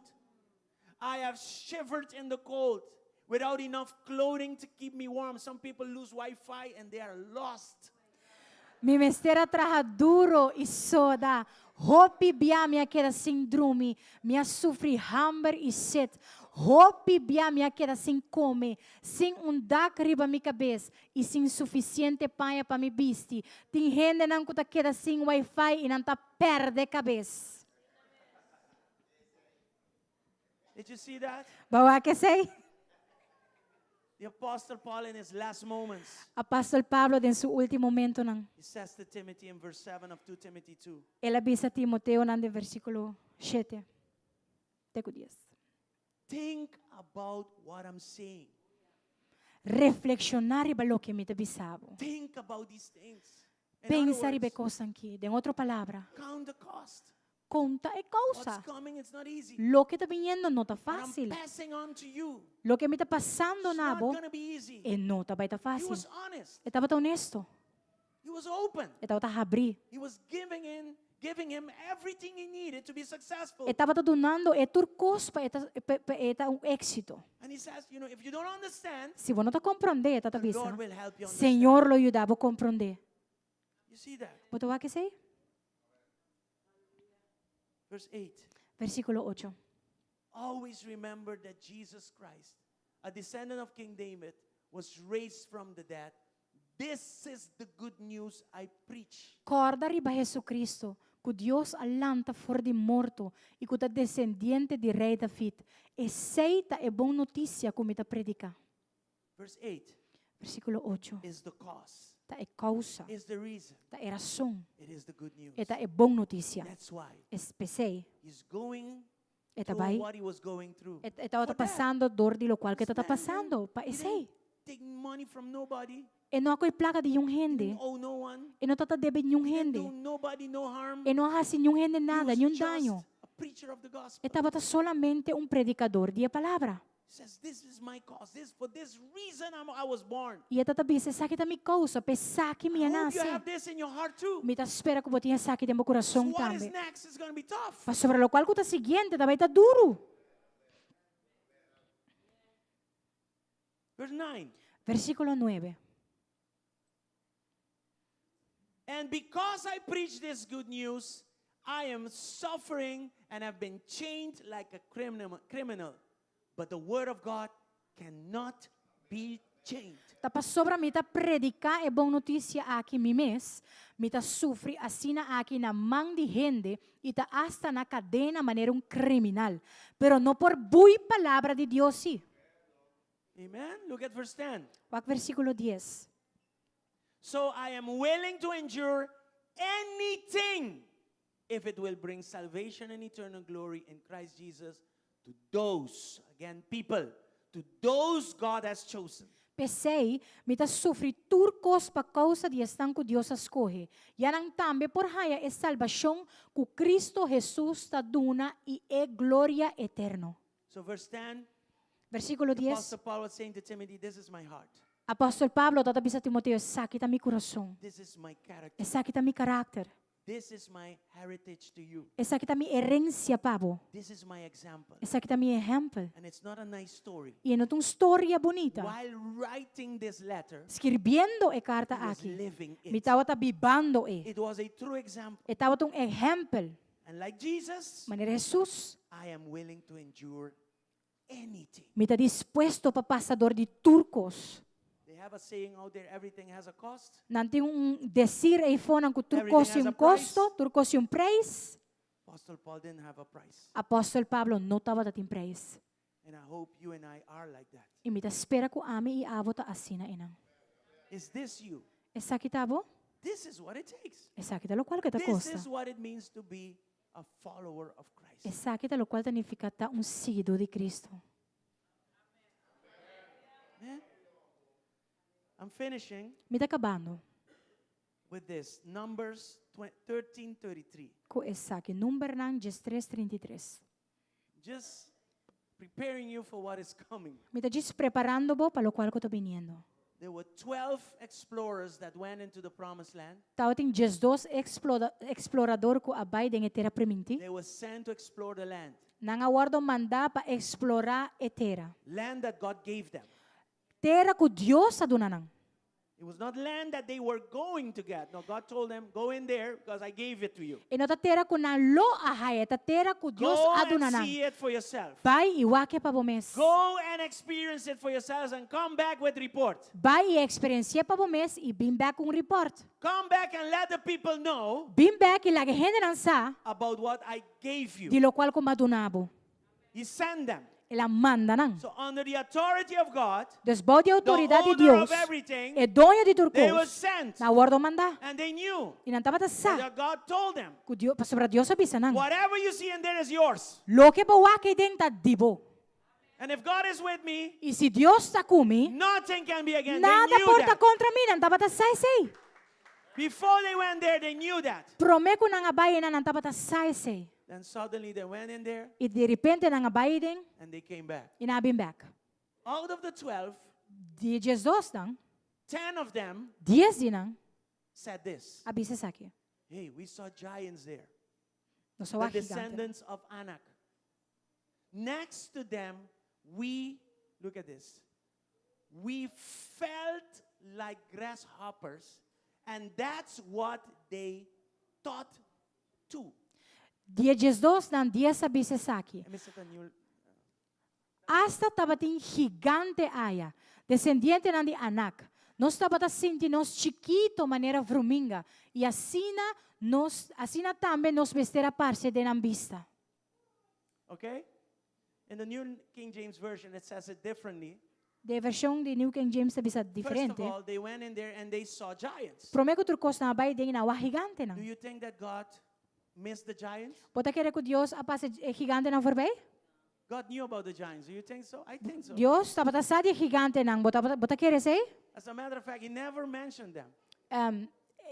I have shivered in the cold without enough clothing to keep me warm. Some people lose Wi-Fi and they are lost. Mi mester a traha duro y soda. Hopi bia mi a keda sin drumi. Mi a sufri hamber y sed. Hopi bia mi a keda sin come, sin un dak riba mi cabes y sin suficiente paña pa mi bisti. Tin hendenan cu ta keda sin wifi y nan ta perde cabes. Did you see that? Bo a wak esey? The Apostle Paul in his last moments, Apòstel Pablo den su último momentonan, he says to Timothy in verse 7 of 2 Timothy 2, el a bisa Timoteonan den versíkulo shete te ku dies. Think about what I'm saying. Reflekshoná riba loke mi ta bisa bo. Think about these things. In other Pensa riba e words, kosnan ki. Den otro palabra, count the cost. Konta e What's kousa. coming, it's not easy. Loke ta biniendo no ta What I'm fásil. passing on to you, Loke mi ta pasando it's na not bo, going to be easy. e no ta bai ta He fásil. was honest. E tabata honesto. He was open. E tabata habrí. He was giving in, giving him everything he needed to be successful. E tabata dunando e tur kos pa e ta, pa, pa e ta un éksito. And he says, you know, if you don't understand, Si bo no ta komprondé, e ta the bisa, Lord will help you understand. Señor lo yuda bo komprondé. You see that? Bo ta wak esei? Verse 8. Versíkulo ocho. Always remember that Jesus Christ, a descendant of King David, was raised from the dead. This is the good news I preach. Kòrda riba Jesucristo, ku Dios a lanta for di morto i ku ta desendiente di Rei David. Esei ta e bon notisia ku mi ta prediká. Verse 8 Versíkulo ocho. is the cause, Ta e kousa, is the reason. ta e rason, It is the good news. e ta e bon notisia. That's why Es p'esei he's going e ta through bai, what he was going through. e e tabata For that, pasando dor di lokual ku e this ta man pasando, pa didn't esei. take money from nobody. E no a kohe plaka di niun hende, Didn't owe no one. e no tabata debe niun Didn't hende, do nobody no harm. e no a hasi niun hende He nada, was niun just daño. a preacher of the gospel. E tabata solamente un predikador di e palabra. He says, This is my cause. This for this reason I'm, I was born. I e ta ta bisa, Esaki ta mi kousa, pa esaki mi a I hope you nase. have this in your heart too. Mi ta spera ku bo tin esaki den bo kurason What is tambe. next is going to be tough. Pasobra lokual ku ta siguiente ta bai ta duru. Verse 9. Versíkulo nuebe. And because I preach this good news, I am suffering and have been chained like a criminal. criminal. But the word of God cannot be chained. Ta pasobra mi ta prediká e bon notisia aki mi mes, mi ta sufri asina aki na man di hende i ta asta na kadena manera un kriminal. Pero no por bui palabra di Dios sí. Amen. Look at verse 10. Wak versíkulo dies. So I am willing to endure anything if it will bring salvation and eternal glory in Christ Jesus to those, again, people, to those God has chosen. P'esei, mi ta sufri tur kos pa kousa di esnan ku Dios a skohe, ya nan tambe por haña e salbashon ku Kristu Hesus ta duna i e gloria eterno. So verse 10, Versíkulo dies, Apostle Paul was saying to Timothy, this is my heart. Apòstel Pablo tabata bisa Timoteo, Esaki ta mi kurason. This is my character. Esaki ta mi karakter. This is my heritage to you. Esaki ta mi herensia pa bo. This is my example. Esaki ta mi ehèmpel. And it's not a nice story. I e no ta un storia bunita. While writing this letter, Skirbiendo e karta he was aki, living mi it. tabata bibando e. It was a true example. E tabata un ehèmpel. And like Jesus, Manera Hesus, I am willing to endure anything. Mi ta dispuesto pa pasa dor di tur kos. They have a saying out there, everything has a cost. Nan tin un desir eifonan ku tur Everything kos has tin a un price. kosto, tur kos tin un preis. Apostle Paul didn't have a price. Apòstel Pablo no tabata tin preis. And I hope you and I are like that. I mi ta spera ku ami i abo ta asina einan. Is this you? Esaki ta abo? This is what it takes. Esaki ta lokual ku ta This kosta. is what it means to be a follower of Christ. Esaki ta lokual ta nifiká ta un siguidó di Cristo. Amen. I'm finishing Mi ta kabando with this. Numbers 13:33. ku esaki. Numbernan diestres trinta i tres. Just preparing you for what is coming. Mi ta djis preparando bo pa lokual ku ta biniendo. There were 12 explorers that went into the promised land. Tabatin diesdos eksplorador ku a bai den e tera primintí. They were sent to explore the land. Nan a wòrdu mandá pa eksplorá e tera. Land that God gave them. Tera ku Dios a duna nan. It was not land that they were going to get. No, God told them, go in there because I gave it to you. E no ta tera ku nan lo a haya, e ta tera ku Dios Go a and duna nan. see it for yourself. Bai i wak e pa bo mes. Go and experience it for yourselves and come back with report. Bai i eksperensi'é pa bo mes i bin bèk ku un report. Come back and let the people know Bin bèk i laga e hendenan sa about what I gave you. di lokual ku mi a duna bo. He sent them. El a manda nan. So under the authority of God, Dus bou di the outoridat di owner Dios, of everything, e doño di tur they were kos, sent. nan a wòrdu mandá. And they knew I nan tabata sa that God told them, ku Dios, pasobra Dios a bisa nan, whatever you see in there is yours. Loke bo wak ei den ta di bo. And if God is with me, I si Dios ta ku mi, nothing can be against. They nada knew por ta that. kontra mi. Nan tabata sa esei. Before they went there, they knew that. Promé ku nan a bai einan, nan tabata sa esei. Then suddenly they went in there I di repente nan a bai eiden and they came back. i nan a bin bèk. Out of the 12, Di diesdosnan, 10 of them dies di nan said this. a bisa esaki. Hey, we saw giants there. Nos a The wak gigante. descendants of Anak. Next to them, we, look at this, we felt like grasshoppers, and that's what they thought too. Di e diesdosnan, dies a bisa esaki. Asta tabatin gigante aya, desendientenan di Anak. Nos tabata sinti nos chikito manera vruminga, i asina nos, asina tambe nos mester a parse den nan bista. Okay? In the New King James Version, it says it differently. Den e vershon di New King James ta bisa First of diferente. all, they went in there and they saw giants. Promé ku tur kos nan a bai den i nan a wak gigantenan. Do you think that God missed the giants? Bo ta kere ku Dios a pasa e gigantenan forbei? God knew about the giants. Do you think so? I think so. Dios tabata sa di e gigantenan. Bo ta bo ta kere esei? As a matter of fact, he never mentioned them. Um,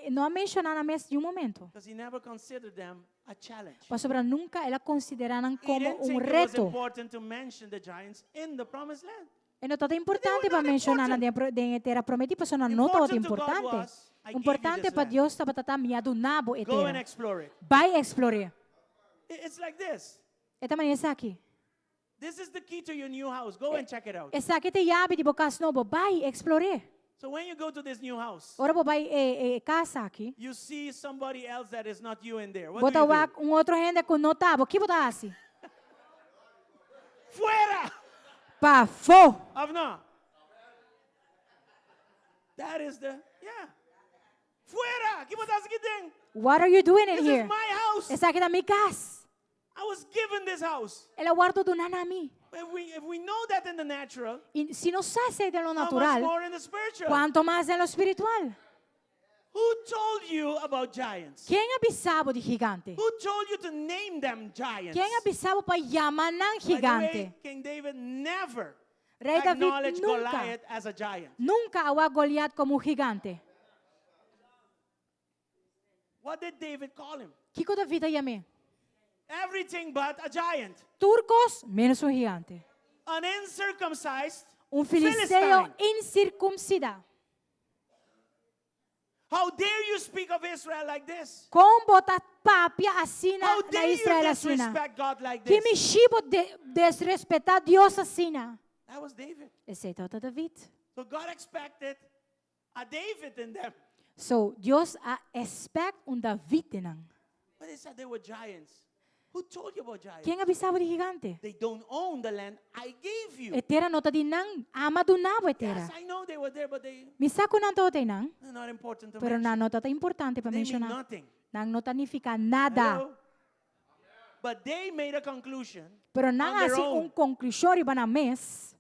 e no a menshoná nan mes niun momento. Because he never considered them a challenge. Pasobra nunka el a konsiderá nan He komo didn't un think it was reto. important to mention the giants in the promised land. E no tabata importante pa menshoná nan den den e tera prometí, pasobra nan no tabata Important to God importante. was, I gave you Importante this pa land. Dios tabata ta mi a duna bo e Go and tera. explore it. Bai eksplor'é. It's like this. E ta manera esaki. This is the key to your new house. Go and check it out. Esaki ta e yabi di bo kas nobo. Bai eksplor'é. So when you go to this new house, Ora bo bai e e kas aki, you see somebody else that is not you in there. What bo do ta you do? wak un otro hende ku no ta bo. Ki bo ta hasi? Fuera! Pafó! Of no? That is the, yeah. Fuera! Ki bo ta hasi aki den? What are you doing in This here? is my house. Esaki ta mi kas. I was given this house. El a wòrdu duná na mi. If we, if we know that in the natural, I si nos sa esei den lo how much natural, more in the spiritual? kuantu mas den lo spiritual? Who told you about giants? Ken a bisa bo di gigante? Who told you to name them giants? Ken a bisa bo pa yama nan By the way, gigante? King David never Rei David acknowledged nunka, Goliath as a giant. nunka a wak Goliat komo un gigante. What did David call him? Kiko David a yam'é? Everything but a giant. Tur kos menos un gigante. An incircumcised Un filisteo Philistine. insirkumsidá. How dare you speak of Israel like this? Kon bo ta papia asina How na dare you Israel asina? disrespect God like Ki this? mishi bo de desrespetá Dios asina? That was David. Esei tabata David. So God expected a David in them. So Dios a expect un David den nan. But they said they were giants. Who told you about giants? Ken a bisa bo di gigante? They don't own the land I gave you. E tera no ta di nan, ami a duna bo e tera. Yes, I know they were there, but they Mi sa ku nan tabata einan, they're not important to pero mention. nan no tabata importante pa They mean menshoná. nothing. Nan no ta nifiká nada. Hello? But they made a conclusion Pero nan on a their hasi own. un konklushon riba nan mes.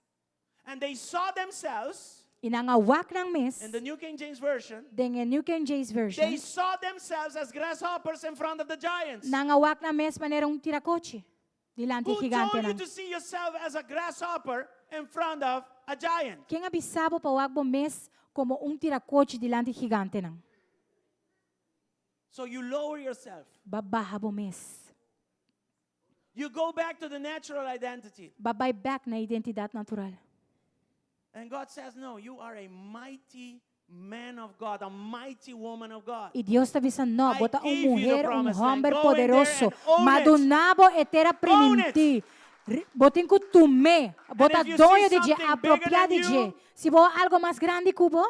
And they saw themselves I nan a wak nan mes. In the New King James Version, Den e New King James Version. They saw themselves as grasshoppers in front of the giants. Nan a wak nan mes manera un tirakochi dilanti Who told you gigantenan. to see yourself as a grasshopper in front of a giant? Ken a bisa bo pa wak bo mes komo un tirakochi dilanti gigantenan? So you lower yourself. Ba baha bo mes. You go back to the natural identity. Ba bai bek na identidat natural. And God says, No, you are a mighty man of God, a mighty woman of God. I Dios ta bisa, No, I bo ta un gave you the muher, un promised land. homber Go in there poderoso. and own Ma it. duna bo e tera Own it. primintí. Bo tin ku tum'é. Bo And ta if you see doño di dje, something bigger apropiá than di dje. you, Si bo algo mas grandi ku bo,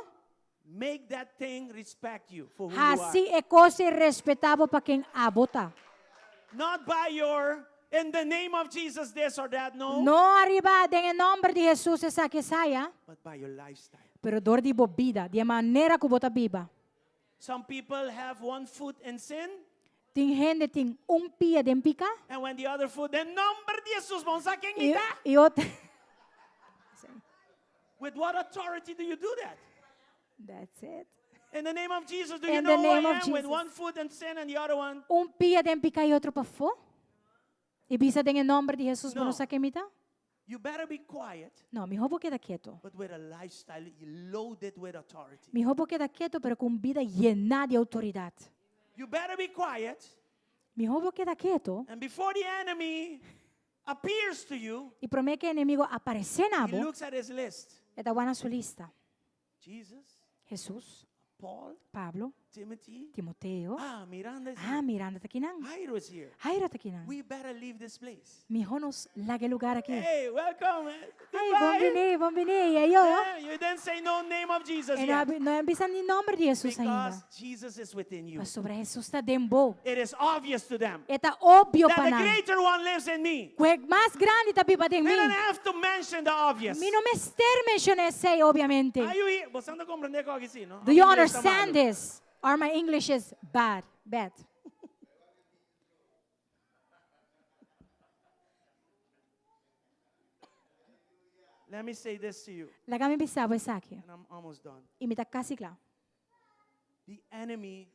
Make that thing respect you for who you are. Hasi e kos ei respetá bo pa ken abo ta. Not by your, in the name of Jesus, this or that, no. No ariba den e nòmber di Hesus esaki esaya, But by your lifestyle. pero dor di bo bida, di e manera ku bo ta biba. Some people have one foot in sin, Tin hende tin un pia den piká and when the other foot, den nòmber di Hesus, bo no sa ken i mi ta. i otro. With what authority do you do that? That's it. In the name of Jesus, do you In the know who I name of am? With Jesus. one foot in sin and the other one. Un pia den piká i otro pafó. I bisa den e nòmber di Hesus, bo No. no sa ken mi ta? You better be quiet, No, mihó bo keda ketu. but with a lifestyle loaded with authority. Mihó bo keda ketu, pero ku un bida yená di outoridat. You better be quiet, Mihó bo keda ketu and before the enemy appears to you, i promé ku e enemigo aparesé na he bo, looks at his list. e ta wak na su lista. Jesus, Hesus, Paul, Pablo, Timothy. Timoteo. Ah, Miranda is Ah, here. Miranda ta akinan. Jairo is here. Jairo ta akinan. We better leave this place. Mihó nos laga e lugar aki. Hey, welcome. eh. Hey, bon Goodbye. bini, bon bini. I ayo. Yeah, you didn't say no name of Jesus E no yet. no a bisa ni nòmber di Hesus ainda. Because Jesus is within you. Pasobra Hesus ta den bo. It is obvious to them E ta obvio that pa the nan. greater one lives in me. Ku e mas grandi ta biba den They mi. don't have to mention the obvious. Mi no mester menshoná esei, obviamente. Are you here? Bo ta komprondé kos aki si, no? Do you Mi ingles ta understand malu. this? Or my English is bad, bad. Let me say this to you, Laga mi bisa bo esaki. and I'm almost done. I mi ta kasi kla. The enemy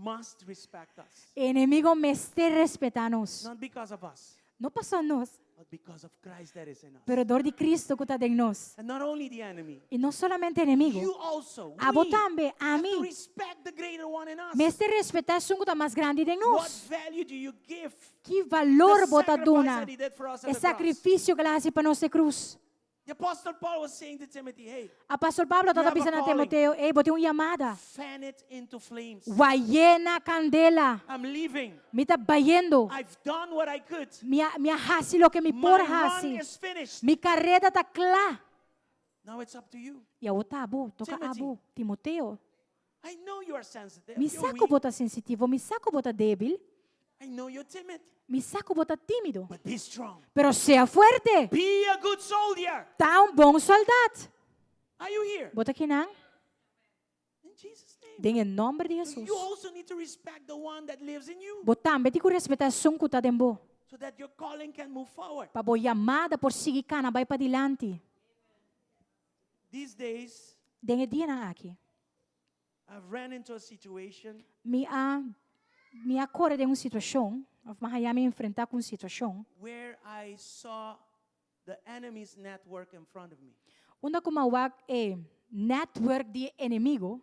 must respect us. Enemigo mester respetá nos. Not because of us, No paso nos, but because of Christ that is in us. pero dor di Cristo ku ta den nos. And not only the enemy, I no solamente enemigo. you also, Abo we tambe, have to ami. respect the greater one in us. Mester respetá esun ku ta mas grandi den What nos. value do you give Ki valor the bo ta sacrifice duna that he did for us at e the cross? sakrifisio ku el a hasi pa nos e krus? The Apostle Paul was saying to Timothy, hey, Apòstel Pablo You tabata have a bisa na calling. Timoteo, Ey, bo tin un yamada. fan it into flames. Way'é na kandela. I'm leaving. Mi ta bayendo. I've done what I could. Mi a, mi a hasi loke mi My por run hasi. is finished. Mi kareda ta kla. Now it's up to you. I awor ta abo, toka Timothy. abo, Timoteo. I know you are sensitive. Mi You're sa ku weak. bo ta sensitivo, mi sa ku bo ta débil, I know you're timid. mi sa ku bo ta tímido. But be strong. Pero sea fuerte. Be a good soldier. Ta un bon sòldat. Are you here? Bo ta akinan? In Jesus' name. Den e nòmber di So Hesus. you also need to respect the one that lives in you Bo tambe tin ku respetá esun ku ta den bo. so that your calling can move forward. Pa bo yamada por sigui kana bai padilanti. These days, Den e dianan aki. I've ran into a situation Mi a mi a kore den un situashon, òf m'a haña mi enfrentá ku un situashon, where I saw the enemy's network in front of me. unda ku m'a wak e network di e enemigo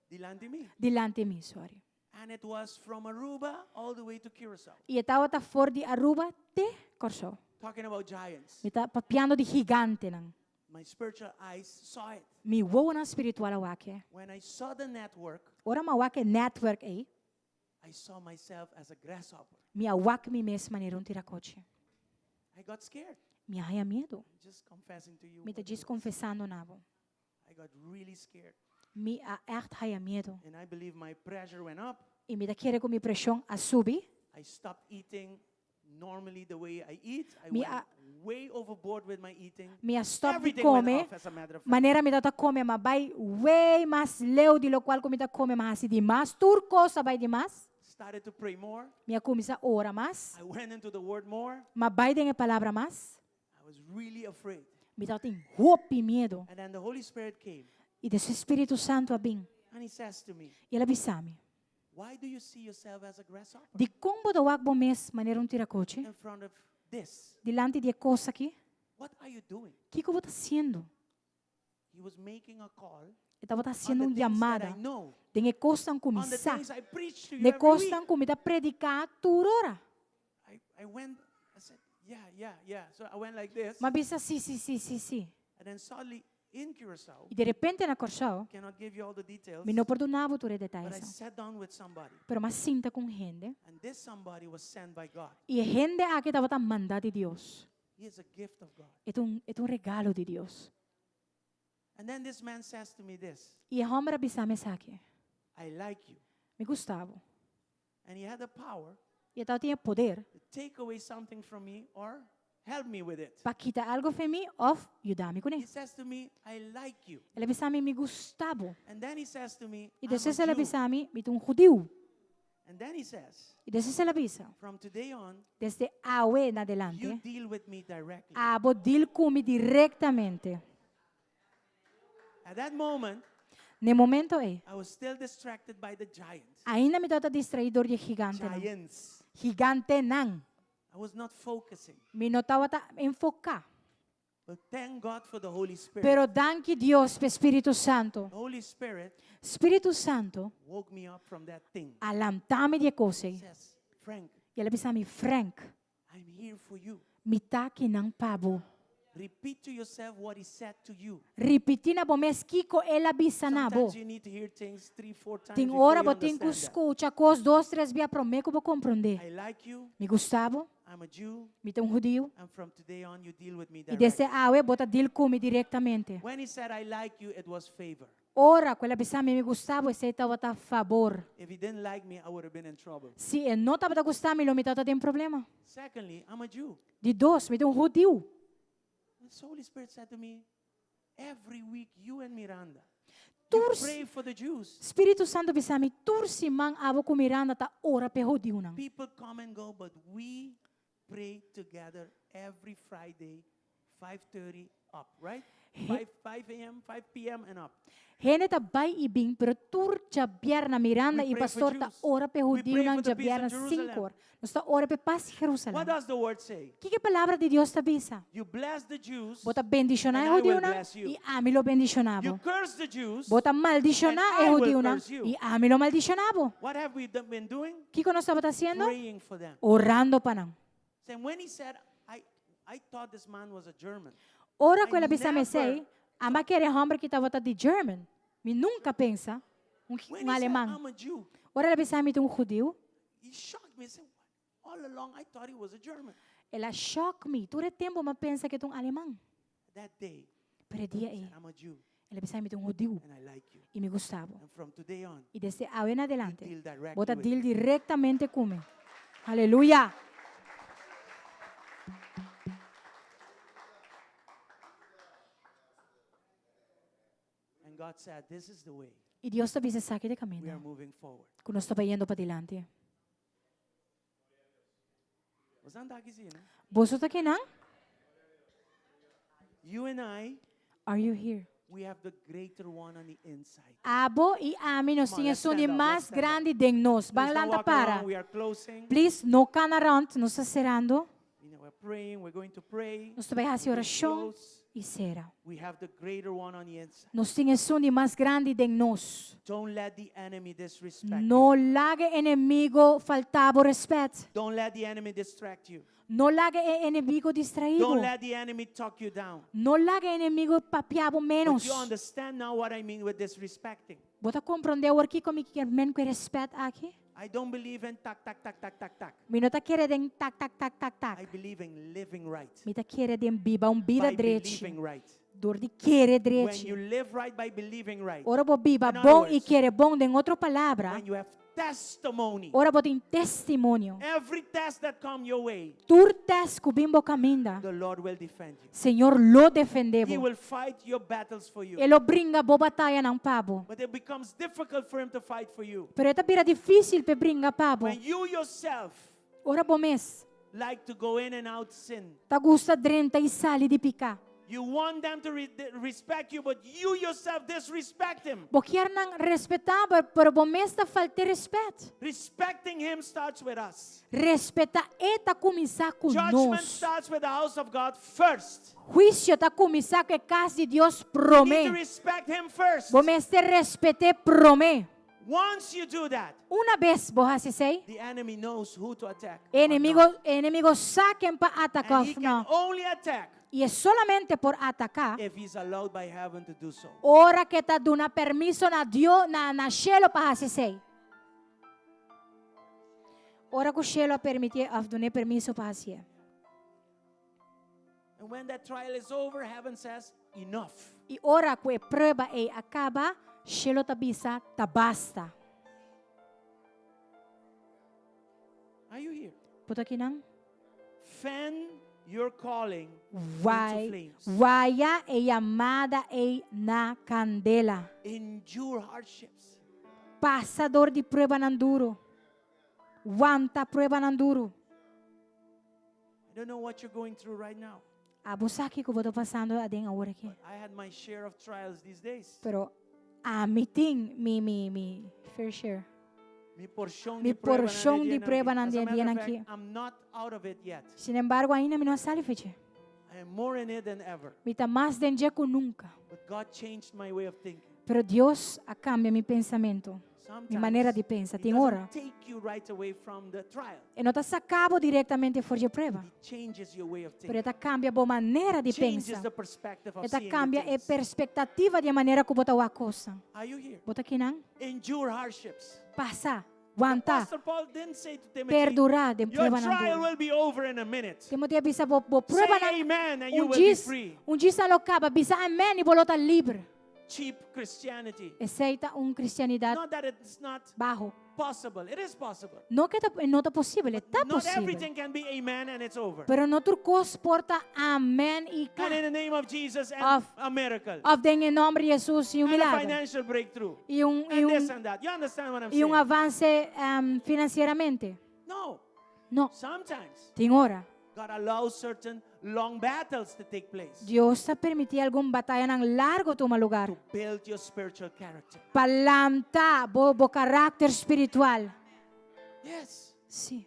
Dilanti mi. dilanti mi, sorry. And it was from Aruba all the way to Curacao. I e tabata for di Aruba te Kòrsou. Talking about giants. Mi ta papiando di gigantenan. My spiritual eyes saw it. Mi wowonan spiritual a wak e. When I saw the network, Ora m'a wak e network ei, I saw myself as a grasshopper. mi a wak mi mes manera un tirakochi. I got scared. Mi a haña miedu. I'm just confessing to you. Mi ta what djis it was. konfesando na bo. I got really scared. Mi a ègt haña miedu. And I believe my pressure went up. I mi ta kere ku mi preshon a subi. I stopped eating normally the way I eat. I Mi went a- way overboard with my eating. Mi a stop di Everything went come. off, as a matter of fact. Manera mi tabata come, m'a bai way mas leu di lokual ku mi ta come, m'a hasi di mas. Tur kos a bai di mas. Started to pray more. Mi a kuminsá ora mas. I went into the word more. M'a bai den e palabra mas. I was really afraid. Mi tabatin hopi miedu. And then the Holy Spirit came I despues Spiritu Santu a bin. and he says to me, I el a bisa mi. Why do you see yourself as a grasshopper Dikon bo ta wak bo mes manera un tirakochi? in front of this? Dilanti di e kos aki? What are you doing? Kiko bo ta hasiendo? He was making a call E tabata on hasiendo the un things that yamada I know, den e kosnan ku mi on the sa, things I preach to you den e every week. kosnan ku mi ta prediká tur ora. I, I went, I said, yeah, yeah, yeah. So I went like this. M'a bisa si, si, si, si, si. And then suddenly in Curacao, I de repente na Kòrsou, cannot give you all the details, mi no por duna bo tur e but I detayenan. sat down with somebody. Pero m'a sinta ku un hende. And this somebody was sent by God. I e hende aki tabata mandá di Dios. He is a gift of God. E ta un, e ta un regalo di Dios. And then this man says to me this I e hòmber a bisa mi esaki, I like you. Mi gusta bo. And he had the power I e tabatin e poder to take away something from me or help me with it. pa kita algu for mi òf yuda mi kuné. He says to me, I like you. El a bisa mi, Mi gusta bo. And then he says to me, I I'm a despues el a Jew. bisa mi, Mi ta un hudiu. And then he says, I despues el a bisa, From today on, Desde awe na you adelante, deal with me directly. abo deal ku mi direktamente. At that moment, Na e momento ei, I was still distracted by the giant. ainda mi tabata distraí dor di e gigantenan. Giants. Gigantenan. I was not focusing. Mi no tabata enfoká. But thank God for the Holy Spirit. Pero danki Dios p'e Spiritu Santo. The Holy Spirit Spiritu Santo woke me up from that thing. a lanta mi di e kos ei. He says, Frank, I el a bisa mi, Frank, I'm here for you. mi ta akinan pa bo. Repeat to yourself what he said to you. Ripití na bo mes kiko el a bisa na bo. Sometimes you need to hear things three, four times Tin before ora you bo tin ku understand that. skucha kos dos, tres bia promé ku bo komprondé. I like you. Mi gusta bo, I'm a Jew. mi ta un hudiu. And from today on, you deal with me I desde directly. awe bo ta deal ku mi direktamente. When he said, I like you, it was favor. Ora ku el a bisa mi mi gusta bo, esei tabata fabor. If he didn't like me, I would have been in trouble. Si e no tabata gusta mi, lo mi tabata den problema. Secondly, I'm a Jew. Di dos, mi ta un hudiu. The Holy Spirit said to me, every week you and Miranda, you Tur pray for the Jews. Spiritu Santu bisa mi, tur siman abo ku Miranda ta ora p'e hudiunan. People come and go, but we pray together every Friday, 5:30 up, right? 5, 5 a.m., 5 p.m. and up. Hende ta bai i bin, pero tur djabièrna Miranda We i pray for pastor ta Jews. ora p'e We pray hudiunan for the peace of djabièrna Jerusalem. sinku or. Nos ta ora p'e pas di What Jerusalem. does the word say? Kiko e palabra di Dios ta bisa? You bless the Jews, Bo ta bendishoná and e I will hudiunan bless you. i ami lo bendishoná You bo. curse the Jews. Bo ta maldishoná and e I will hudiunan curse you. i ami lo maldishoná bo. What have we been doing? Kiko nos tabata hasiendo? Praying for them. Orando pa nan. And when he said, I, I thought this man was a German. Ora ku I el a bisa never mesei, ama kere hòmber ki tabata di German. Mi nunka pensa, un, When un he said, aleman. I'm a Jew, Ora el a bisa mi ta un hudiu, he shocked me. He said, What? All along I thought he was a German. el a shock mi. Tur e tempu mi a pensa ku e ta un aleman. That day, Pero e dia he ei, said, I'm a Jew el a bisa mi ta un hudiu and I like you. i mi gusta bo. And from today on, I desde awe en adelante, you deal directly bo ta with deal me. direktamente ku mi. Aleluya! And God said, This is the way I Dios ta bisa esaki ta e we are kaminda moving forward. ku nos ta bayendo padilanti. Boso ta aki si, no? Boso ta kinan? You and I, Are you here? we have the greater one on the inside. Abo i ami nos Come on, tin let's esun di stand up, let's mas stand up. grandi den nos. Ban Please don't lanta walk para. around. We are closing. Please, no kana rond, nos ta serando. You know, we're praying. We're going to pray. Nos ta bai hasi We're going to orashon close. i sera. We have the greater one on the inside. Nos tin esun di mas grandi den nos. Don't let the enemy disrespect you. No laga e enemigo falta bo respet. Don't let the enemy distract you. No laga e enemigo distraí bo. Don't let the enemy talk you down. No laga e enemigo papia bo But menos. you understand now what I mean with disrespecting. Bo ta komprondé awor kiko mi kier men ku e respet aki? I don't believe in tak, tak, tak, tak, tak, tak. Mi no ta kere den tak, tak, tak, tak, tak. I believe in living right. Mi ta kere den biba un bida By drechi. believing right. Dor di kere When drechi. you live right by believing right. Ora bo biba In other bon i words, kere bon, den otro palabra, When you have testimony. ora bo tin testimonio. Every test that come your way, Tur test ku bin bo kaminda, the Lord will defend you. Señor lo defendé He bo. will fight your battles for you. E lo bringa bo batayanan pa bo. But it becomes difficult for him to fight for you. Pero e ta bira difísil p'e bringa pa bo. When you yourself Ora bo mes like to go in and out sin, ta gusta drenta i sali di piká. You want them to re respect you, but you yourself disrespect him. Bo kier nan respetá bo, pero bo mes ta falt'é respet. Respecting him starts with us. Respetá e ta kuminsá ku Judgment nos. starts with the house of God first. Huisio ta kuminsá ku e kas di Dios You need to promé. respect him first. Bo mester respet'é promé. Once you do that, Una bes bo hasi esei, the enemy knows who to attack. e enemigo, e enemigo sa ken pa ataká And he òf can no. only attack I e solamente por ataká if he's allowed by heaven to do so. ora ku e ta duna permiso na Dios, na, na shelo pa hasi esei. Ora ku shelo a permitié òf dun'é permiso pa hasié. And when that trial is over, heaven says, enough. I ora ku e prueba ei a kaba, shelu ta bisa, Ta basta. Are you here? Bo ta akinan? Fan your calling into Wai, flames. waya e yamada ei na kandela. Endure hardships. Pasa dor di pruebanan duru. Wanta pruebanan duru. I don't know what you're going through right now. Abo sa kiko bo ta pasando aden awor aki. But I had my share of trials these days. Pero ami tin mi mi mi fair share. Mi porshon Mi di pruebanan porshon e di dianan aki. pruebanan As a di matter of dianan fact, aki. I'm not out of it yet. Sin embargo, ainda mi no a sali feche. I am more in it than ever. Mi ta mas den dje ku nunka. But God changed my way of thinking. Pero Dios a kambia mi pensamentu, mi manera di pensa. He Tin doesn't ora, take you right away from the trial. e no ta saka bo direktamente for di e prueba, He changes your way of pero e thinking. ta kambia bo manera di Changes pensa. the perspective of E ta seeing the kambia e things. perspektativa di e manera ku bo ta wak kosnan. Are you here? Bo ta kinan? Endure hardships. Pasa, wanta, Apostle Paul didn't say to Timothy, perdurá den Your pruebanan trial duru. will be over in a minute. Timoteo a bisa bo, bo Say pruebanan amen and you un will be djis, free. un djis a lo kaba, bisa amen i bo lo ta liber. Cheap Christianity. Esei ta un kristianidat Not that it's not baho. possible. It is possible. No ke ta, no ta posibel, e ta Not posibel. everything can be amen and it's over. Pero no tur kos por ta amen i And in kla. the name of Jesus and Of- a miracle. Of den e nomber di Jesus i un And a milagro. financial breakthrough. I un, i And this un, and that. You understand what I'm i un saying? avance um, financieramente. No. No, Sometimes tin ora. God allows certain long battles to take place Dios ta permití algun batayanan largo tuma lugar to build your spiritual character. pa lanta bo, bo karakter spiritual. Yes. Sí.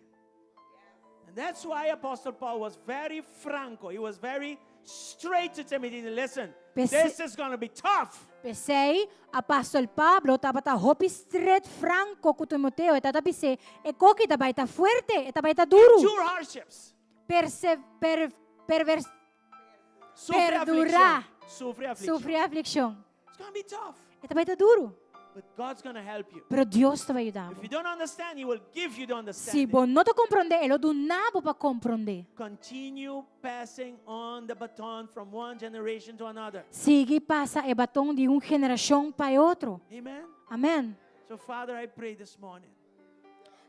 And that's why Apostle Paul was very franco. He was very straight to Timothy. Listen, P'esei- this is going to be tough. P'esei, apòstel Pablo tabata hopi stret franko ku Timoteo, e tabata bis'é, e kos aki ta bai ta fuerte, e ta bai ta duru. Endure hardships. Perse, per, pervers, Sufre Perdurá. aflicción. Sufre aflicción. sufri aflikshon. It's going to be tough. E ta bai ta duru. But God's going to help you. Pero Dios ta bai yuda If bo. you don't understand, He will give you the Si understanding. bo no ta komprondé, e lo duna bo pa komprondé. Continue passing on the baton from one generation to another. Sigui pasa e baton di un generashon pa e otro. Amen. Amèn. So, Father, I pray this morning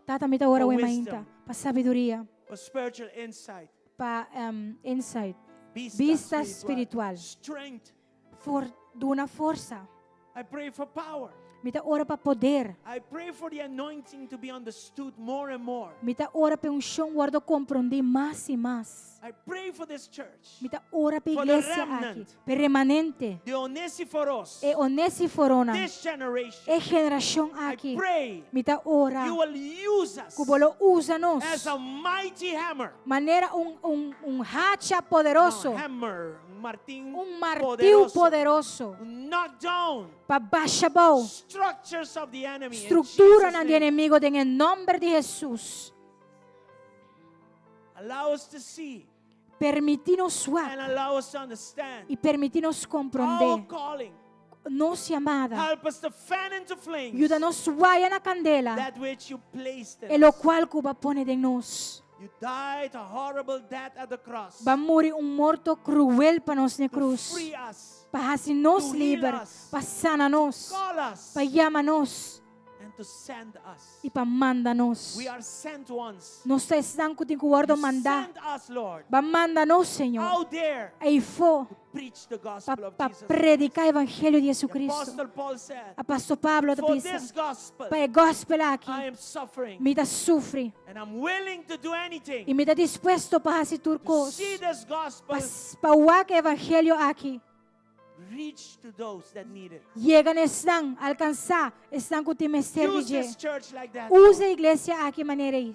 Tata, mi ta ora For awe mainta wisdom. pa sabiduria, for spiritual insight, pa um, insight, vista, Vista spiritual. strength. For, duna forsa. I pray for power. Mi ta ora pa poder. I pray for the anointing to be understood more and more. Mi ta ora pa e unshon wòrdu komprondí mas i mas. I pray for this church, Mi ta ora pa For the iglesia aki, remnant. pa e remanente, the Onesiforos, e Onesiforonan, this generation. e generashon I aki. pray Mi ta ora you will use us ku bo lo usa nos as a mighty hammer. manera un, un, un hacha poderoso, No, hammer, un martin, un martiu poderoso. poderoso Knock down pa basha abou structures of the enemy. in strukturanan Jesus' di name. enemigu den e nòmber di Hesus. Allow us to see Permití nos wak and allow us to understand i permití nos our komprondé calling. nos yamada. Help us to fan into flames Yuda nos waya na kandela that which you placed in e us. lokual ku bo a pone den nos. You died a horrible death at the cross Bo a muri un morto kruel pa nos na to krus. free us, Pa hasi nos To heal liber, us. pa sana nos, call us, pa yama nos and to send us. i pa manda nos. We are sent ones. Nos ta esnan ku tin ku wòrdu You mandá. sent us, Lord, Bo a manda nos, Señor. out there Eifó to preach the pa, gospel of pa Jesus. prediká evangelio di The Jesucristo. Apostle Paul said, Apòstel Pablo ta For bisa, this gospel, pa e gospel aki, I am suffering, mi ta sufri and I'm willing to do anything i mi ta dispuesto pa hasi tur to kos. see this gospel Pa, pa wak e evangelio aki. reach to those that need it. Yega na esnan, alkansá esnan ku tin mester Use di dje. this church like that. Usa e iglesia aki manera ei.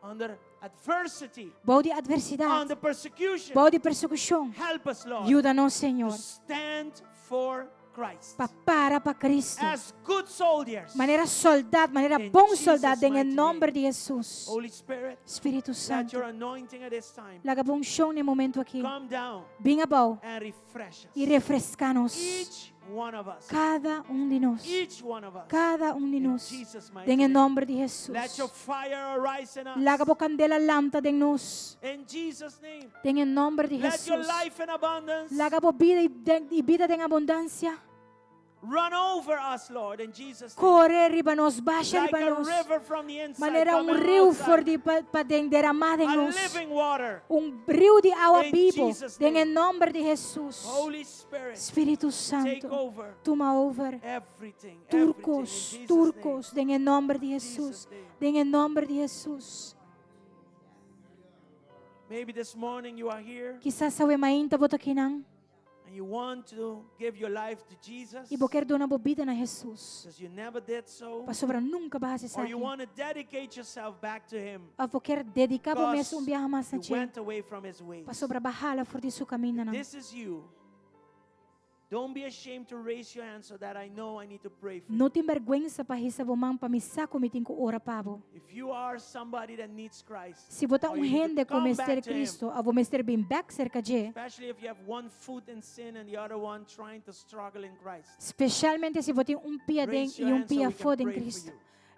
Under adversity, Bou di atversidat, under persecution, bou di persekushon. help us, Lord, Yuda nos, to Señor, stand for Christ pa para pa Cristo. as good soldiers. Manera sòldá, manera In bon Jesus' sòldá, den mighty nòmber di Jesus. Holy Spirit, Spiritu let Santu, your anointing at this time laga bo unshon na e momento aki. come down Bin abou and refresh i us. refreská nos. Each one of us. Kada un di nos. Each one of us. Kada un di In nos. Jesus' mighty Den e name. nòmber di Let Hesus. your fire arise in us. Laga bo kandela lanta den nos. In Jesus' name. Den e nòmber di Let your Hesus. life in abundance Laga bo bida i bida den abundansia. run over us, Lord, in Jesus' name. Kore riba nos, basha Like riba a nos. river from the inside, Manera un coming riu outside. for di paden derramá den A nos. living water. Un riu di awa In bibu Jesus' den e name. nòmber di Hesus. Holy Spirit, Spiritu take Santu, over tuma over. everything. Everything in Tur kos, Jesus' name. tur kos, den e nòmber di Hesus. Jesus' name. Den e nòmber di Hesus. Maybe this morning you are here Kisas awe mainta bo ta akinan and you want to give your life to Jesus i bo ke duna bo bida na Hesus. because you never did so, Pasobra nunca bo a hasi or you esaki. want to dedicate yourself back to Him Òf bo ke dediká bo mes because un biaha mas na you dje. went away from His ways. Pasobra b'a hala for di su kamindanan. This is you. Don't be ashamed to raise your hand so that I know I need to pray for you. No tin bèrgwensa pa hisa bo man pa mi sa ku mi tin ku ora pa bo. If you are somebody that needs Christ, Si bo ta or un you need to hende ku come mester back to Him, Kristo, òf bo mester bin bèk serka dje. especially if you have one foot in sin and the other one trying to struggle in Christ, Spesialmente si bo tin un pia den Raise your i un hand so pia we can afó den pray for Kristo.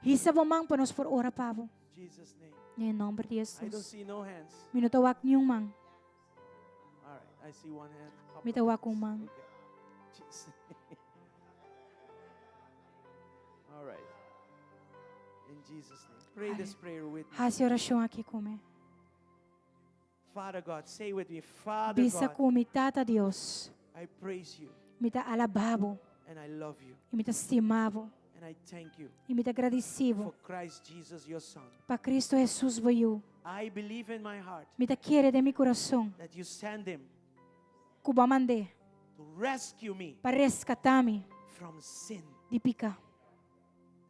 you. Hisa bo man pa nos por ora pa bo. In Jesus' name. Den nòmber di I don't Hesus. see no hands. Mi no ta wak niun man. All right, I see one hand. Couple Mi ta of wak hands. un man. Okay. Jesus. All right. In Jesus' name. Pray this prayer with me. Hasi e orashon aki ku mi. Father God, say with me, Father Bisa God, ku mi Tata Dios. I praise you Mi ta alabá bo. and I love you I mi ta stima bo. and I thank you I mi ta gradisí bo. for Christ Jesus, your Son. Pa Kristu Hesus bo Yu. I believe in my heart Mi ta kere den mi kurason. that you send him Ku bo a mand'é. to rescue me Pa reskatá mi from sin. di piká.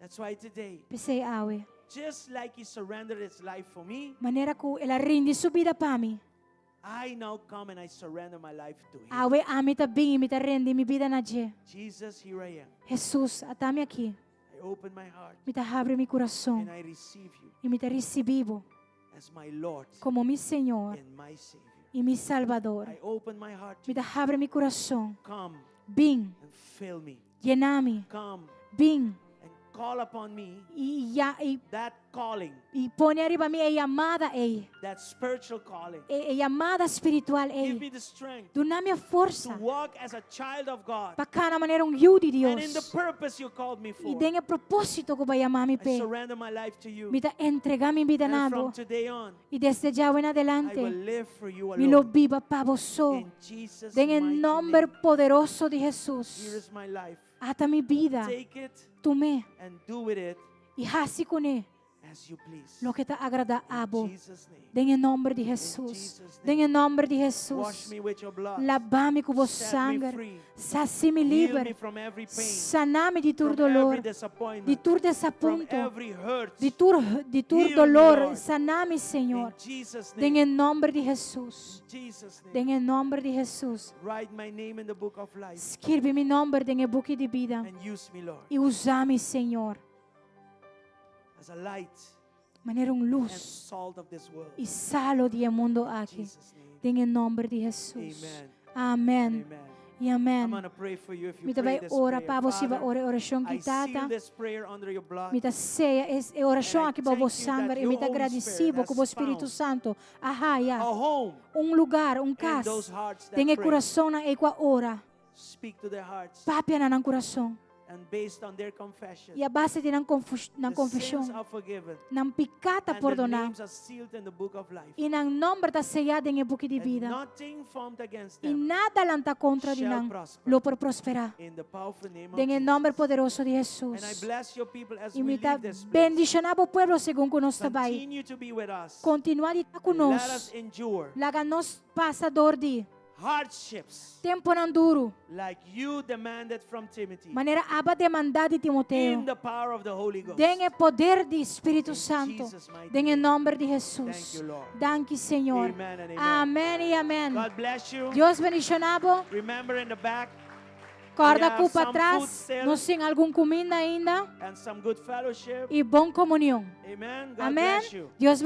That's why today, P'esei awe. just like he surrendered his life for me, Manera ku el a rindi su bida pa mi. I now come and I surrender my life to him. Awe ami ta bin i mi ta rindi mi bida na dje. Jesus, here I am. Hesus, ata mi aki. I open my heart Mi ta habri mi kurason. and I receive you I mi ta risibí bo as my Lord komo mi Señor and my Savior. i mi Salbador. I open my heart to Mi ta you. habri mi kurason. Come Bin, and fill me. yena mi. Come Bin and call upon me i ya i that calling, i pone ariba mi e yamada ei. that spiritual calling. E, e yamada spiritual Give ei. me the strength Duna mi to forsa walk as a child of God pa kana manera un yu di and in the Dios. purpose you called me I for. den e propósito ku bo a yama mi I p'e. surrender my life to you. Mi ta entregá mi bida na And bo. from today on, I desde djawe en I will adelante live for you mi lo alone. biba pa bo so. In Jesus' Den e mighty nòmber name. poderoso di Here Hesus. is my life. Ata mi bida. Take it Tum'é and do with it i hasi kuné as you please. loke ta agradá In abo. Jesus' name. Den e nòmber di Hesus. Jesus' Den e nòmber di Wash Hesus. me with your blood. Laba mi ku bo Set me sanger. free. Hasi mi Heal me liber. from every pain, Sana mi di tur from every doló, di disappointment, tur from desapunto, every hurt. di tur di tur Heal me, doló. Lord. Sana mi, In Señor. Jesus' Den name. e nòmber di Hesus. Jesus' name. Den e nòmber di Hesus. Write my name in the book of life Skirbi mi nòmber den e buki di bida. and use me, Lord, I usa mi, Señor, as a light manera un and lus salt of this world. i salu di e mundu aki. Jesus' name. Den e nòmber di Hesus. Amen. Amèn. Amen. I I'm amèn. going to pray for you if you Mi ta pray bai this ora prayer. pa bo si bo a Father, ora e orashon I aki seal Tata. this prayer under your blood. Mi ta seya e orashon And I aki bou bo thank you that sanger i your mi ta Holy gradisí Spirit bo ku bo has Spiritu found Santu a haya a home un lugá, un in kas those hearts that den e pray. kurasonnan ei ku a ora. Speak to their hearts. Papia na nan kurason. And based on their confession, I a base di nan nan the sins konfeshon, are forgiven. nan piká ta And their pordoná. names are sealed in the book of life. I nan nòmber ta seyá den e buki di And bida. nothing formed against I them nada lantá kontra di shall nan prosper. lo por prosperá. In the powerful name of Den e Jesus. nòmber poderoso di And I Hesus. bless your people as I we mi ta leave this place. bendishoná bo pueblo segun ku nos ta bai. Continue to be with us. Kontinuá di ta ku And let nos. us endure Laga nos pasa dor di hardships tempunan duru. like you demanded from Timothy. Manera abo a demandá di In Timoteo. the power of the Holy Ghost. Den e poder di Spiritu In Santu. Jesus' mighty Den e name. nòmber di Thank Hesus. you, Lord. Danki, Señor. Amen and amen. Amèn i amèn. God bless you. Dios bendishoná bo. Remember in the back Kòrda We ku have pa some food tras still. nos tin algun kuminda ainda and some good fellowship. i bon komunion. Amen. God Amèn. bless you. Dios.